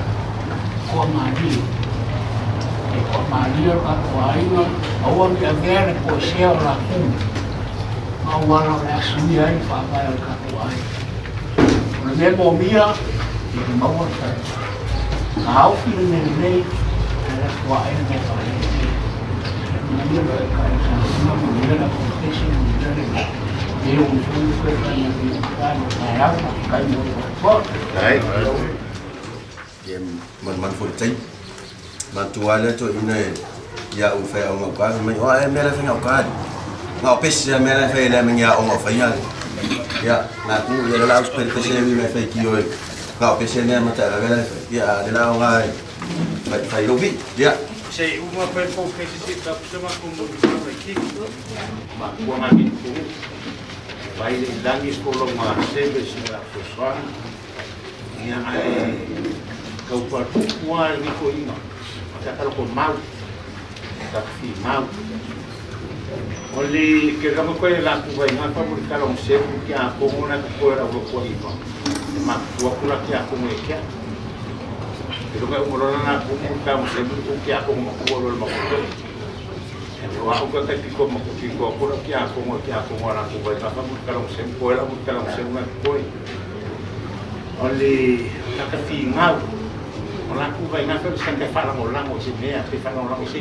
toamalie. E toamalie lo tatou aiga, aua ne i avea le toesea o latou ma auala o le a suia ai le faavae o le tatou aiga. O le mea moomia, ia maua le fealofani. Taofi le mea lelei, ae lafo ae le mea faaletonu. Manuia le Taitai o Samoa, manuia le Polokese, manuia le leo o le Fono koe kai na le kai o taeao, faafetai mo le faasoa.
Ia manumanu foi i le taimi. Manatua lava lea toeaina ia au fai aoga uka fai mai o ae mea la fai uka nga o pese mea la fai le mea aoga o fai ale. Ia na ku ia la us pele pese mi me fai kio e nga o pese mea mata la la fai. Ia le la aoga fai fai lo vi. Ia
Se i uma pe po ke se se ka puse ma ko mo ni ki.
Ma kua nga ki ku. Vai le langi ko lo ma sebe se la fesoani. Ia ai kau pa tu kua ni ko inga. Ka ka ko mau. Ka fi mau. O le ke ka mo ko la ku vai nga pa mo ka lo se ku ki a ko na ku ko ra ko ipa. Ma kua kula ki a ko mo e kia. Pero ka umolo na ku ku ka mo se ku ki a ko mo ku lo ma ku. O a ka ka piko mo ku piko ko ki a ko mo ki a ko mo na ku vai nga pa mo ka lo se ko la mo ka lo se mo ko. O le ka ka fi ngau. O la ku vai nga pa se ka fa la mo la mo se mea pe fa la mo se.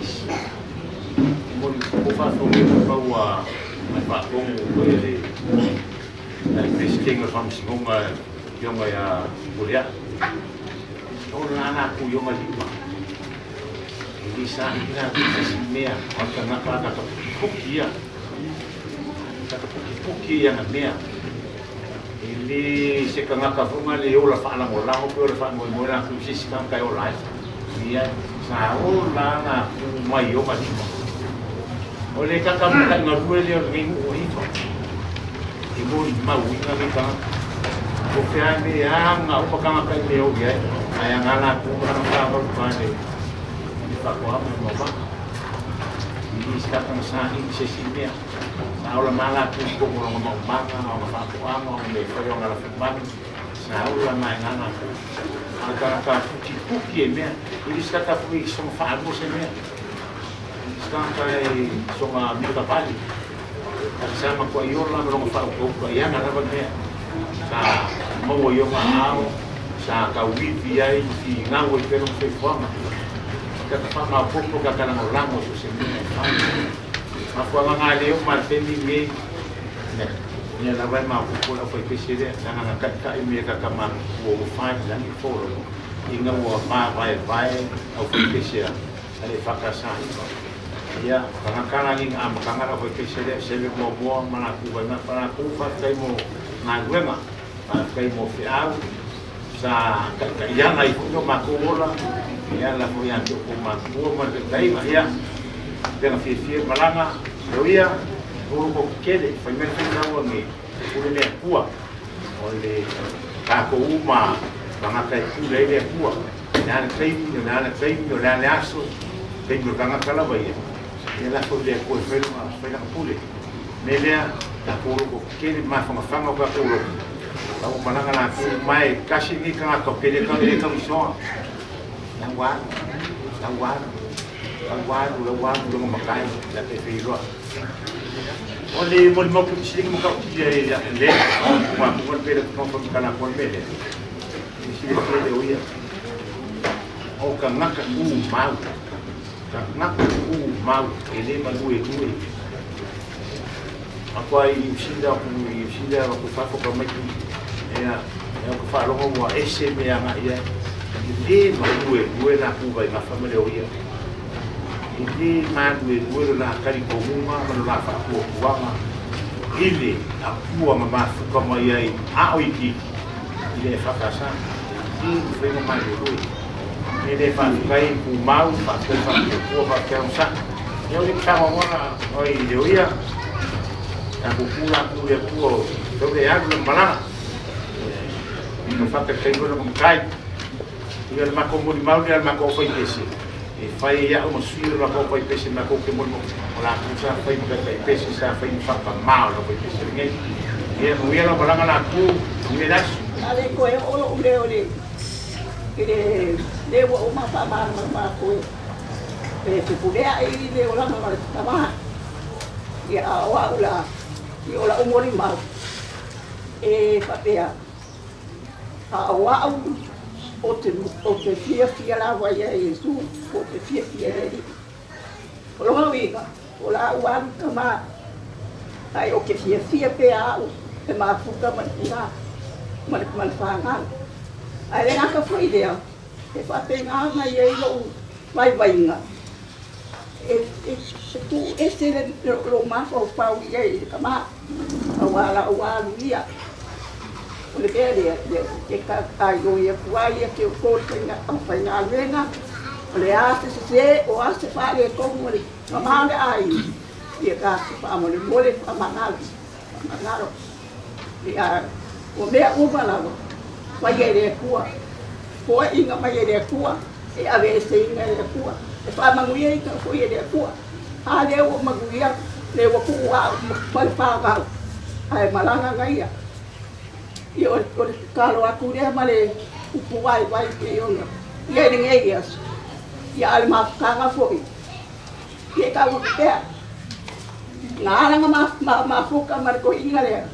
Mo ni ko fa fo me pa ua mai fa ko mo ko le le presidente o fam singonga yonga ya Korea. O la na ku yonga lima. I sa ina ku se si mea o ka ngaka ka ka puki ia. Ka ka puki puki ia na mea. I le se ka ngaka funga le ola fa la ngolango pe ola fa mo mo la ku se si ka ka ola. Ia sa o la na ku mai yonga lima. O le ka ka mo ka ngarue le o ngi o ifa. I mo ni mau inga ni ka. Ko te ai me anga o pakanga kai le o ia. Ai anga na ku na ka ka ka le. Ni fa ko ama mo ba. I sta ka sa i se si mea. Sa ola mala ku ko mo mo ma ma o fa ko ama o me fa yo ngala fa ma. Sa ola ma nga na ku. A ka ka puki puki e mea. I sta ka fu i so fa mo se mea. Sta ka e so ma mi ka pali. Ka sa ma ko yo la mo fa ko ko ia na ra mea. Sa mo yo ma ao sa ka wifi ai fi ngau e pelo fe fuama. Ka ka fa ma popo ka kana mo lango so se mea fa. Ma fuama nga le o ma te ni me. Ne. Ia la vai ma popo la foi pese le na na ka ka i me ka ka ma o o fa la ni foro. Inga o ma vai vai au foi pese ale fa ka sa i. Ia ka kana ni a ma kana foi pese le se le mo mo ma na ku vai ma pa ku fa kai mo na guema. Pa kai mo fe au sa ka ka ia na i ko ma ko ola. Ia la fo ia ko ma ku ma te tai ma ia. Pena fi fi malanga o ia o ko kele fai me fai na o ni o le kua o le ka ko uma ka kai ku le le kua na le kai na le kai na le aso kai mo ka ka la vai ia la fo le ko fai ma fai na pule me le ka ko ko kele ma fa fa ka ko lo ka o malanga na ku mai kasi ni ka ka kele ka le ka so na wa na wa na wa na wa na ma kai la pe fi ro o le mo mo ku si mo ka ti le le ma ku mo pe le ko ko ka na ko me le si le le o ia o ka ngaka ku mau ka ngaka ku mau e le ma lu e lu e a kwa i usinda ku i usinda ku fa ko ka mai e a e ko fa lo mo ese me anga ia le ma lu e lu e na ku vai ma fa me le o ia le ma lu e lu la kari ko munga ma la fa ku kuanga ile a pua ma ma fuka mai ai a o iki ile fa ka sa i fai ma mai lu e le fa kai ku mau fa ku fa ku fa ka sa e o le ka mo na o i le o ia a ku ku la ku le ku o to le a lu malanga no fa ka kai no kai ia le ma ko mo ni mau le ma ko fai pese E fai ai a'u ma sui o le latou aufaipese matou te molimau o latou sa fai ma taitaipese sa fai ma faatamā o le aufaipese lenei. Ia manuia lau malaga Latu, manuia le aso.
A le toe oo lo'u leo i le i le lē ua uma faamalamalama atu e e Fepuleai le olaga o le tama. Ia a o a'u la i o la'u molimau e faapea a o a'u o te o te fiafia lava ia Iesu po o te fiafia i le Alii. O lona uiga o la a'u alu tama ae o te fiafia pea a'u e mafuta ma le tina ma le ma le fanau. Ae le gata foi lea, e faapena ona i ai lo'u vaivaiga e e tuu ese le lou mafaufau i ai i le tama auā la'u alu ia. O le mea lea e taitaioi atu ai ia te outou le aufaigaluega, o le a se sesē, o a se faaletonu o le tama o le aiga, ia tatou faamolemole faamagalo, faamagalo. Ia, o mea uma lava, faia e le Atua, foaiina mai e le Atua, e aveeseina e le Atua, e faamanuiaina foi e le Atua. A lea ua manuia, lea ua tuu au ma le fanau, ae malaga gaia. Ia o le tatalo atu lea ma le upu vaivai pei ona i ai lenei aso. Ia a o le mafutaga foi, ia e tau atu pea, na ala ona mafuta ma le toeaina lea,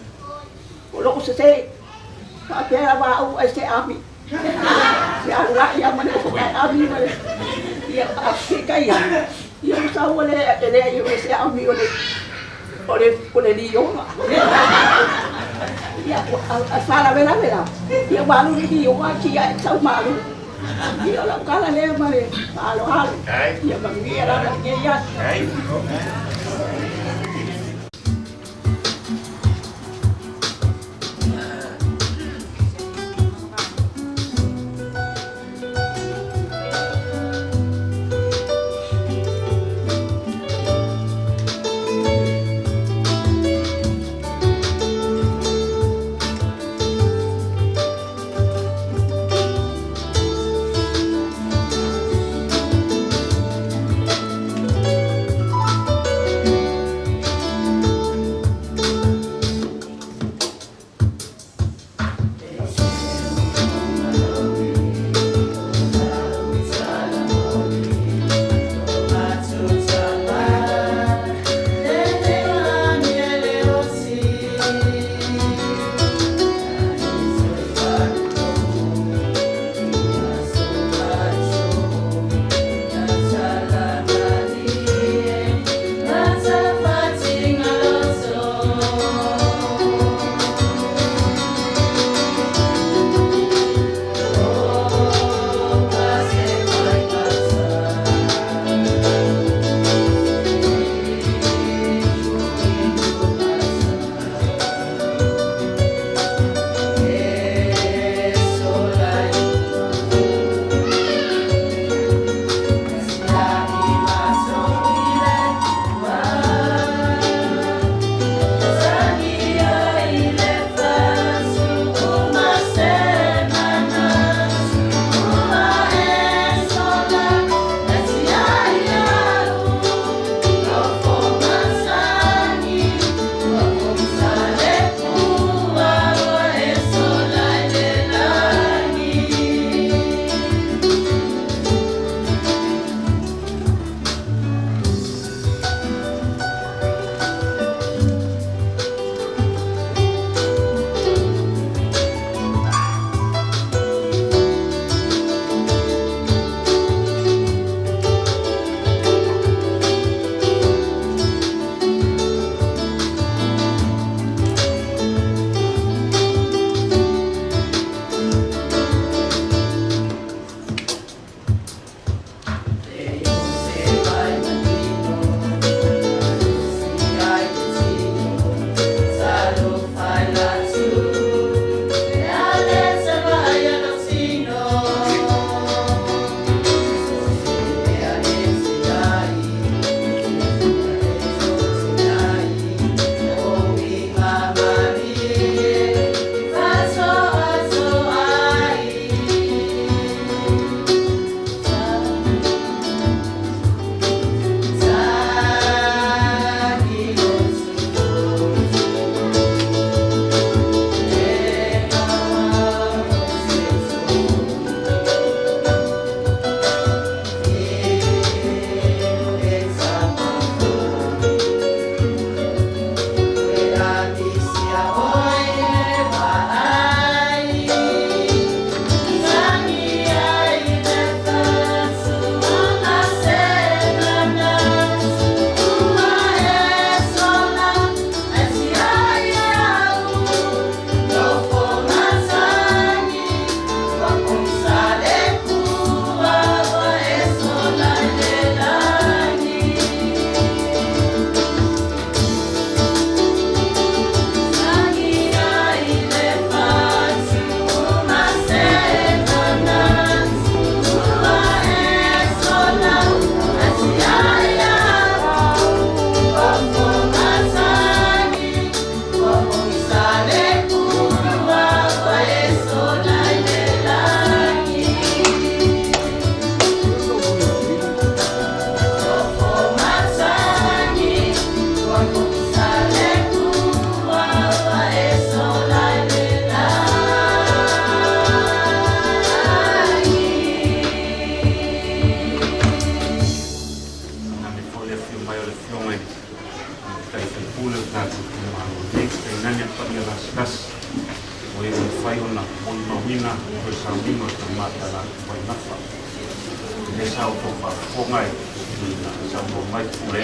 o lou sese, faapea lava au ai se ami. Se alu ai lava ma le ami ma le... Ia, a peitai ane, ia ua sau e leai o se ami o le o le lioga. Ia, a faalavelave la, ia ua alu le lioga tia e sau malu. Ia, o lau tala lea ma le faaaloalo. Ia manuia lava lenei aso.
lena o le sauniga o le tamā talaatu ai gafa. O lea sa outou faafofoga e pei ona saunoa mai Pule,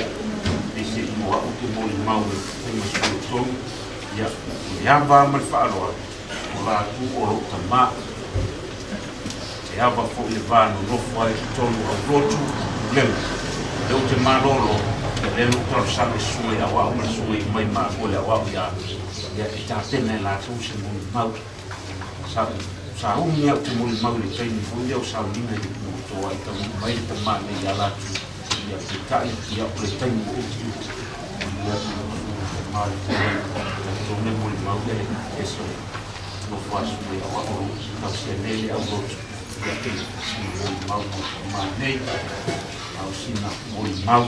pei se i o au ou te molimau e 53, ia, o le ava lava ma le faaaloalo, o latou o lou tamā. E ava foi le va nonofo ai i totonu o aulotu pulega. O lea ou te malolo, o lea na ou talosaga i susuga i aoao ma le susuga i Umai Maua le aoao ia ia e tapena e latou se molimau. Sa sa umi au te molimau i le taimi foi lea o sauniga i Motoa i taunuu mai le tama nei ia latou ia peitai ia o le taimi ua utiuti ia ma le talitonu le molimau ia le ese o le nofo a susuga i aoao o lo tausia nei le aulotu ia e sina molimau mo tama nei a o sina molimau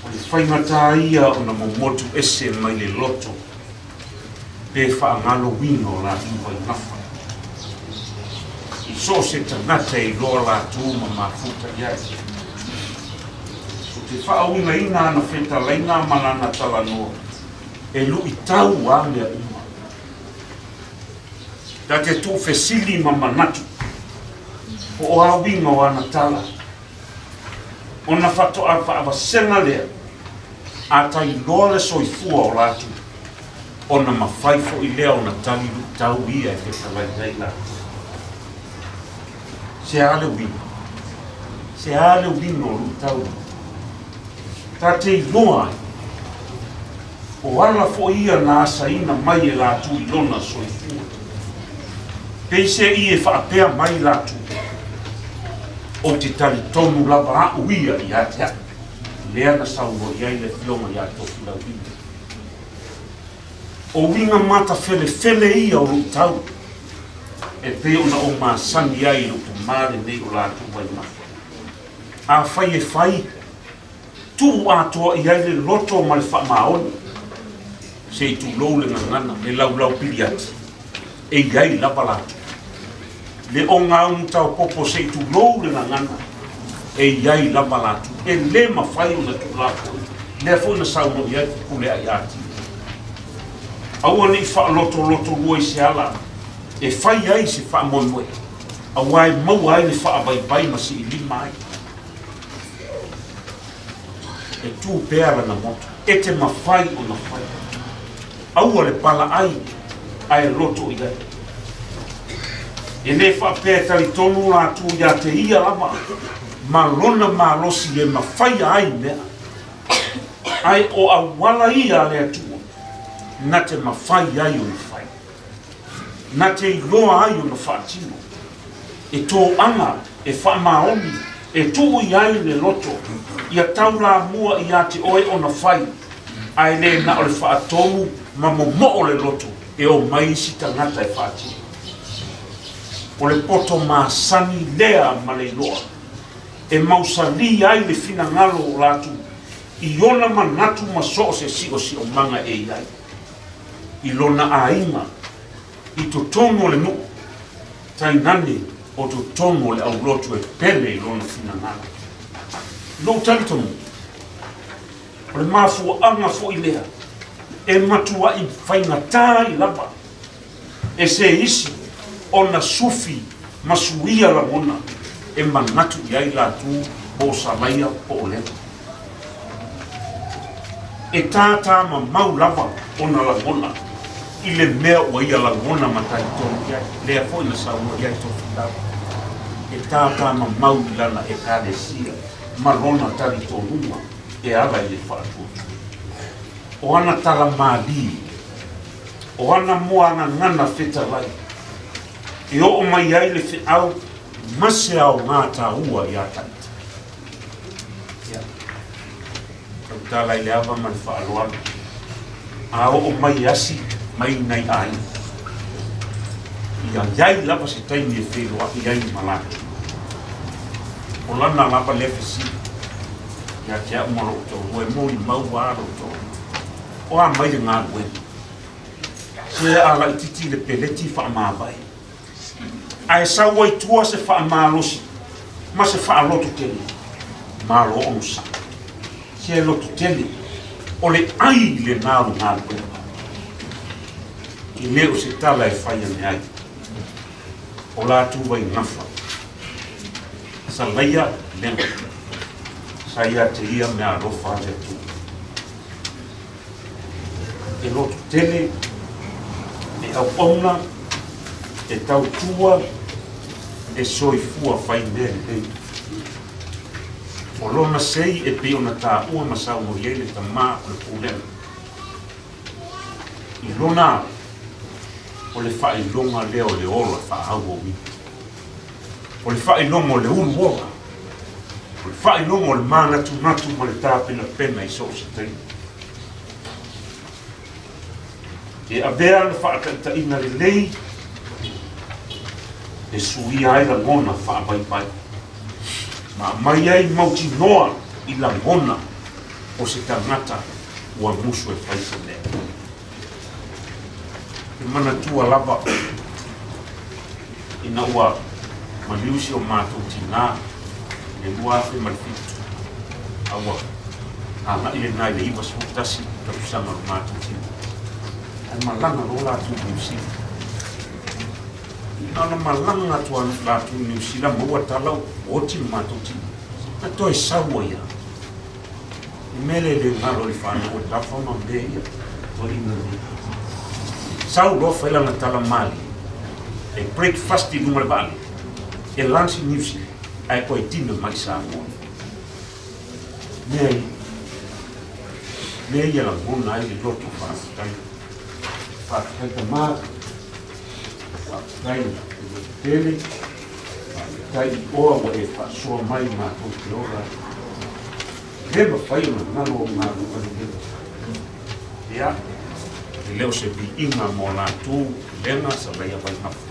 o le faigata ia ona momotu ese mai le loto pe faagalo uiga o latou vaigafa i so o se tagata e iloa latou ma mafuta i ai. Ou te faauigaina ana fetalaiga ma lana talanoa e luitau a mea uma. Ta te tuufesili ma manatu po o a uiga o ana tala, ona faatoa faavasega lea a tailoa le soifua o latou, ona mafai foi lea ona tali luitau ia e fetalai ai latou. Se a le uiga? Se a le uiga o luitau ia? Ta te iloa ai, o ala foi ia na asaina mai e latou i lona soifua. Peiseai e faapea mai latou, Ou te talitonu lava a'u ia ia te a'u, lea na saunoa i ai le Afioga ia Tofilauina. O uiga matafelefele ia o luitau, e pei ona ou masani ai i lou tama lenei o latou vaimafa. Afai e fai, tuu atoa i ai le loto ma le faamaoni, se i tulou le gagana, le laulau piliati, e i ai lava latou. Le ogaumu taopopo se i tulou le gagana, e i ai lava latou. E le mafai ona tuulafoai, lea foi na saunoa i ai Fepuleai-a-Tino. Aua ne i faalotolotolua i se ala e fai ai se faamoemoe, aua e maua ai le faavaivai ma siilima ai. E tū pea lana motu, e te mafai ona fai. Aua le palaai ae loto i ai. E le faapea e talitonu latou ia te ia lava ma lona malosi e mafaia ai mea, ae o auala ia a le Atua na te mafai ai ona fai, na te iloa ai ona faatino. E toaga, e faamaoni, e tuu i ai le loto, ia taulamua ia te oe ona fai, ae le na o le faatonu ma momoo le loto e omai isi tagata e faatino. O le poto masani lea ma le iloa e mausali ai le finagalo o latou i ona manatu ma so o se siosiomaga e i ai i lona aiga i totonu o le nuu, tainane o totonu o le aulotu e pele i lona finagalo. I lou talitonuga, o le mafuaaga foi lea e matuai faigata ai lava e se isi ona sufi ma suia lagona e manatu i ai latou po o Salaia po o Lena. E tātā mamau lava ona lagona i le mea ua ia lagona ma talitonu i ai, lea foi na saunoa i ai Tofilau. E tātā mamau i lana Ekalesia ma lona talitonuga e ala i le faatuatua. O ana tala mālie, o ana moagagana fetalai, e oo mai ai le feau ma se aoga taua iā Taita. Ia, tautala i le ava ma le faaaloalo, a oo mai e asi mai nai aiga, ia iai lava se taimi e feiloai ai ma latou. O lana lava lea fesili ia te au ma lou toalua, e molimau lava lou toalua, o a mai le galuega? Se a laititi le peleti faamavae. Ae sau ai tua se faamalosi ma se faaloto tele, malo onosai. Se loto tele, o le ai lena o le galuega. E le o se tala e fai ane ai. o latou vaigafa, Salaia Lega, sa ia te ia meaalofa a le Atua. E loto tele, e auauna, e tautua, e soifua fai mea lelei. O lona sei e pei ona taua ma saunoa i ai le tamā o le pulega. I lona alo, o le faailoga lea o le ola faaauauina. O le faailoga o le ulu ola. O le faailoga o le manatunatu ma le tapenapena i so o se taimi. E avea le faataitaiga lelei e suia ai lagona faavaivaia ma aumai ai mautinoa i lagona o se tagata ua musu e fai se mea. E manatua lava ina ua maliu si o matou tinā i le 2007, a ua agai lena i le 91 tausaga o le matou tinā. Ae malaga loa latou i Niu Sila. Na ona malaga atu latou i Niu Sila maua tala ua oti le matou tinā. Na toe sau ai lava. I mea lea e le galo i le whanau o Tafa ma mea ia, o ina nei. Sau loa fai lana tala malie, e breakfast i luga le vaalele, e lunch i New Zealand, ae toe dinner mai i Samoa. Mea ia, mea ia lagona ai le loto faafetai. Faafetai tama, faafetai i le loto tele, Faafetai i oa ua e faasoa mai matou te ola ai. Le mafai ona galo au galuega lelei. Ia, e le o se viiga mo latou lega sa laia vaigafa.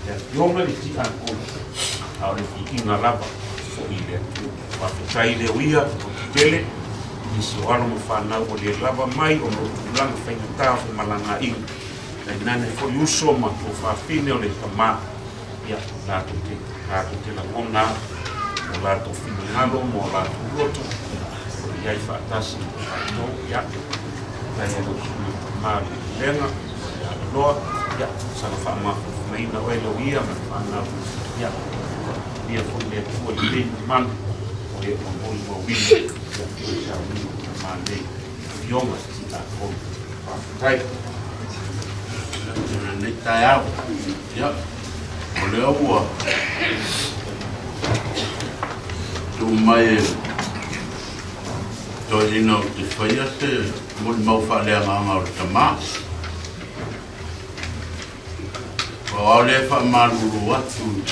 Le afioga i le tiakono, a o le viiga lava foi i le Atua. Faafetai le oia o tetele, nisi o alo ma fanau ua le lava mai ona o tulaga faigata o femalagaaiga. Tainane foi uso ma tuafafine o le tama. Ia, latou te, latou te lagona o latou finagalo ma o latou loto, o i ai faatasi ma tatou, ia, tai e lau sui ma le pulega, ia loa, ia, saga faamafanafanaina oe lau ia ma le whanau, ia, ia foi le Atua lelei mamalu, o e ua molimauina, ia, o le sauniga o tamā nei, afioga i tatou. Faafetai.
Lenei taeao. Ia, o lea ua tuu mai e toeaina ou te faia se molimau faaleagaga o le tamā. O au lea e faamalulu atu i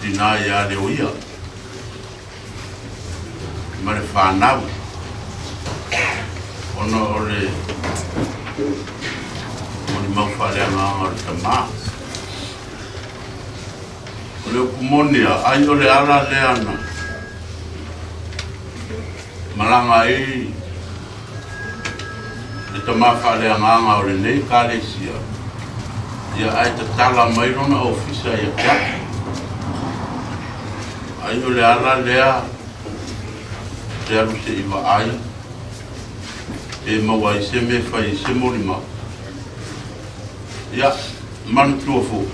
tinā ia Leoia ma le fanau ona o le molimau faaleagaga o le tamā. O le upu moni lava, ai o le ala lea na malaga ai le tamā faaleagaga o lenei Ekalesia, ia ae tatala mai lona ofisa ia te au. Ai o le ala lea te alu se i vaai pe maua ai se mea e fai ai se molimau. Ia, manatua foi,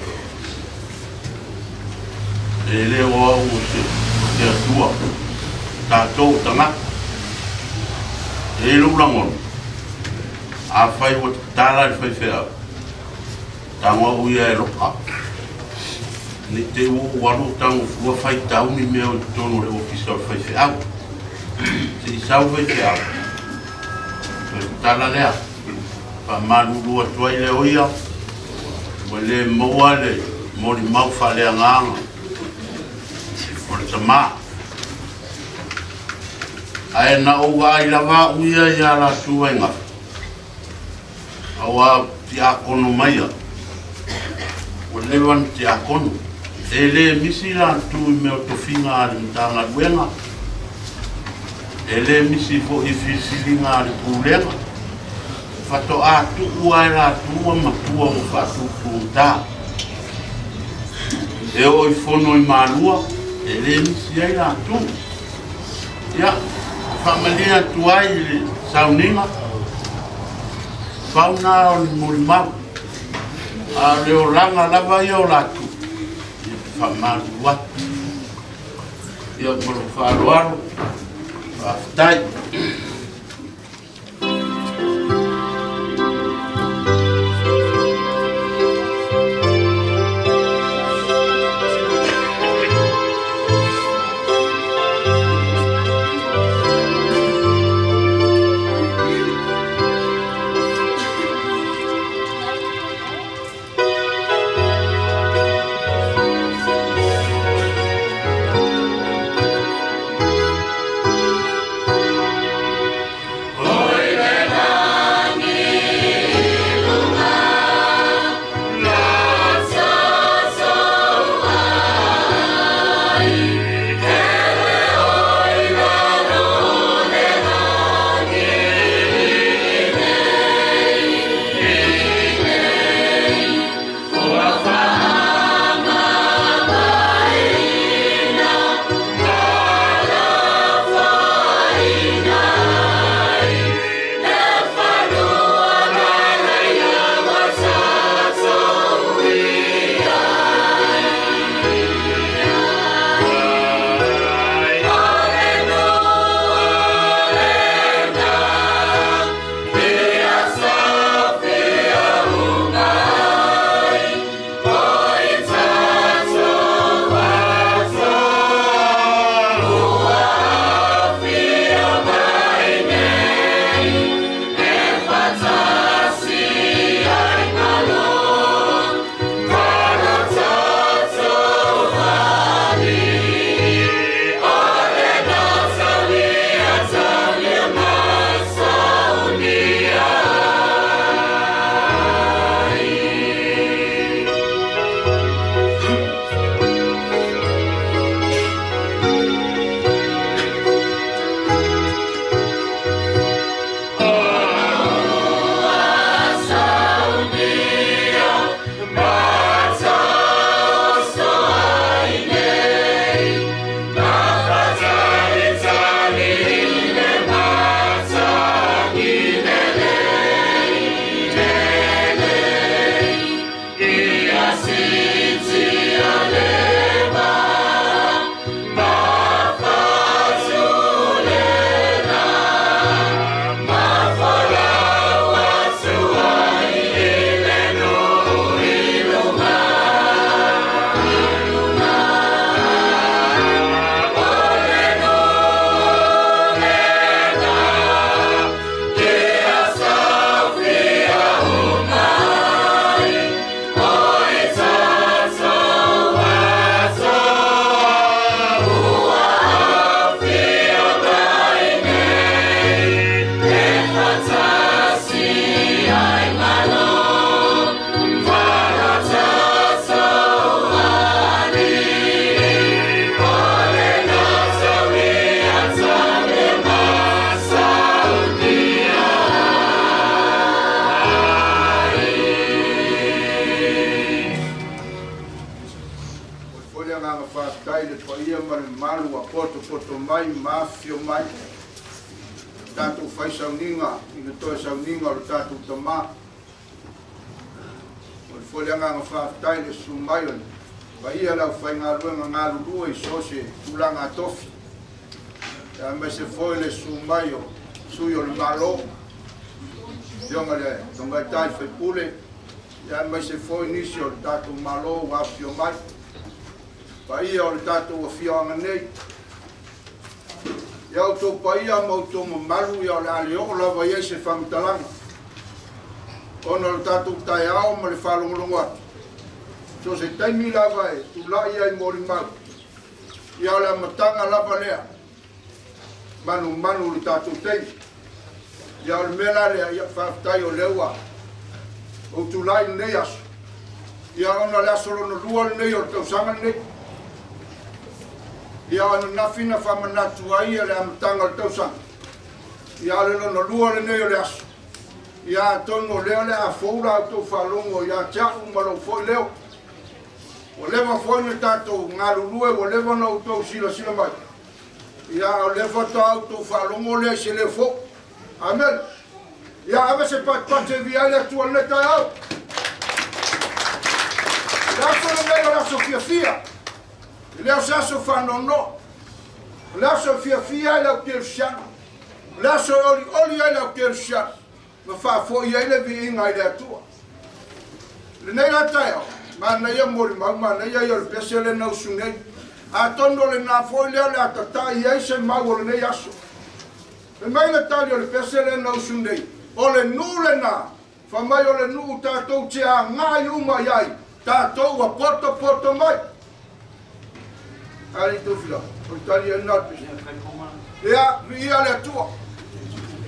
e le o au o se, o se Atua, tatou o tagata. E i ai lou lagona, afai ua tatala i le faifeau, Tago au ia e loka. Ne i te i ua ou alu ou tago fua faitau ni mea o i totonu o le ofisa o le faifeau. Se i sau faifeau, toe tatala lea. Faamalulu atu ai le oia, ua le maua le molimau faaleagaga o le tamā. Ae na ou vaai lava au ia iā latou aigafa. Aua tiakono maia, ua leva ona tiakono. E le misi latou i mea o tofiga a le Matagaluega, e le misi foi i filifiliga a le Pulega. Faatoa tuu lava e latou ua matua ua faatutugata. E oo i fono i Malua, e le misi ai latou. Ia, faamalie atu ai i le sauniga, pau na o le molimau, a o le olaga lava ia o latou. faamalulu atu. Ia ma lou faaaloalo, faafetai.
Foi le agaga faafetai i le paia ma le mamalu ua potopoto mai ma afifio mai tatou fai sauniga i le toe sauniga o le tatou tamā. Momoli foi le agaga faafetai i le susu mai o le paia o le aufaigaluega galulue i so o se tulaga tofi, aemaise foi le susu mai o sui o le Malo, afioga i le Tamaitai Faipule, aemaise foi nisi o le tatou Malo ua afifio mai. Paia o le tatou afioaga nei, ia outou paia ma outou mamalu, ia o le a le oo lava i ai se faamatalaga, ona o le tatou taeao ma le faalogologo atu, so se taimi lava e tulai ai molimau, ia o le amataga lava lea, manumanu i le tatou taimi. Ia o le mea la lea, ia faafetai o lea ua ou tulai i lenei aso, ia ona o le aso lona lua lenei o le tausaga lenei. Ia o ananafi na faamanatu ai le amataga o le tausaga, ia o le lona lua lenei o le aso. Ia atonu o lea o le a fou la outou faalogo ia te au ma lou foi leo. Ua leva foi na tatou galulue, ua leva na outou silasila mai. Ia o lea faatoa outou faalogo lea i se leo fou. Amen. Ia ave se patupatu e via ai le Atua i lenei taeao. Le aso lenei o le aso fiafia. E le o se aso faanoanoa. O le aso e fiafia ai le au kerisiano. O le aso e olioli ai le au kerisiano ma faafoi ai le viiga i le Atua. Lenei la taeao, manaia molimau, manaia ia o le pese lena usu nei. Atonu o lena foi lea o le a tatai ai se mau o lenei aso. Fai mai le tali o le pese lena usu nei, o le nuu lena, fai mai o le nuu tatou te agai uma i ai, tatou ua potopoto mai. Ali Tufila, o le tali ai lena o le pese. Ia, viia le Atua.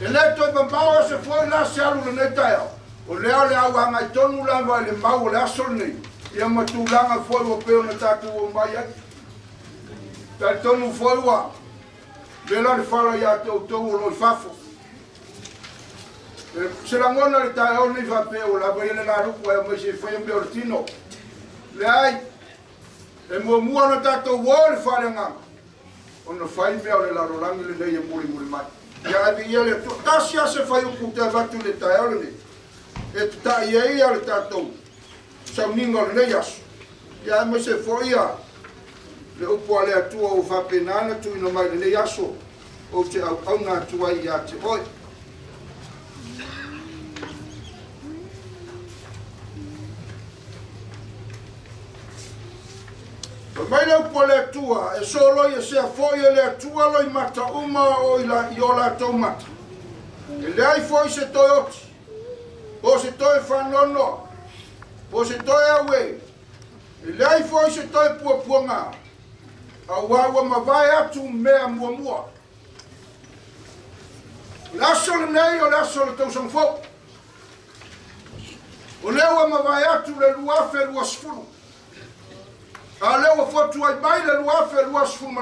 E le toe mamao se foi la se alu lenei taeao. O lea o le a ou agai tonu lava i le mau o le aso lenei, ia ma tulaga foi ua pei ona tatou omai ai. Talitonu foi ua vela le fala ia te outou o lo o i fafo. Se lagona i le taeao lenei faapea ua lava ia le lalupu ae omai se i faia mea o le tino. Leai, e muamua ona tatou o i le faaleagaga ona fai mea o le lalolagi lenei e mulimuli mai. Ia ave ia le Atua. Tasi lava se fuaiupu ou te avatu i le taeao lenei e tata'i ai le tatou sauniga o lenei aso. Ia aemaise foi ia le upu a le Atua ua faapena ona tuuina mai i lenei aso ou te auauna atu ai ia te oe. Fai mai le upu a le Atua, e soloiesea foi e le Atua loimata uma o i, la, i o latou mata. E leai foi se toe oti, po o se toe faanoanoa, po o se toe auē, e leai foi se toe puapuaga, auā ua mavae atu mea muamua. O le aso lenei o le aso o le tausaga fou. O lea ua mavae atu le 2020. A o lea ua fotu ai mai le 2021.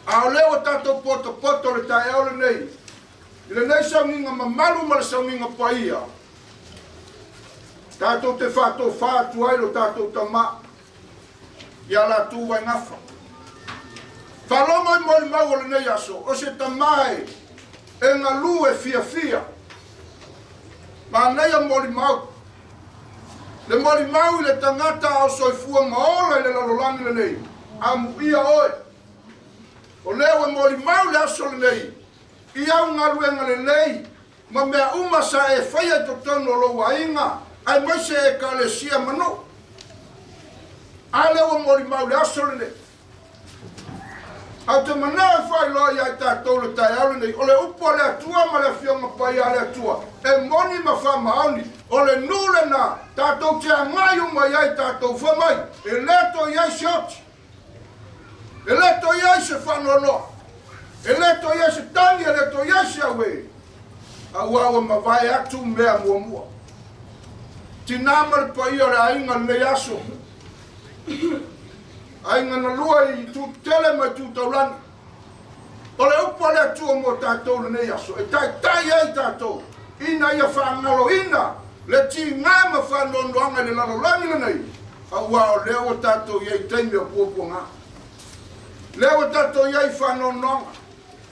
A o lea ua tatou potopoto le taeao lenei i lenei sauniga mamalu ma le sauniga paia, tatou te faatofa atu ai lo tatou Tama ia latou Vaigafa. Faalogo i molimau o lenei aso, o se tama e e galu e fiafia. Manaia molimau. Le molimau i le tagata a o soifua ma ola i le lalolagi lenei, amuia oe. O lea ua molimau le aso lenei i au galuega lelei ma mea uma sa e faia i totonu o lou aiga aemaise Ekalesia ma nuu. A lea ua molimau le aso lenei. Ae ou te manao e faailoa ia i tatou le taeao lenei, o le upu a le Atua ma le Afioga Paia a le Atua, e moni ma faamaoni, o le nuu lena tatou te agai uma i ai tatou. Fai mai, e le toe i ai se oti, e le toe i ai se faanoanoa, e le toe i ai se tagi, e le toe i ai se auē, auā ua mavae atu mea muamua. Tinā ma le paia o le aiga i lenei aso, Aiga na lua i itu tetele ma itu taulagi. O le upu a le Atua mo tatou lenei aso, e taitai ai tatou ina ia faagaloina le tiga ma faanoanoaga i le lalolagi lenei, auā o lea ua tatou i ai i taimi o puapuaga. Lea ua tatou i ai i faanoanoaga.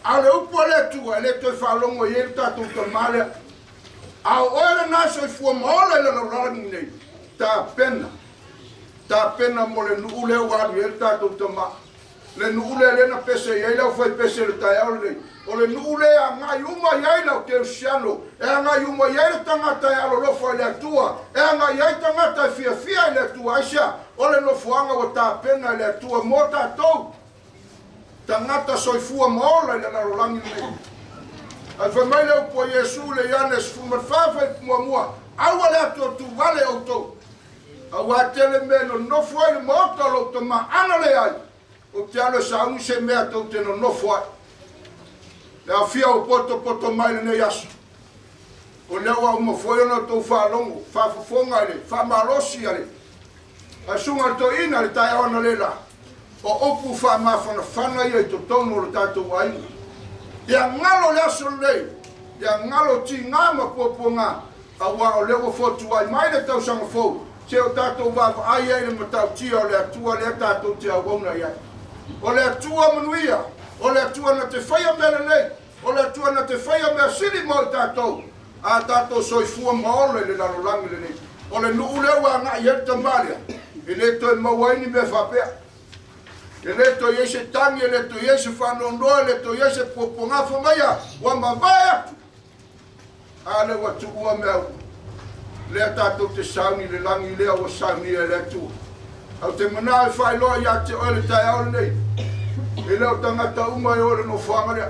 A o le upu a le Atua, e le toe faalogo i ai le tatou tama lea. A o oe lena soifua ma ola i le lalolagi lenei, tapena. Tapena mo le nuu lea ua alu i ai le tatou tama. Le nuu lea lea na pese i ai le aufaipese i le taeao lenei. O le nuu lea e agai uma i ai le au kerisiano, e agai uma i ai le tagata e alolofa i le Atua, e agai i ai tagata e fiafia i le Atua. Aisea? O le nofoaga ua tapena e le Atua mo tatou, tagata soifua ma ola i le lalolagi lenei. Ae fai mai le upu a Iesu i le Ioane 14 fuaiupu muamua, Aua le atuatuvale outou. Auā tele mea e nonofo ai le maota o lou tama, ana leai, ou te alu e sauni se mea tou te nonofo ai. Le aofia ua potopoto mai lenei aso, o lea ua uma foi ona outou faalogo, faafofoga i le faamalosi a le Susuga i le Toeaina i le taeao analeila, o upu faamafanafana ia i totonu o le tatou aiga. Ia galo le aso lenei, ia galo tiga ma puapuaga, Auā o lea ua fotuai mai le tausaga fou, se o tatou vaavaai ai i le matautia o le Atua lea tatou te auauna i ai. O le Atua manuia, o le Atua na te faia mea lelei, o le Atua na te faia mea sili mo i tatou, a tatou soifua ma ola i le lalolagi lenei. O le nuu lea ua agai i ai le tama lea, e le toe maua ai ni mea faapea. E lē toe i ai se tagi, e lē toe i ai se faanoanoa, e lē toe i ai se puapuagā famaia, ua mavae atu. A lea ua tuua mea uma. Lea tatou te sauni i le lagi lea ua saunia e le Atua. Ae ou te manao e faailoa ia te oe le taeao lenei, e le o tagata uma e o i le nofoaga lea.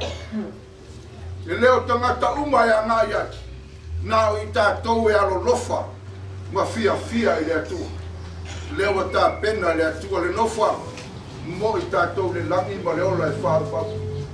E le o tagata uma e agai ai, na o i tatou e alolofa ma fiafia i le Atua. Lea ua tapena e le Atua le nofoaga mo i tatou le lagi ma le ola e faaauau.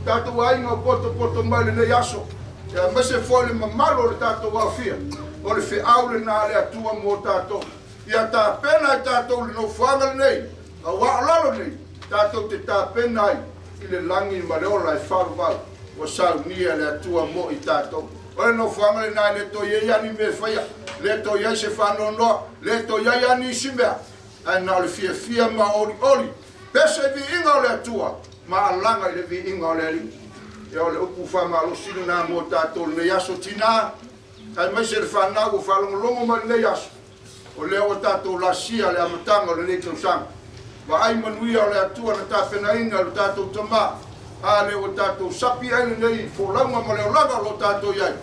Tatou aiga o potopoto mai lenei aso, aemaise foi le mamalu o le tatou aofia, o le feau lena a le Atua mo tatou. Ia tapena e tatou le nofoaga lenei, aua o lalo nei, tatou te tapena ai i le lagi ma le ola e faavavau ua saunia e le Atua mo i tatou. O le nofoaga lena e le toe i ai lava ni mea e faia, le toe i ai se faanoanoa, le toe i ai lava nisi mea, ae na o le fiafia ma olioli, pese i viiga o le Atua ma alaga i le viiga o le Alii. Ia o le upu faamalosi lena mo tatou i lenei aso, tinā, aemaise le fanau ua faalogologo mai i lenei aso, O lea ua tatou lasia le amataga o lenei tausaga. Vaai manuia o le Atua na tapenaina e lo tatou Tama, a lea ua tatou sapi ai lenei folauga ma le olaga o lo o tatou i ai.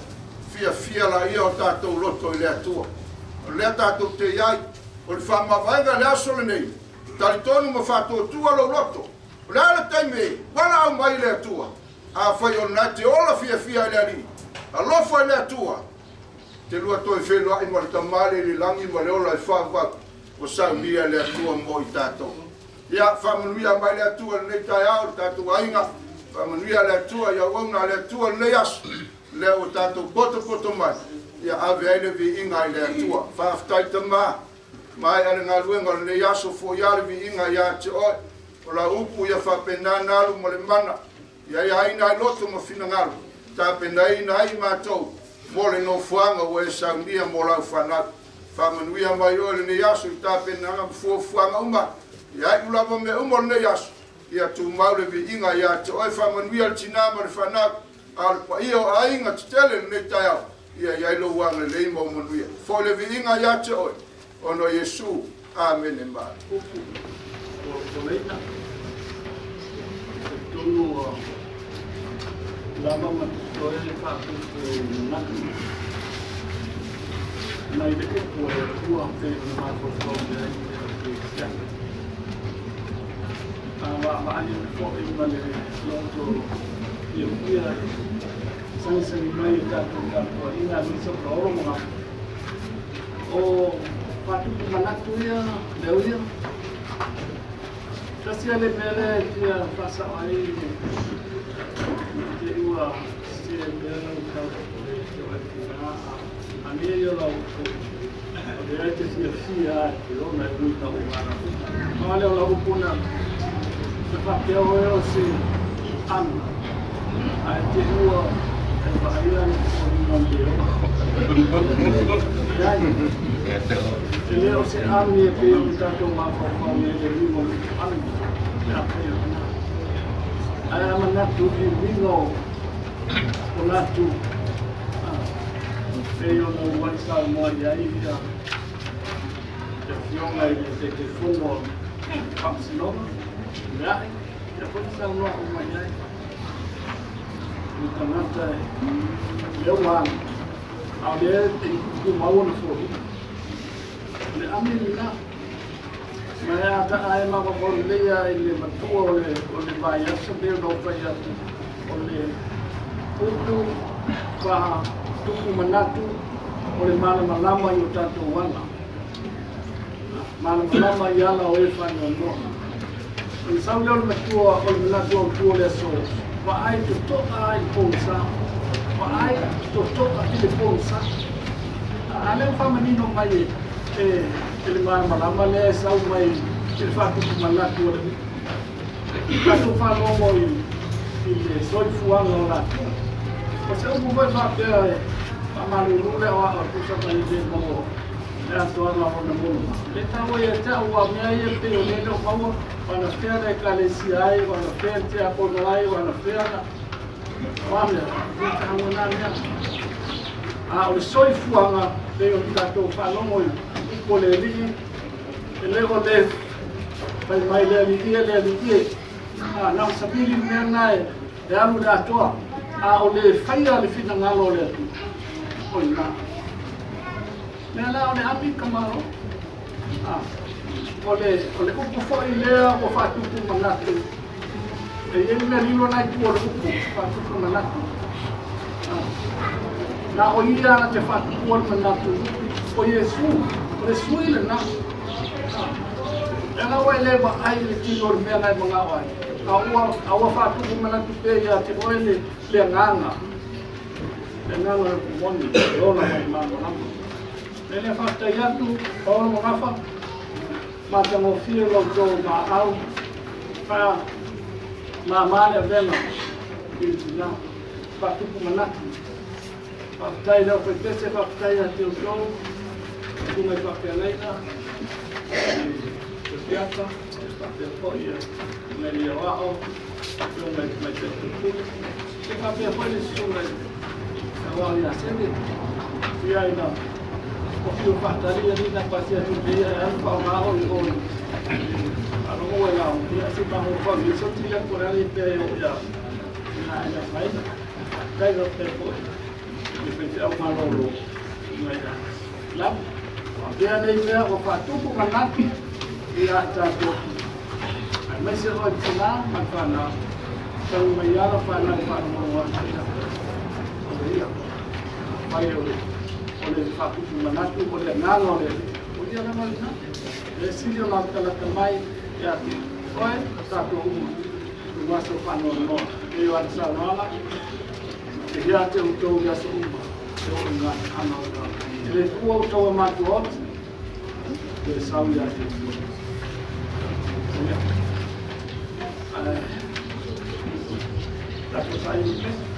Fiafia laia o tatou loto i le Atua. O lea tatou te i ai, o le faamavaega i le aso lenei, talitonu ma faatuatua lou loto. O le a le taimi e valaau mai i le Atua? Afai o lena e te ola fiafia i le Alii, alofa i le Atua, Te lua toe feiloai ma le Tama le i le lagi ma le ola e faavavau ua saunia e le Atua mo i tatou. Ia, faamanuia mai le Atua i lenei taeao i le tatou aiga, faamanuia le Atua i auauna a le Atua i lenei aso, lea ua tatou potopoto mai, ia ave ai le viiga i le Atua. Faafetai Tama, maea le galuega o lenei aso, foia le viiga ia te oe. O lau upu ia faapena na alu ma le mana, Ia aiaina ai loto ma finagalo, tapenaina ai matou mo le nofoaga ua e saunia mo lau fanau. Faamanuia mai oe lenei aso i tapenaga ma fuafuaga uma, ia iu lava mea uma o lenei aso, ia tumau le viiga ia te oe. Faamanuia le tina ma le fanau, a o le paia o aiga tetele i lenei taeao, ia i ai lou agalelei ma ou manuia. Foi le viiga ia te oe, ona o Iesu. Amene. Ma.
Upu o Leina. Talitonu ua lava ma totoe le faatupu manatu mai le upu a le Atua pei ona mafaufau i ai le Ekalesia. A vaavaai atu foi ma le loto fiafia i sagisagi mai o tatou tapuaiga aemaise o paolo ma gafa, o faatupu manatu ia leo ia. Tasi lava le mea lea e fia faasao ai te i ua sese mea lau tau le te o tina a mea ia lau o lea e te fiafia e te ona e ui tau ma lea o lau upuna na faapea oe o se anu ae te ua e vaaia le foliga leo e le o se ami e pei ona tatou mafaufau i ai le uiga o le ami pe afai o lena. Ae a manatu i uiga o latou pei ona ua saunoa i ai ia le Afioga i le Taitaifono o le Faamasinoga, Lea'i, ia foi na saunoa uma i ai. Le tagata e lea ua alu, a o lea e tumau ona foliga. O le ami lena. Ma e ata ae mafaufau lelei lava i le matua o le, o le vaiaso pei ona ou fai atu, o le upu faatupu manatu o le malamalama i o tatou ala. Malamalama i ala o e faanoanoa. O le sau lea o le matua o le manatu autu o le aso, vaai totoa i le pogisa. Vaai totoa i le pogisa. A lea ua faamanino mai e, e, e le malamalama lea e sau mai i le faatupu manatu o le tatou faalogo i, i le soifuaga o latou. O se upu foi faapea e faamalulu le aoao e tusa mai le maua le atoaga o lona moloma. Le taua ia te au aua o mea ia pei o lea e le o maua, o anafea na Ekalesia ai, o anafea na tiakono ai, o anafea na o a mea, le taua na mea. A o le soifuaga pei ona tatou faalogo i upu o le Alii, e le o le fai mai le Alii e, le Alii e. Na o savili le mea lena e alu i le atoa, a o le faia le finagalo o le Atua, o i ina. Mea la o le ami ka Malo. O le, o le upu foi lea ua faatupu manatu. E i ai le mea lilo na i tua o le upu, faatupu manatu. Na o ia na te faatupua le manatu, o Iesu, o le sui lena. E la ua e le vaai i le tino o le mea na e manao ai. A ua, a ua faatupu manatu pea ia te oe le, le agaga. Le agaga o le upu moni, e ola ma le malamalama. E le faafetai atu, Paolo ma Gafa, matagofie lo outou maau, fa mama le avega i le tina, faatupu manatu. Faafetai le aufaipese, faafetai ia te outou, susuga i faafeagaiga, i Fiata, faapea foi susuga i le Aoao, susuga i Tamaitai Faipule, ia faapea foi le susuga i Aoao ia Sene, ia ina o fiu faatali ali na pasia tu te ia e alu whaonga o i oi. Alogo e lau, ia si mahu whau, i so tila ko rali pe o ia, ina ina whaina. Tai ro te po, i whai au malolo, ina ia. Lau, pea nei mea o whaatupu manatu, i a tātou. Ai mai se roi tina, ma whanau. Tau mai ala whanau whanau ia. O le ia. Mai o le o le whaatupu manatu, o le agaga o le O ia lava lena. Le sili o la talata mai ia te oe, o tātou uma. O aso whanoanoa. E o ana saunoaga, e hia te outou i aso uma. E o ngā hana o ngā. E le tuua outou a mātua oti, e sau ia te outou. Ia. Ai, tātou sai i pese.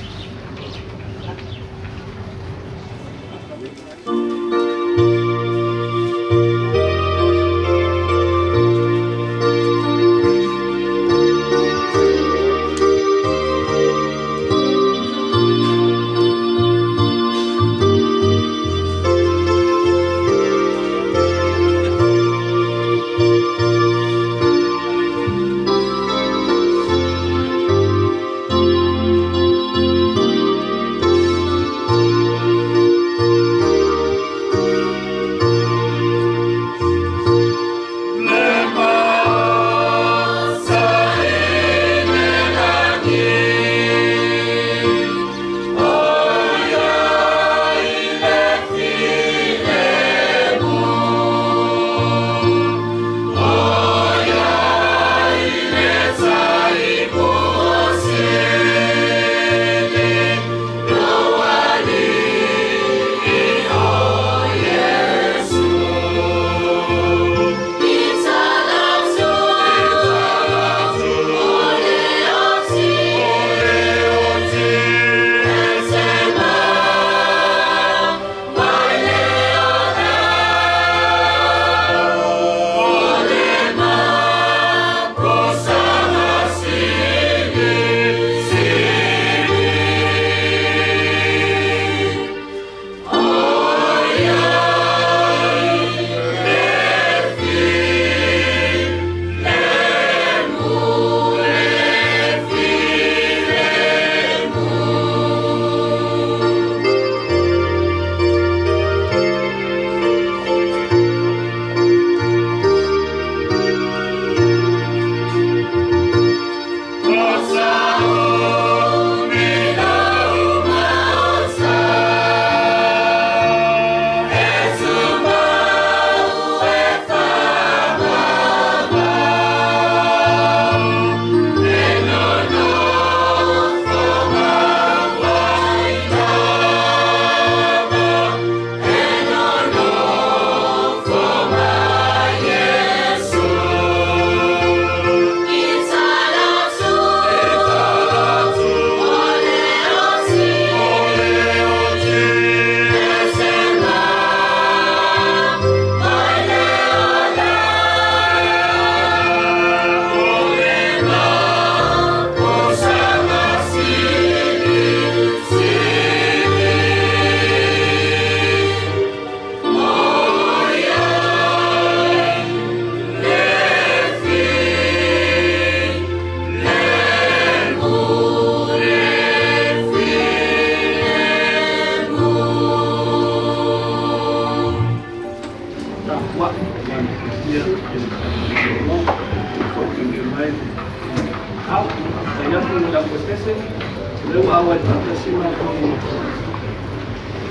Fefe, o lea ua auai faatasi matou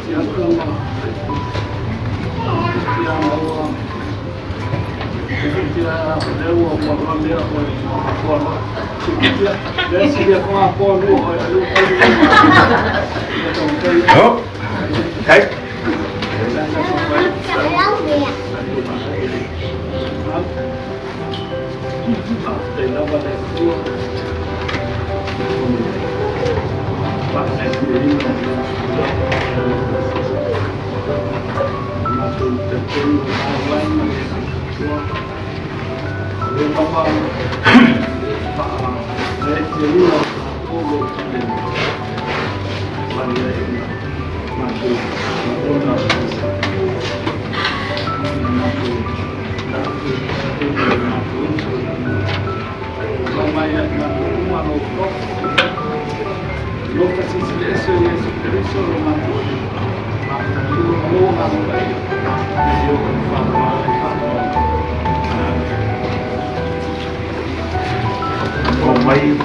siaka ma fia maua fia lea ua ua mea o le ua lea silia fo apoa lua o le
Oh, okay. Oh, mai.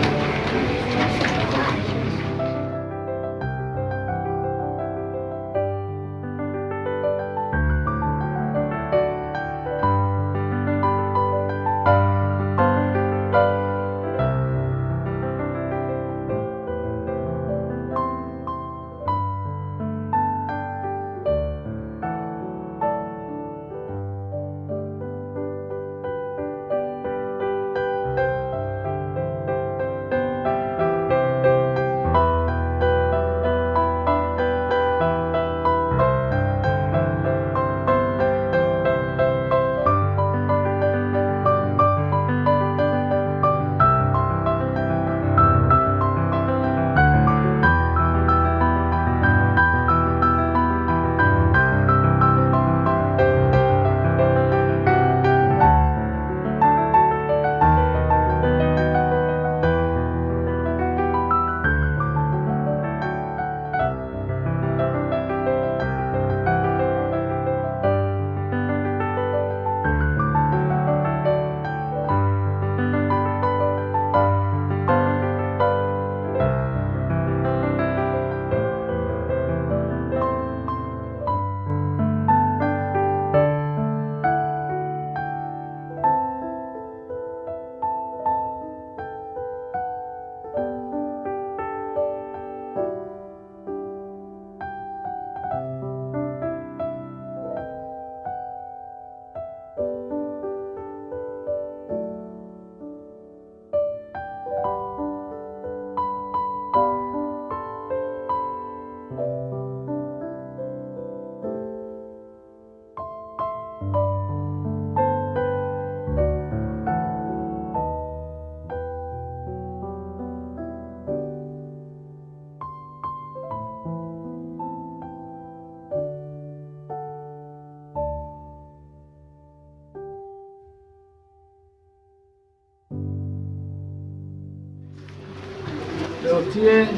Le o tie,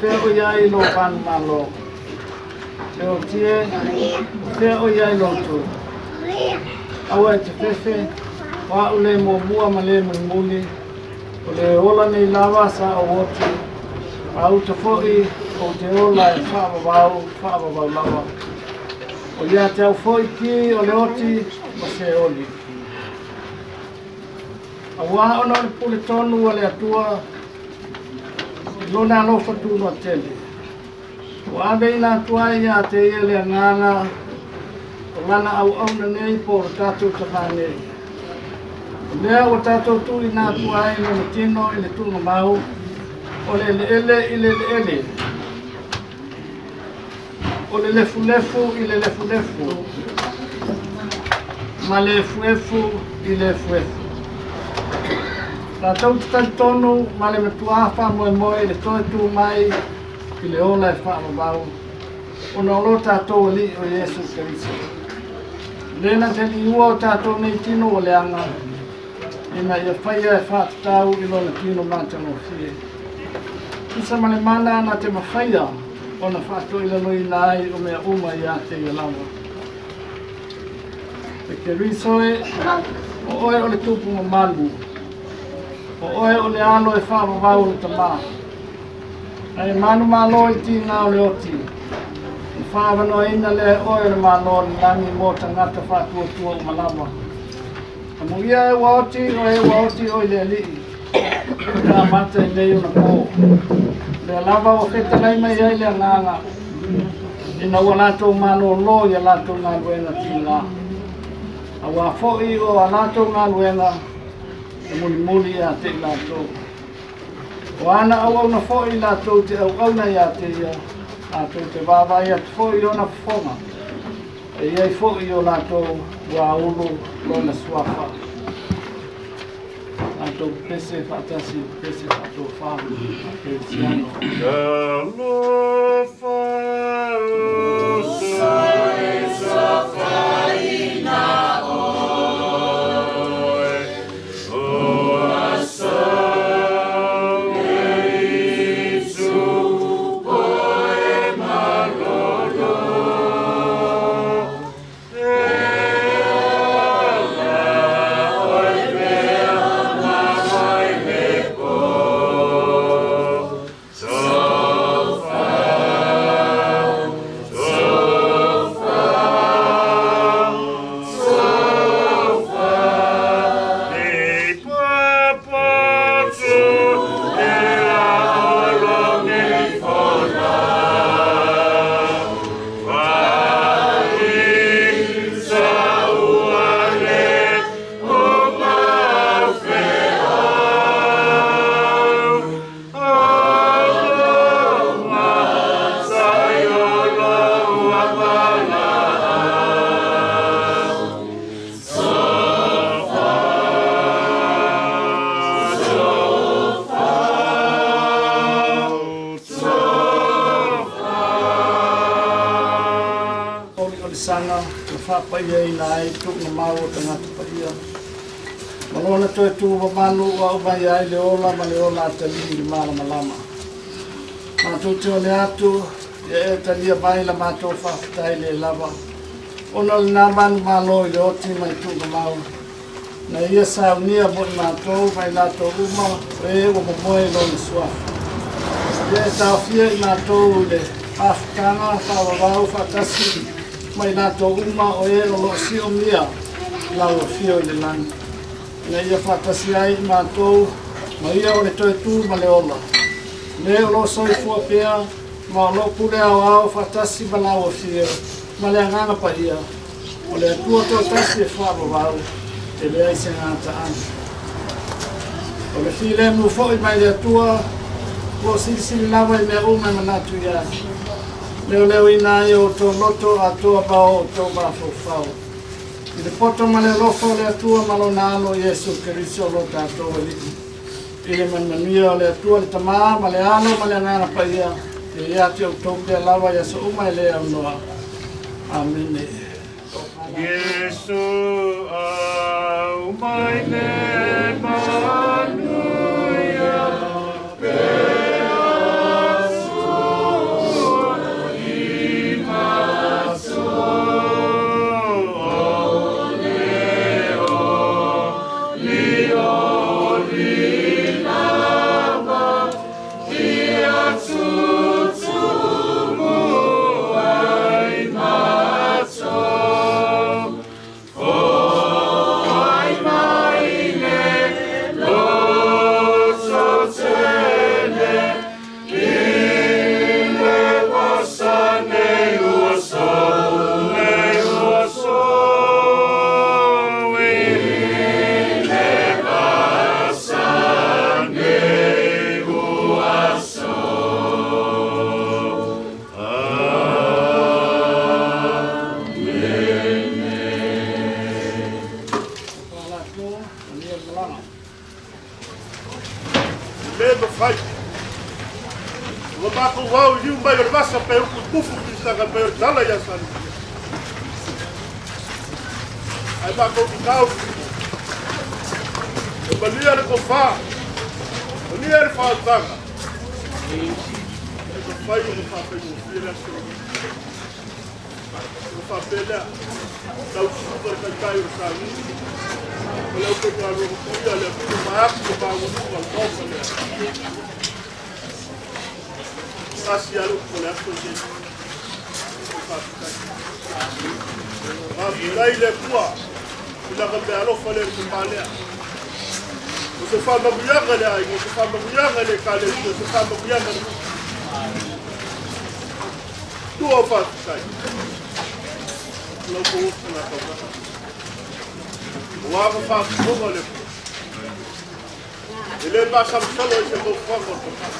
pea o iai lo pan malo. Le o tie, pea o iai lo tu. Aua e te fefe, wa o le mua ma le mulimuli, o le ola nei lava sa o oti, a uta foi o te ola e whaavavau, whaavavau lava. O ia te au foi ki o le oti ma se oli. A wā ona o le pule tonu a le atua, i lona alofa tūno a tele. O ave ina atua ia te ia le anganga, o lana au au na nei po o tātou tama nei. O lea o tātou tū ina atua ai lona tino i le tūnga mau, o le ele ele i le ele ele. O le lefu lefu i le lefu lefu. Ma le efu efu i le efu efu. Tātou te talitonu ma le matua wha moe moe le toe tū mai i le ola e whaavavau. Ona o lo tātou ali o Iesu Keriso. Lena te liua o tātou nei tino o leanga, ina ia whaia e whaatatau i lona tino mātangofie. Isa ma le mana na te mawhaia ona whaatoila noi ai o mea uma i a te ia lava. Te Keriso e, o oe o le tupu mamalu. O oe o le alo e faavavau o le Tamā. Ae manumalo i tigā o le oti, na faaavanoaina lea e oe o le Malo o le lagi mo tagata faatuatua uma lava. Amuia e ua oti o e ua oti oe i le Alii, e amata i nei ona pō. Lea lava ua fetalai mai ai le Agaga, ina ua latou malōlō i a latou galuega tigā. Auā foi o a latou galuega e mulimuli ia te i latou. O ana auauna foi latou te auauna iā te ia, latou te vaavaai atu foi i ona fofoga, e i ai foi i o latou ua ulu lona suafa. Latou pepese faatasi i pepese faatofā faakerisiano.
Talofa
Oliolisaga na faapaiaina ai tuugamau o tagata paia. Ma lona toe tu mamalu ua aumai ai le ola ma le ola atalii i le malamalama. Matou te one atu, ia e talia mai la matou faafetai le lava. Ona o lena manumalo i le oti mai tuugamau. Na ia saunia mo i matou ma i latou uma o e ua momoe i lona suafa. Ia e taofia i matou i le mafutaga faavavau faatasi ma i latou uma o e o loo siomia i lau afio i le lagi. Ina ia faatasi ai i matou ma ia o le toe tu ma le ola. Le o loo soifua pea ma o loo pule aoao faatasi ma lau afio ma le Agaga Paia, o le Atua toatasi e faavavau, e leai se gataaga. O le filemu foi mai le Atua, o loo silisili lava i mea uma e manatu i ai. Leoleoina ai o outou loto atoa ma o outou mafaufau. I le poto ma le alofa o le Atua ma lona Alo Iesu Keriso lo tatou Alii. I le manumanuia o le Atua le Tamā ma le Alo ma le Agaga Paia, e ia te outou pea lava i aso uma e le aunoa. Amene.
Iesu aumai le manuia pe aso i maso o le olioli lava ia tutumu ai maso o ai mai le loto tele i le vasane ua so le ua so i le vasane ua so. Amene.
Falatua, manuia le malaga.
Le mafai. Ua matou ao i liu mai o le vasa pe upu i tufu pisaga pe o le tala ia sali. Ae matou tatau. E malia le tofā, malia le faautaga. E mafai ona faafaigofie le aso. O faapea lea, lau susuga le taitai o le sauiga, o le aufaigaluega paia a le Atua vaeatu le maualuga o le Maota lea. Tasi lava le upu o le aso lenei, o le faafetai. Faafetai i le Atua i lana meaalofa lea i le tama lea. O se faamanuiaga i le aiga, o se faamanuiaga i le Ekalesia, o se faamanuiaga i le nuu. Tua o faafetai. O lau tou oso la taumafa. Ua ava faafofoga le Atua. E le masalosalo ai se nofoaga o le tama.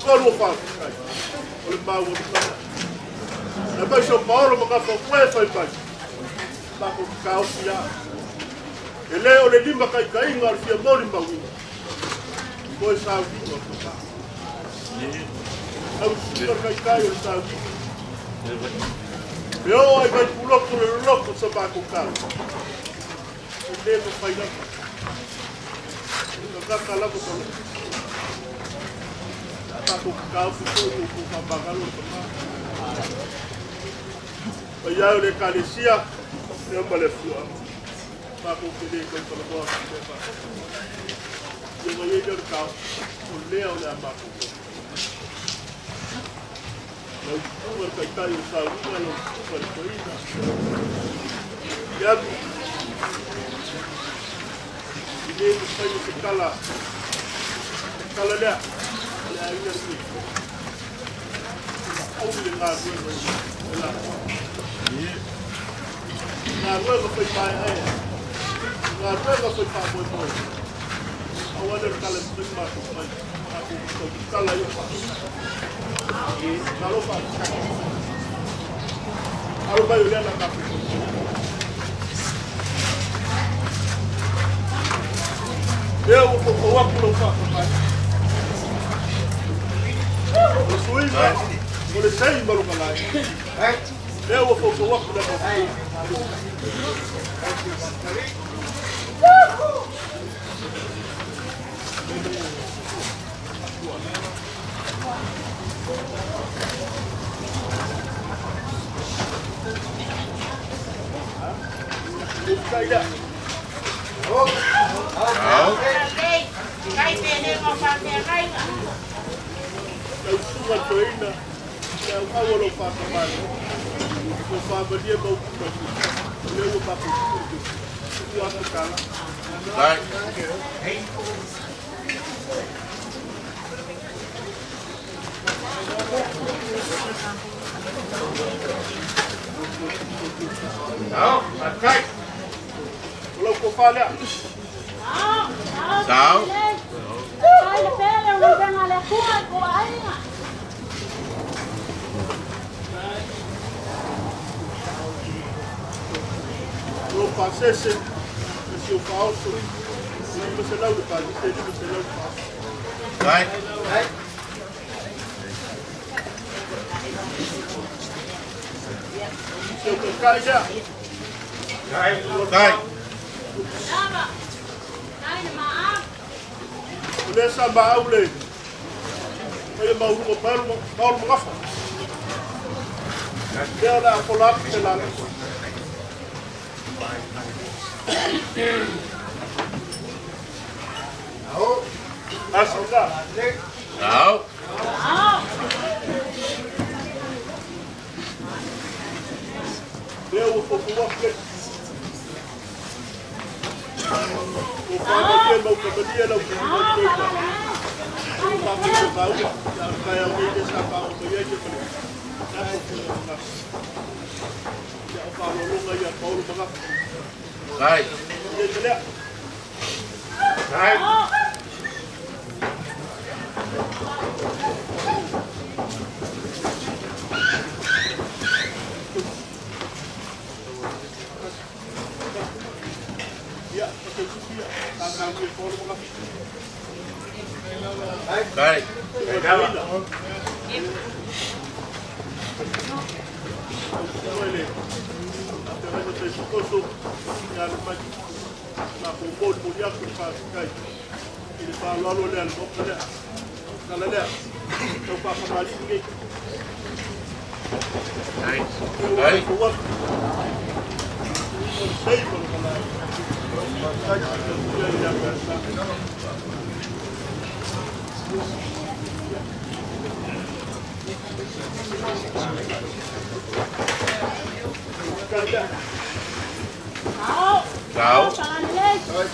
Tolu o faafetai. O le maualuga lea. Aemaise o Paolo ma Gafaofoe fai mai. Matou te taofi lava. E le o le limataitaiga o le fia molimauina. Toe sauniga o le tama. Lau susuga le taitai o le sauniga. E oo ai Vaipuloto le loloto o sa matou tala. E le mafai lava. E tagata lava ma lou. Matou te taofi foi ua outou faamagalo le tama. Paia e o le Ekalesia, ia ma le afioaga. Matou te le tau talanoa atu i lea vaega. Ia ona i ai lea o le taofi, o lea o le a matou taumafai. Lau susuga i le Taitai o le Sauniga, lau susuga i le Toeaina, Iaku, i le mafai o se tala, le tala lea, o le aiga lenei. Aui le galuega i le lafoga. Galuega fai paeaea, galuega fai faamoemoe. Aua lea o le tala e mafai ona matou fai, matou te tau tatala ai o faafetai. Malo faafetai. Alo mai o lea la matou tau. Lea ua foufou atu lau faafetai. O suiga, o le sei ma lona lae. Lea ua foufou atu lau faafetai. Lau susuga i le toeaina, le auau o lau faatamala, ua faamalie ma upu malie, o lea ua matou tuu i le tuu atu tala. O lau tofa lea.
Sao.
Ai le pele o le venga le Atua i ko aiga.
O lou pasese, e si o faaoso, e 500 le pasese, e 500 le faaoso.
Vai.
Si o taitai lea.
Vai.
Lava. Ai le maa.
O lea sa maau le paia maualuga o Paolo Magafa. Lea o le a fola atu se lala. Asina.
Sao.
Lea ua foufou atu le Ua faamalie ma utamalie lau susuga i le toeaina. Ua faamalie maua, ia o le taeao nei lea sa faaoo mai ai ia ma le aso foi o ananafi. Ia o faaaloaloga ia a Paolo Magafa.
Vai.
Ia i lea.
Vai.
Ia, o te tusi ia, sa saunia e Paolo Magafa.
Vai.
Lau susuga i le Feagaiga Taitoso, ia alu mai. Matou molimoli atu le faafetai i le faaaloalo lea a le Maota lea. Tala lea, tau faafamalii nei.
Ai.
Ciao.
Kai.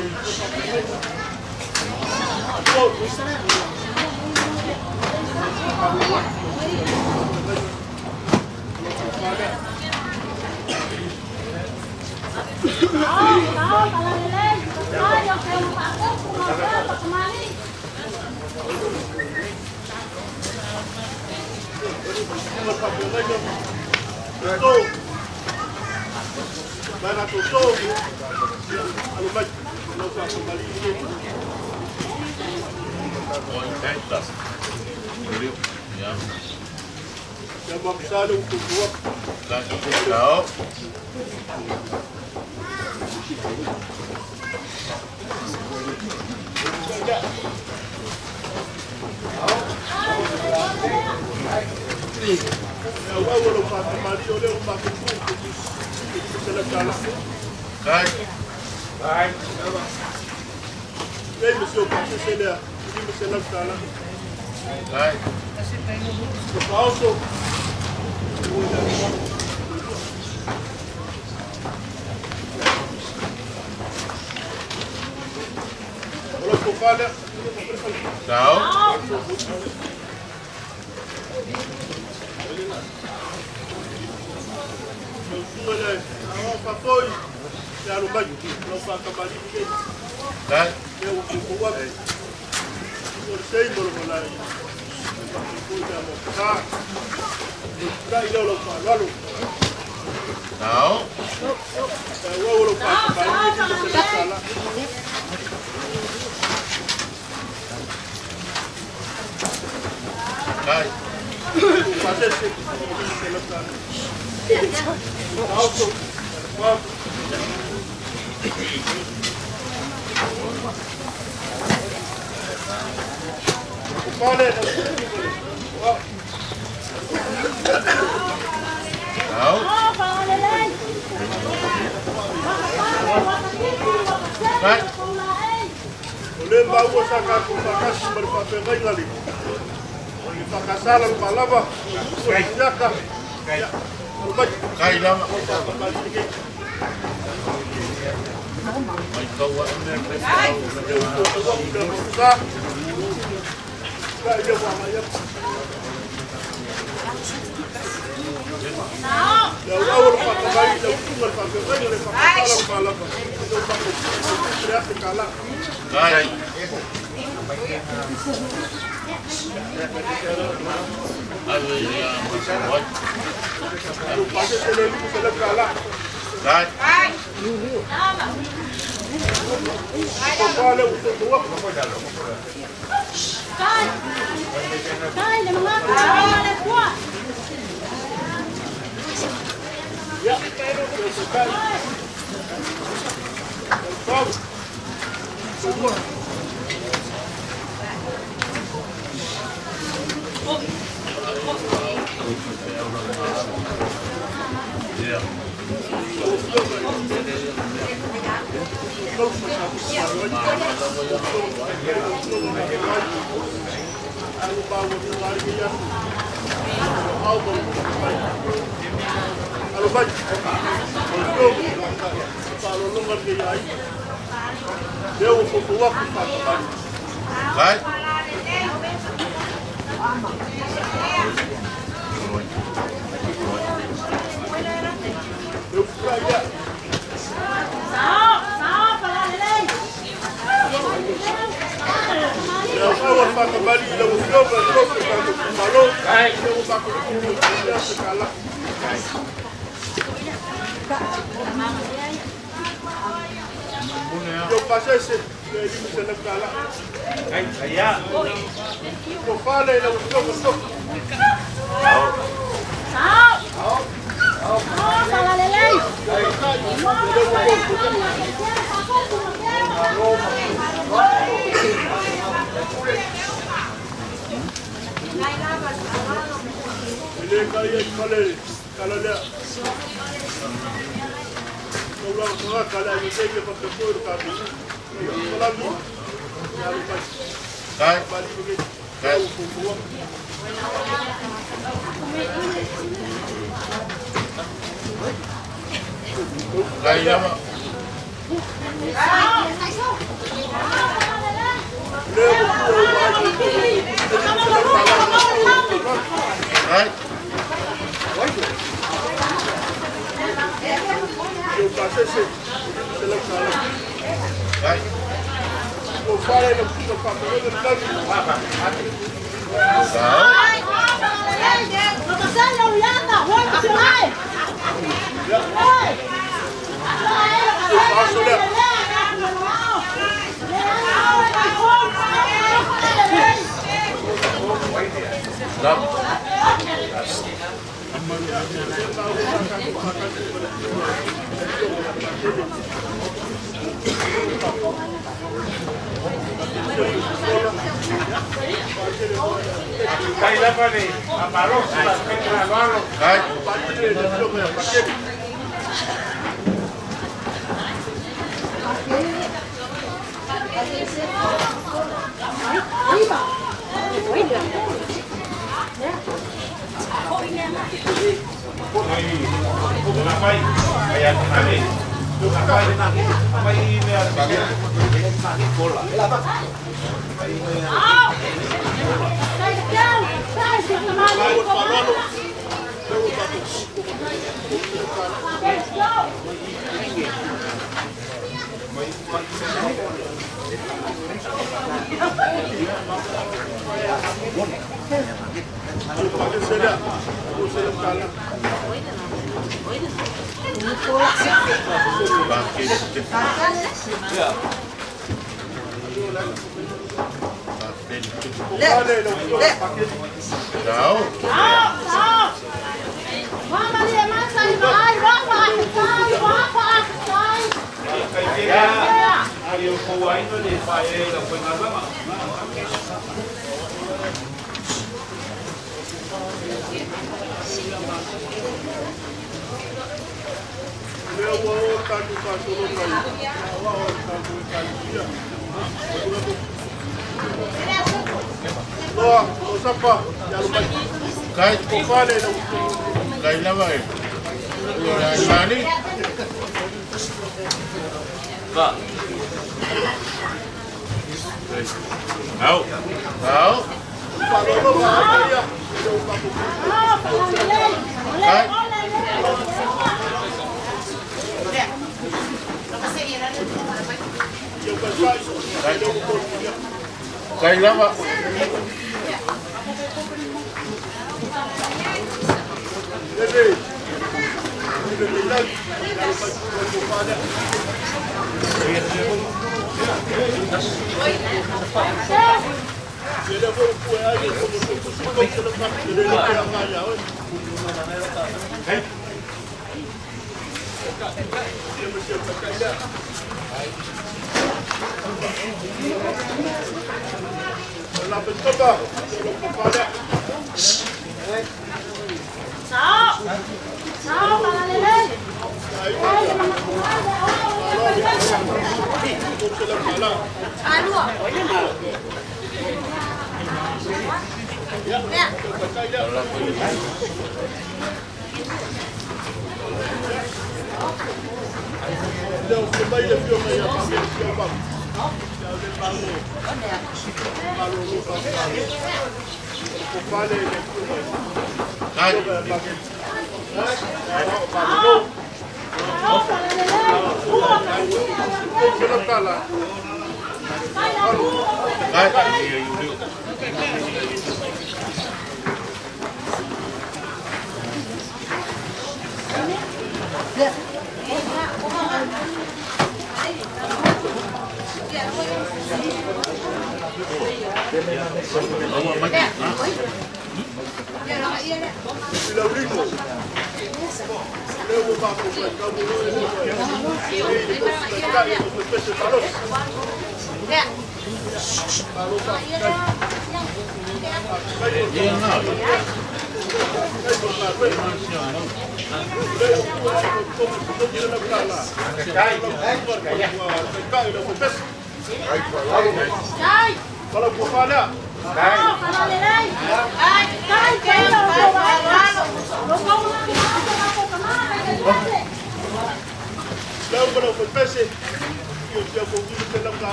Kai. Ciao. Kai. Kai. Ciao. Kai. Ciao. Kai. Ciao. Kai. Kai lama. Mai kau Kai. Kai. Kai.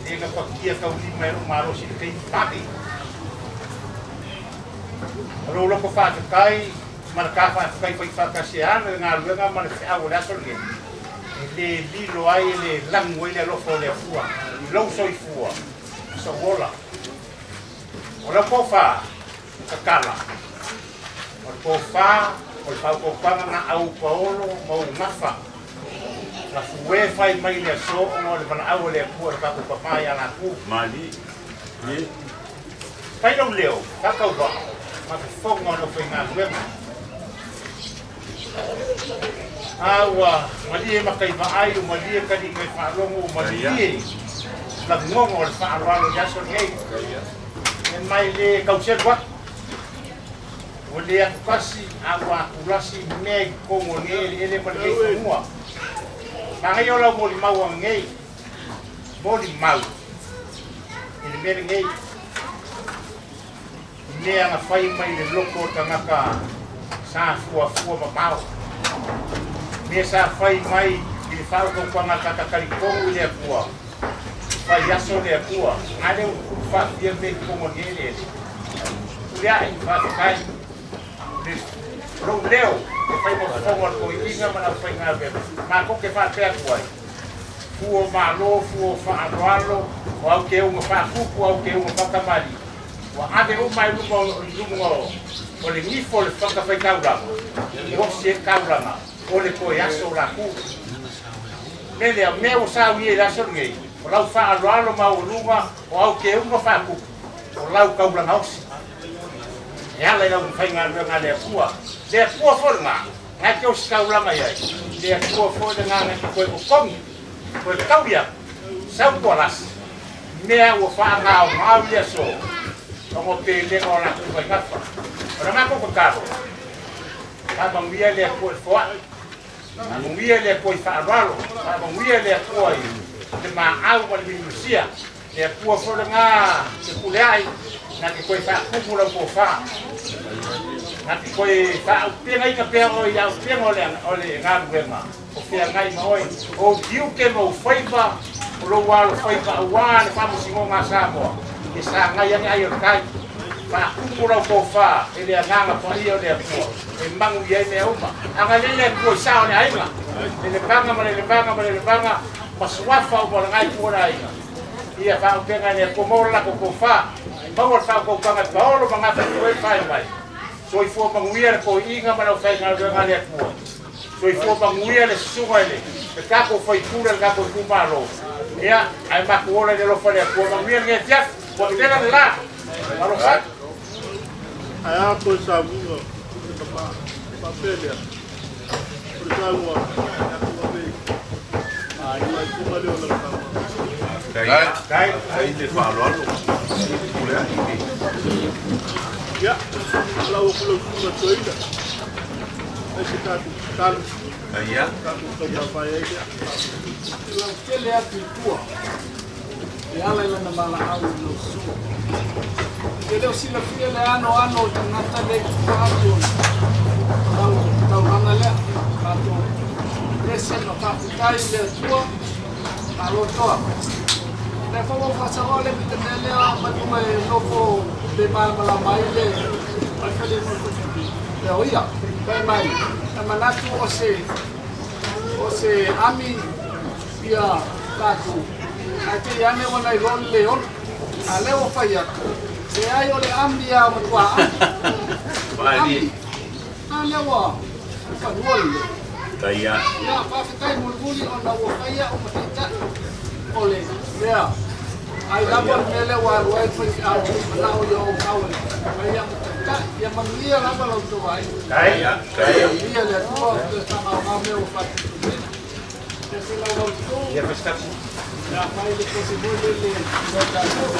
E le gafatia taulima e lo'u malosi i le taimi vave. O lou loto faafetai ma le ta faafetai faifaatasi e ala i le galuega ma le feau o le aso lenei, e lē lilo ai e lē lanu ai le alofa o le Atua i lou soifua ma sou ola. O lau tofa tatala, o le tofa o le faautautaga na au paolo ma ou gafa, na fuē fai mai i le aso ona o le valaau a le Atua i lo tatou pamā ia latou. Fai lou leo, faatauvaa, ma fofoga o le aufaigaluega. A ua malie maka i vaai, ua malie taliga i faalogo, ua malie lagona o le faaaloalo i le aso lenei. E mai le tauselu atu, ua le atutasi, a ua atulasi mea i totonu o lenei eleele ma lenei fanua. Manaia o lau molimau ananei, molimau i le mea lenei. Mea na fai mai le loto o tagata sa fuafua mamao. Mea sa fai mai i le faautautaga tagata talitonu i le Atua, fai aso le Atua, a lea ua tutupu faafia mea i totonu o lenei eleele. Tuliai, faafetai le lou leo e fai ma fofoga o le toeaina ma le aufaigaluega. Matou te faapea atu ai, fua o malo, fua o faaaloalo, o auteuga faatupu, auteuga faatamalii, Ua ave uma i luma o o le gifo o le fatafaitaulaga, osi ai le taulaga o le toe aso o latou. Mea lea, o mea ua saunia i le aso lenei, o lau faaaloalo maualuga, o auteuga faatupu, o lau taulaga osi. E ala i lau faigaluega a le Atua. Le Atua foi lena, na e te ositaulaga i ai, le Atua foi lena na te toe totogi, toe tauli atu, sau tualasi, mea ua faagaogao i le aso ona o pelega o latou faigafa. O le matou tatalo, faamanuia le Atua i le foai, faamanuia le Atua i faaaloalo, faamanuia le Atua i le maau ma le milumilusia, le Atua foi lena te pule ai, na te toe faatumu lau tofa, na te toe faaaupegaina pea oe i aupega o le galuega o feagai ma oe, o ou tiute ma ou faiva, o lou alofaiva aua le Faamasinoga a Samoa, e sagai ane ai o le tai. Faatumu lau tofa e le Agaga Paia o le Atua, e manuia ai mea uma. Agalelei le Atua i sa o le aiga, le levaga ma le levaga ma le levaga, ma suafa uma o lena itu o le aiga. Ia faaupega e le Atua, maua le latou tofa, maua le faautautaga e paolo ma gafatiua ai le faaiu mai. Soifua manuia le toeaiina ma le aufaigaluega a le Atua. Soifua manuia le susuga i le tatou faipule o le tatou itumalo. Ia, ae matou ola i le alofa o le Atua. Manuia lenei afiafi. Ua vela le la. Alofa atu.
Ae a toe saunoa le tama faapea lea, o le saunoaga e atu ave i le faaiuga lea o lana saunoaga.
Tai le faaaloalo.
Ia, lau atu lau susuga toeaina, ai se tatou tatalo, tatou taumafai ai lea.
Lautele atu i tua e ala i lana valaau i lau susuga. E le o silafia le anoano o tagata lea i tua atu o lau taulaga lea. Tatou ese ma faafetai i le Atua, malo toa. Lea foi ua faasaoa le mea lea manu e nofo le malamalama ai le fale le o ia. Fai mai, na manatu o se ami ia tatou, ae te i ane ua nai loa le leona. A lea ua fai atu, leai o le ami a matua ami. Ami. A lea ua fanua lelei.
Taia.
Ia, faafetai mulimuli ona ua fai au ma taitai o le mea. Ai lava le mea lea ua alu ai le faifeau manao ia ou au e fai au ma taitai. Ia manuia lava la outou aiga.
Taia.
Manuia le Atua toe faagaoga mea ua faatutuina. Ia se laulautu.
Ia faisitasi.
Ia fai le kosi foi lele mo tatou.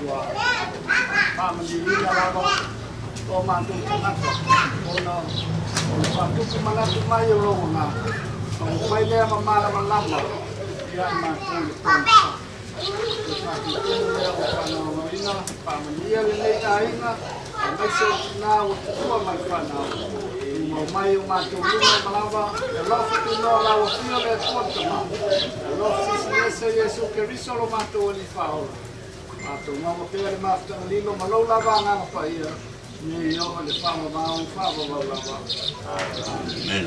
Ua faamanuiaina lava o matou tagata ona o le faatupu manatu mai o lou agaga, ona mafai lea ma malamalama ia i matou le pogisa. E faatutumu lea ua faanoanoina, faamanuia lenei aiga, aemaise o tina ua tuua ma le fanau. Tumau mai o matou luma ma lava, e alofa tunoa lau afio le Atua le Tama, e alofa silisiliese Iesu Keriso lo matou Alii Faaola. Matou maua pea le mafutaga lilo ma lou lava Agaga Paia, nei oo i le faavavau faavavau lava.
Amen.